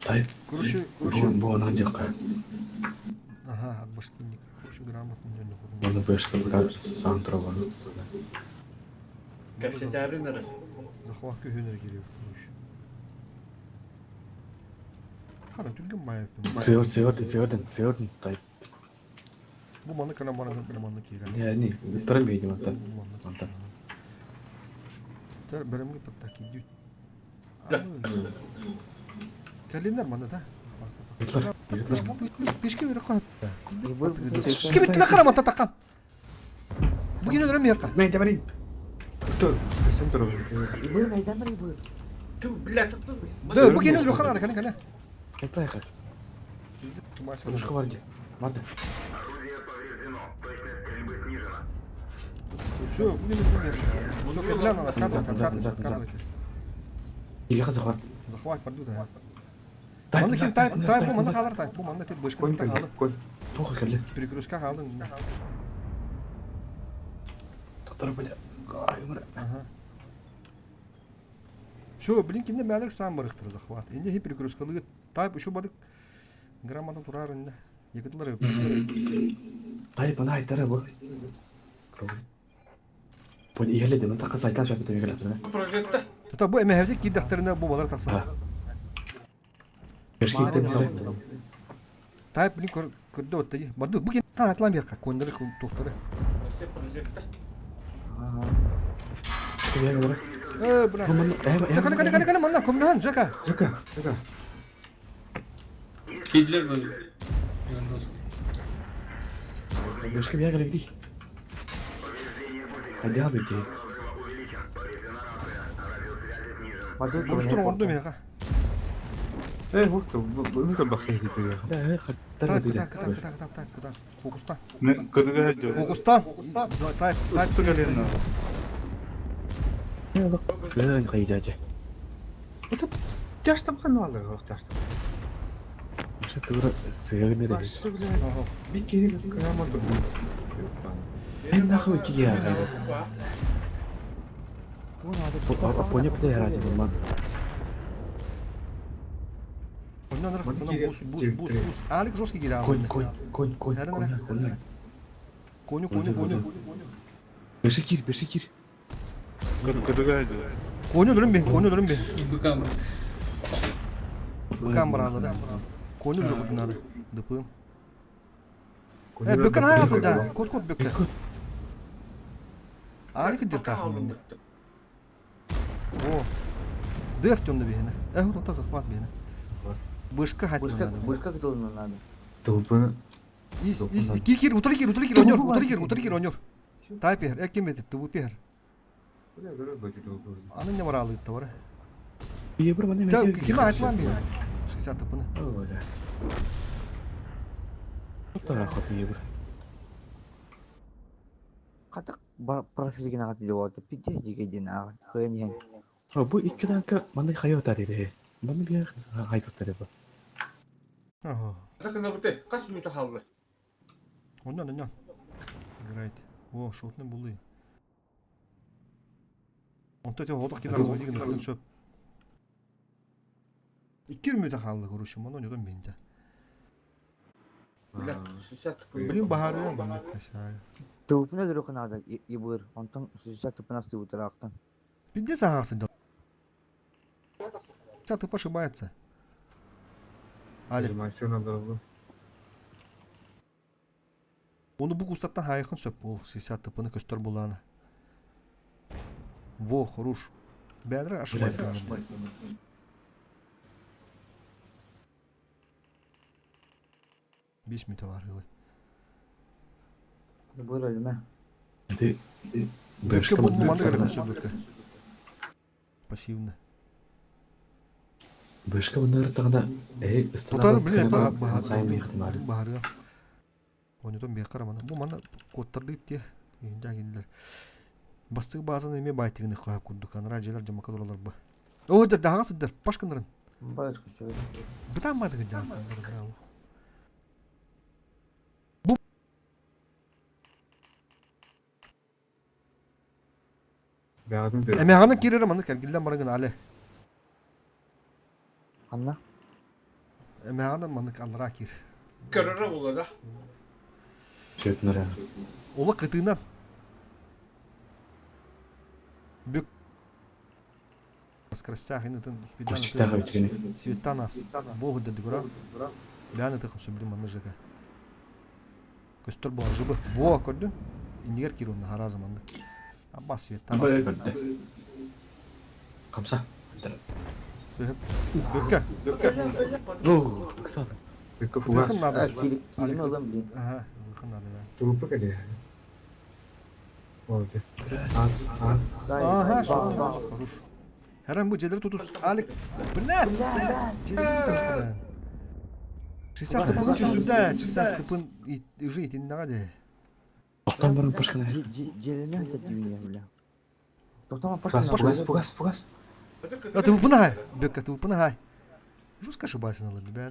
Тайп. Короче, короче. Бу анан жакка. Ага, от башкинника. Короче, грамотно не ходим. Оны быштырга сам турган. Кәпсетәрин арас. Захват көхөнер келип, короче. Қара түрген байып. Сыгыр сыгырдын сыгырдын сыгырдын тайп. Бу маны кана маны кана маны кирә. Не, не, туран бейдим ата. Ата. Тер беремге паттак идет. Да. Кәлиннәр маны да. Ытлар, ытлар. Пешке бере кап. Ибыр Ким итле карама татакан. Бүгін өлөрөм яка. Мен табарин. Көстөн турабыз. Ибыр найдан бар ибыр. Ту, бля, тут. Да, бүгін өлөрө кана кана кана. Ытлай кар. Подушка бар где? Марды. Все, бүгін өлөрөм яка. Все, кәллән ана Назад, карта назад, карта назад, назад. карта. Или захват. Захват барду да. Тайп, Маны ким тайп тайп бу маны назад. халар тайп бу маны тип бышка Конь халы. конь. Похуй кэллэ. Перегрузка халы. Татар бля. Ай, умра. Ага. Все, блин, кинде мәлік сам барықтыр захват. Инде хи перегрузкалыгы тайп еще бадык грамотно турар инде. Екітлер Тайп мына айтара бу. Бу иһэле дем така сайтан шапы теме келе. Прожекта. Та бу эмэһэвде киддахтарына бу балар тақсан. Бешки китеп сара. Тайп блин көрдө отты. Барды бу кен атлам яка кондыры тухтары. Все прожекта. Ага. Кубя келе. Э, бля. Бу мына э Кана кана кана кана манна комнахан жака. Жака, жака. Кидлер был. Левандовский. Бешки бия келе ди. Кайда алды ки? Баду Бурустур орду меха. Э, вот, bunu da bakayım gidiyor. Да, э, хаттар Так, ди. так, так, так, так, так, так. Фокуста. Кыдыга жо. Фокуста. Тайп, тайп. Устугалена. Сыгын кайда же. Это тяжтам каналдар, ох, тяжтам. Ошо тугура сыгын не деди. Ага. Bir kere kıyamet oldu. Мен нахуй киге кайда. Поня бите разы булман. Ондан рахат, бус, бус, бус, бус. Алик жесткий гире. Конь, конь, конь, конь, конь, конь. Коню, коню, коню. Беши кир, беши кир. Кыдыга жо. Коню дөрüm бе, коню дөрüm бе. И быкам. Быкам баралы да. Коню дөрüm надо. ДПМ. Э, бөкөн ағасы да. Кот кот бөкө. Алик диртахын менде. О. Деф тönde бихне. Э, вот это захват бихне. Бышка хатты Бышка, надо. бышка должна надо. Толпы. Ис, ис, кир, кир, утыры кир, утыры кир, онер, утыры кир, утыры кир, онер. Тай пехер, э, кем это, тыбы пехер. Аны не баралы это бар. Ие бир мана Та, киме айтлан бихне? 60 тыпыны. Оля. Тара хат ие бир. Катак бар просилигин агаты деп алды. Пиздец деген ага. Хыйын ен. А бу икки танка мандай хайо тари. Маны бир хайтат бу. Ага. Так на бute. Kaç минута kaldı? Оннан, оннан. Играет. О, шотный булы. Он то хотох кинар разводигин хатын сөп. Икки мүтә халлы короче, мана онёдон менде. Бля, 60 Блин, бахары бахары. Тыбыппын өлөрүөххэ наада ибыр, онтон 60 тыппын астыыбыттараахтан. Пиздец аһаҕас сылдьар. Тып ошибается. Али. Оны бу кустаттан хайыхын сөп ол 60 тыпыны көстөр булааны. Во, хорош. Бәдір ошибается. 5 мүнөтэ баар Бу өлүмэ. Ити Бөккө бу маннык эрэ сөбөккө. Пассивно. Бышка bunları эһи Тутар биле баһарыа. Онутон биэххэ романа. Бу манна куоттардык тиэ. Инжа кинилер. Бастык баазаны эме байтыгын хап курдук. Анара дьиэлэр дьамака туралар бу. О, даҕа сыддар. Пашканарын. Башка сөбө. Бытаан баатыгын дьаан. Бу Эмэҕинэн киирэр маннык эргиллэн баран гына але. Ханна? Эмэҕинэн маннык аллараа киир. Көрөрө буолла да. Сөтнөрө. Ола кытыынан. Бүк скоростях инытын Кустиктаах өтүгүнү. Светанас. Богу дедгура. Бяны тыхым сөбүлү манны жыга. Көстөр буолар жыбы. Во, көрдүн? Иннигэр киир онно хараза маннык. Абба Светанас. Көрдө. Хамса. Сыһыт. Бүккэ. Бүккэ. Оо, ыксаатын. Бүккэ фугас. Ылыхын надо. Киирин ылым блин. Ага, ылыхын надо. Тугуппа кэлиэ. Ол Ага, хорош. Herhan bu дьиэлэри тутус. Алик. Бля! Бля! 60 тыпын сүрдэ, 60 тыпын уже итиннэҕэ де. Тохтон баран пашкана. Дьиэлэнэ дьиэлэнэ бля. Тоқтама Фугас, пашкана. фугас, фугас, фугас. Тыпын хай. Бөккэ тыпын хай. Жестко ошибайся на ладно, бля,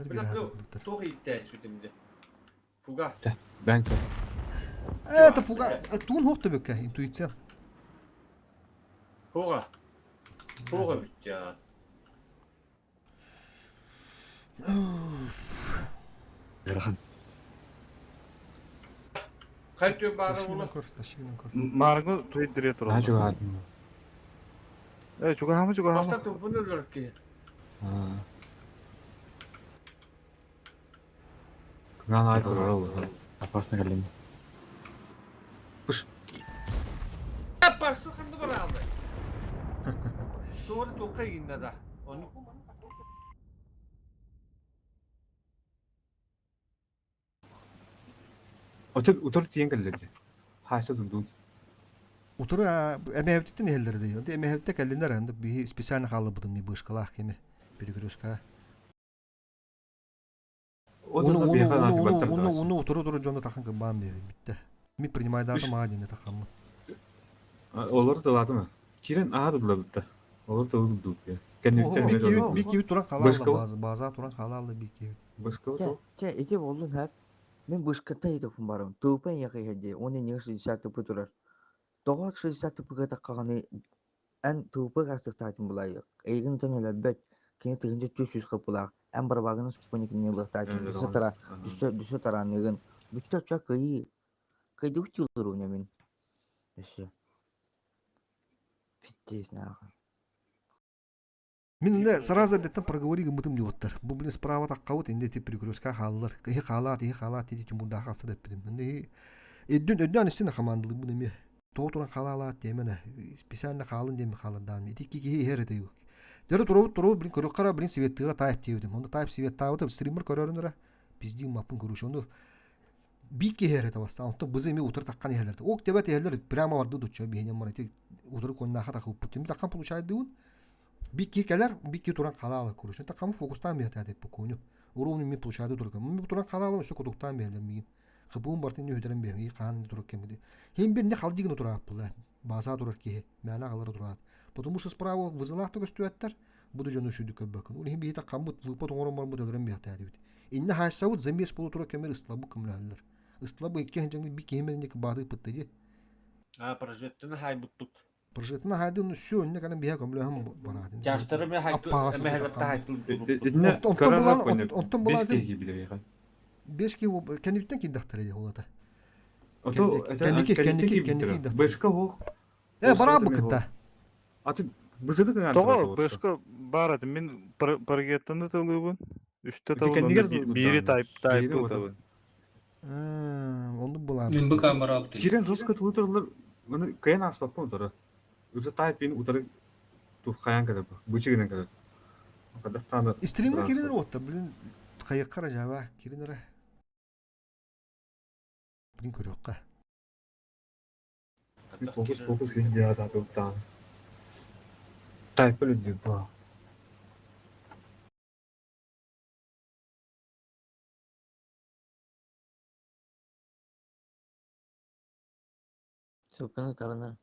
Туох иттээспитим де. Фуга. Бэнк. Это фуга. Туун хохто бөккэ интуиция. Фуга. Фуга бүттэ. Ыарахан. Хайты баара була. Ташигынан көр, ташигынан көр. Мааргы туйдырия турар. Наачы баатын. Э, чугаһама, чугаһама. Баста тупун өлөр ки. Кыҥаан аай турар ол. Опасно кэллин. Пыш. Барсы ханды баралды. Doğru toka yine da. Onu Отыр утар тиен кэллэрди. Хааса дудун. Утуру эмэһэбиттен иһэллэр дии. Онто эмэһэбитте кэллинэр анды биһи специально хааллыбытын ми бышкалаах кеме перекрестка. Уну уну уну уну уну уну утуру туру дьону тахан кыбаан биэри битте. Ми принимайдаата маа дине тахаммын. Олор тылаатыма. Кирен аа дудла битте. Олор тылы дудук. Кэнниттен Би киһи би киһи туран халаалла база база туран халаалла би киһи. Бышкыл Чэ, чэ, ити боллун хэп. Мин бышката итиппин барым. Тыыппын эйиэхэ иһэрдии, уонна иннигэр 60 тыппы турар. Тоҕо 60 тыппыга таххаҕыный эн тыыппы астыктаатым булайык. Эйигин ытан өлөрбөт. Кини 1400 хаппылаах. Эн барабаагын спутникини ылыахтаатым. Дүсө тара, дүсө, дүсө тараанныгын. Бүттэ оччо кыайыы. Кыайдыбыт дии мин. Өссө. Пиздец нахуй. Мин инде сразу деттен проговори гыммытым диоттар. Бу блин справа таххабыт инде ти перекрестка хааллар. Киһи хаалаат, иһи хаалаат диди тимурдаах хаста деппитим. Инде өйдүн өйдүн истин хамаандылык бу неме. Тоҕо туран хаалаалаат диэмэнэ. Специально хаалын диэми хаалардаан. Ити киһи иһэр этэ. Дөрө туробут туробут блин көрүк блин светтыга тайп диэбитим. Онда тайп светтаабыт стример көрөрүнөрө пиздин маппын көрүш. Онду бик киһи эрэ бастаан. Онтон бызы эми утар таккан иһэлэр. Ок тебет иһэлэр прямо барды дучча биһинен бар ити утары коннааха тахыппыт. Тими таккан получайдыын. Бикки кэлэр, бикки туран халаала курушун. Таккам фокустаан биһэтэ деп бу Уровень ми получайды турга. Ми туран халаала өссө кутуктаан биһэлэр мигин. Хыбуун бартын үһүтэрэн биһи хаан турар кемиди. Хим бир не халдигин тураап була. База турар киһи. Мәна халары тураат. Потому что справа вызылаах көстүөттер. Буду жону шүдү көбөкүн. Ули хим биһи таккамбыт выпот оңорон бар бу өлөрөн биһэтэ дибит. Инне хаашсабыт замес болу турар кемер ыстла бу кымлаллар. Ыстла бу икки ханжаңы би киһименник баады пытты ди. А прожектını хайбуттут. Прожектына хайды ну все, инне канан биһэ көмлөһөм бараатын. Жаштары мен хайту, эмэхэлэтте хайту. Онтон булан онтон булан Бес киһи билэр Беш ки кенибиттен киддахтар эди холата. Ото Кэнники, кэнники, кэнники. Бэшка хоох. Э, бараа быкытта. Аты бызыды кыган. Тоҕо бэшка бар аты мин паргеттан ытылыыбын. Үстэ табын биири тайп тайп ытабын. Оннук булаабыт. Мин бу камера апты. Кирен жестко тылытырлар. Маны кыйан аспаппын утары. Уже тайпин утары туххайан кэлэр. Бычыгынан кэлэр. Кадахтааны. Стримҥа кирин уотта, блин, хайыккара жаба, кирин эрэ. Блин көрүөххэ. Фокус фокус индиада тылтаан. Тайпа үрдүк баа. Сылканы таранар.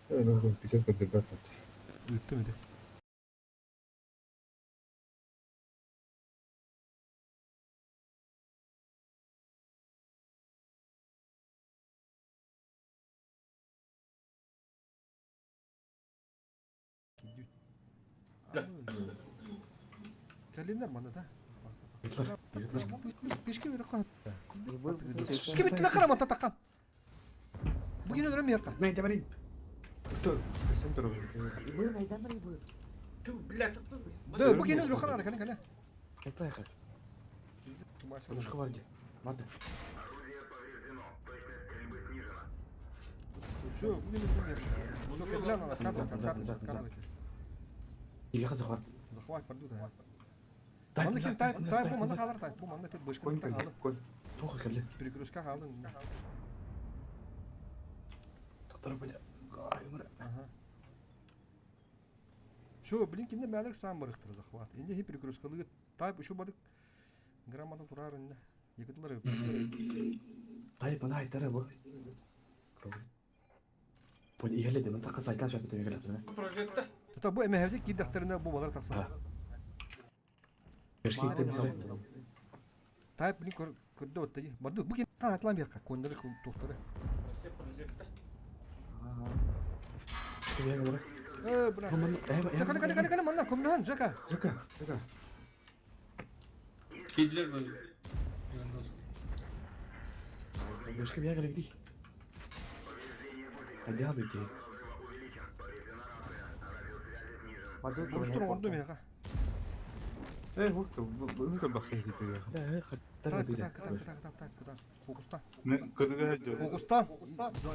Компьютер көрдөрбөт. Ыыттым ити. Кэлиннэр манна да. Пешке бере кап. Ким иттиле карама татакан. Бүгүн өлөрөм яка. Мен табарин. Көстөн турабын. Ибыр найдан бар ибыр. Да, бүгүн өлөрө канара кэлин кэлин. Это я Подушка варди. Ладно. Все, бүгүн өлөрөм яка. Все, кэлин ана Назад, назад, назад, назад. Илиха захват. Захват барду да. Манна ким тайп тайп бу манна халар тайп бу манна тип бышка Конь хаалы. конь. Туха кэлли. Перегрузка хаалын. Тактар бля. Ага. Все, блин, кинде мәлер сам барыктыр захват. Инде хи перегрузкалыгы тайп ушу бадык грамота турар инде. Екидилер. Тайп мына айтара бу. Бу иһэле де мантака сайтан шапы демек эле. Прожекта. Та бу эмэһэвде кирдәхтеринә бу балар тахса. Першкикте мисал. Тайп блин көр көрдө отты. Барды бу кен атлам якка кондыр тохторы. Все прожекта. Э, бра. Жака кale кale кale манна көмнөн жака. Жака, жака. Кидлер böyle. Левандовский. Бешке бия керек ди. Кайда беке? Бурустур орду мега. Э, вот, bunu da bakayım gidiyor. Да, хаттар Так, ди. так, так, так, так, так, так. Фокуста. Мен кыргы жо. Фокуста.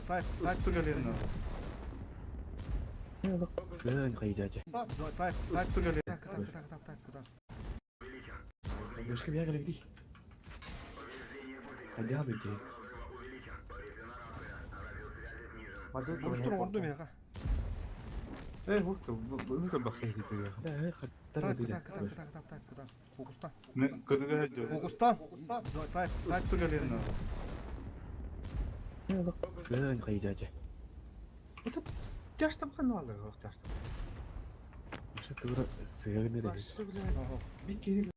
Тайп, тайп. Сен кайда же. Тайп, тайп. Так, так, так, так, так, так. Бешке бия керек ди. Кайда беке? Бурустур орду мега. Э, вот, bunu da bakayım gidiyor. Да, хаттар Так, ди. так, так, так, так, так, так. Фокуста. Мен кыргы жо. Фокуста. Тайп, тайп. Сен кайда же. Тяж там каналы, тяж там. Ошо тура сыгырны да. Bir kere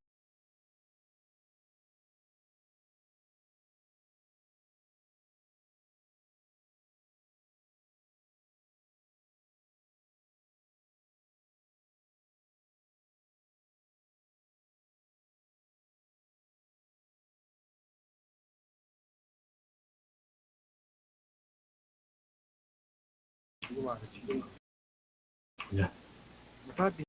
Я. Tabii.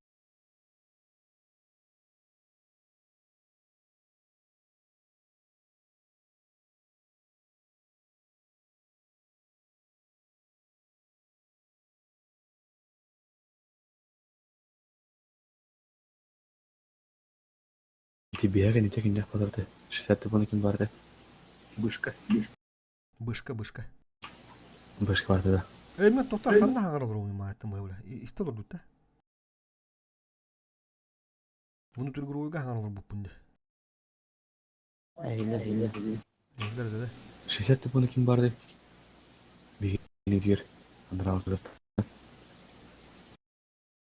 Ти бияга не текин жак бадарты. 60 буну ким барды? Бышка. Бышка, бышка. Башка барды да. Э, мен токтор ханна хаңар олор уйма аттым бля. Исте олор дутта. Буну түргүр уйга хаңар олор буппунду. Эйлер эйлер. Эйлер да. 60 буну ким барды? Бигини бир. Андырабыз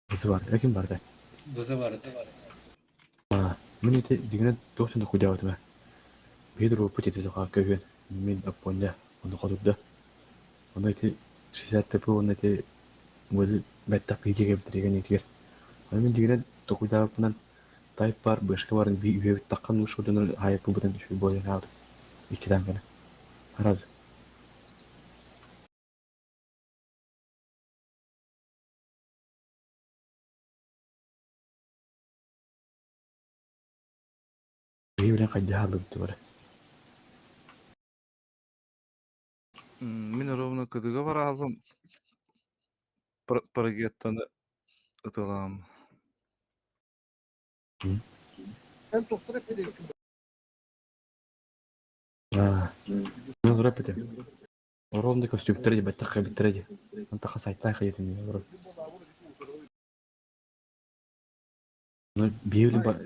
Бызы бар. Ким барды? Бызы бар. Мен эти дигенен тоқтонда кудябатыма. Бедр опыт эти заха көген. Мен аппонда. Оны кодурда. Оны эти 60 тп оны эти өзі бәттап бейдеге бітірген екер. Оны мен дигенен токуйдабынан Тайп бар, бышка бар, үһүөбүт таххан уус ордунар хайаппыбытын үчүгэй буолан хаалбыт. Икки таҥканы. Раз. Биһи билэн хайдах хааллыбыт бары. Мин ровно кыдыга бараалым парагеттаны ытылаам. Аа, мен олорор этим. Ровно көстүбүттэрэ дии, бэттэх хайбыттара дии. Онтон сайтаан хайытын дии олорор. Ну, биһи бар...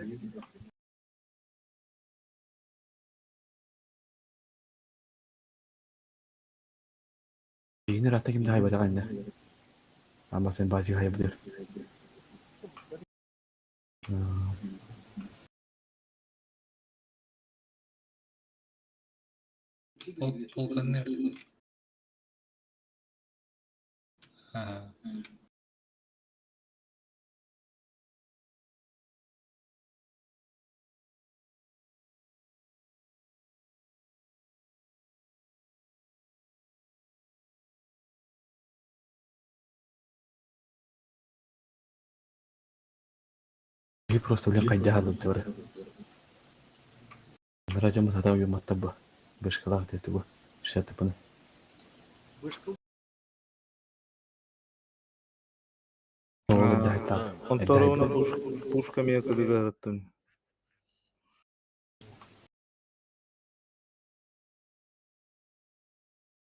Биһини ыраатта ким да хайбатах иннэ. Ама сен базик хайбыдыр. Полканы. Ага. Биһи просто блин хайдах алыбыт Анараа дьоммут хата уйумматтар бу. Бышкалаах диэти бу. Шатыпын. Онторуна пушка мия кыдыга ырыттым.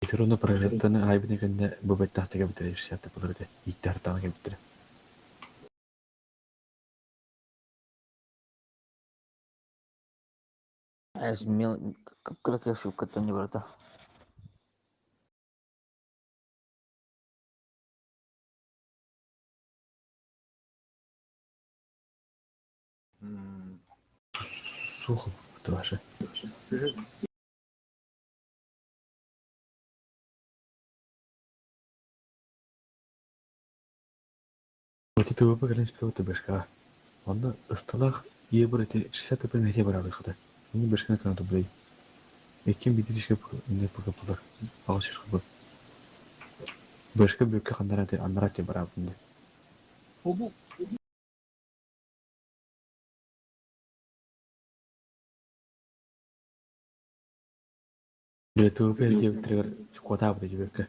Итируна прожектаны айбыны кэннэ бу бэттахтыга бүтэрэ шатыпылар этэ. Ииттэ хартаана кэлбиттэрэ. Эс мел кып-кыракый ошибкаттан не барыта. Сухо ваши. Вот это ВП кэлэн испытывать башка. Онно ысталаах ийэ эти 60 ТП мэхэ баралыхата. Они башканы канату блей. Эккин бидишке не покапылар. Ағаш шырқы. Башка бөккө хандараты андарат барабынды. Бile ТВП диэбиттэригэр куотаабыта дьүбэккэ.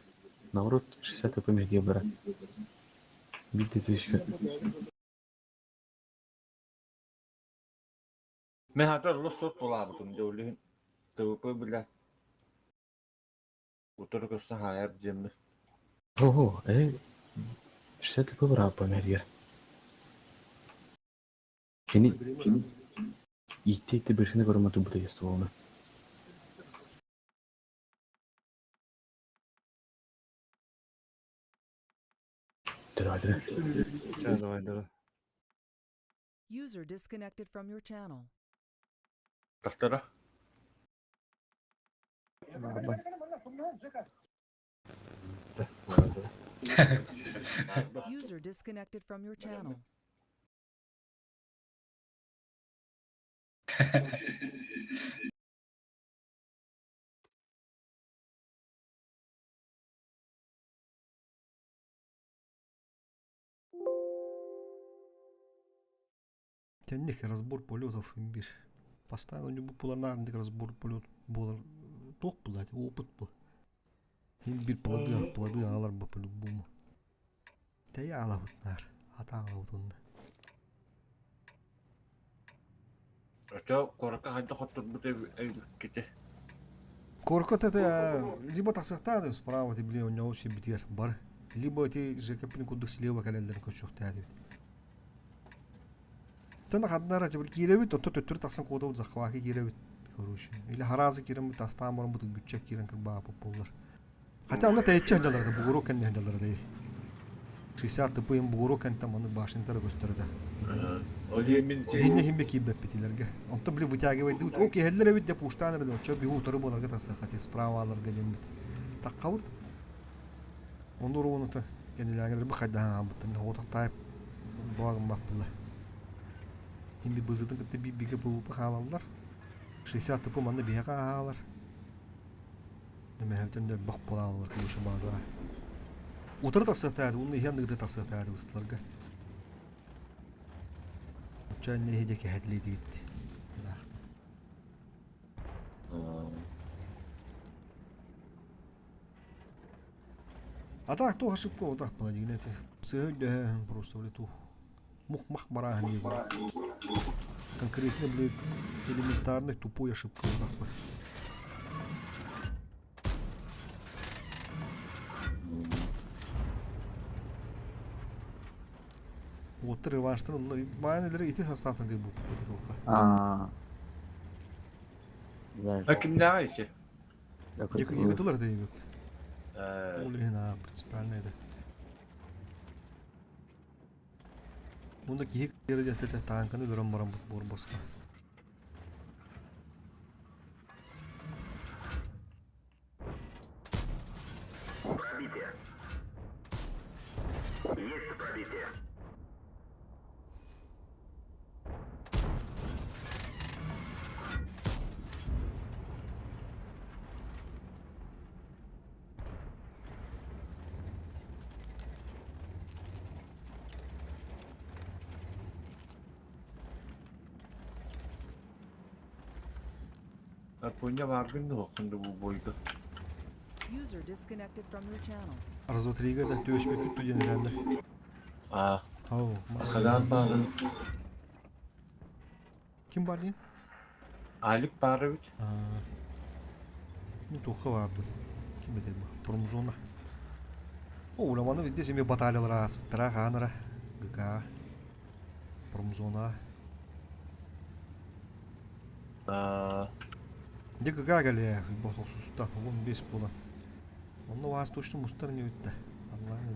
Наоборот, 60 ТП мэхэ бара. Бидишке. Мен хатар олус сот булаабытым дьэ ол иһин ТВП билэ утары көрсөн хаайар диэммин. Ого, 60 ТП барааппа мэригэр. Кини иитти биршини көрөмө тубута естуолна. Давай, Чэ, давай, давай. User disconnected from your channel. Тастара. Барбан. User disconnected from your channel. Тэнник разбор полетов имбир. Постоянно у него планарный разбор полет был. Туох булат, опыт был. Имбир плоды, плоды алар бы по-любому. Тэйэ алабыт наар. Ата алабыт онно. Очо куоракка хайдах хотторбут эбиккити. Коркот это либо тахсахтаады справа ти били у него битер бар. Либо ти ЖКП курдук слева кэлэллэрин көрсүөхтээдибит. Тана хаднара ти киирэбит, отто төттөрү тахсан куотабыт захваки киирэбит. Короче. Или харазы киирэн тастаан баран бут күччэк киирэн кырбаапы боллар. Хотя онно тэйчэ жаларда бугуру кэннэ жаларда. 60 ТП им бугуру кэнтэн маны башнитара көстөрдө. Ол иһин мин Хинне химбе киирбэппитилэргэ. Онтон били вытягивайдыбыт. О киһэллэр эбит деп уштаан эрэ оччо биһу утары буоларга тахсыахха справа аларга диэммит. Таххабыт. Онду уруунута кэннилээгэр бу хайдахан хаамбыттан хоҕутахтаайып буагын баппылла. Хин бызытын кытта биир бигэ ПВП хаалаллар. 60 ТП манна биһиэхэ аһаалар. Эмэһэбитин да бах буолааллар кылышы база. Утары тахсыахтаады, уонна иһэн ыгыта тахсыахтаады быстыларга. Оччо инне иһи диэки хэтлиитигит. А так туох ошибка вот так была дигин это. Сыһы дөһө просто блядь тух. Мух-мах барааһын диye Конкретно, блядь, элементарный тупой ошибка вот так. Уоттар реванштан маан ити составтан кый бу туха. Аа. А кимнээҕий ити? Якытылар дейбит. Ол иһин аа принципиально это. Мунда киһи кире дэтте танканы өлөрөн баран буор боско. Аппуня бааргын дуо бу бойга. User disconnected from your channel. Раз, два, три да төшпе күттү диэн этэннэр. Аа. Ау, Хадан баарын. Ким бар диэн? Алик баар эбит. Аа. Ну туохха баарбын. Ким этэ бу? Промзона. О, уламаны видде семе баталиялар ааспыттара хаанара. ГК. Промзона. Аа. Де ГК кэлэ бу суста 15 буолан. Онно ваас точно мустар не бүтті. Аллаһын.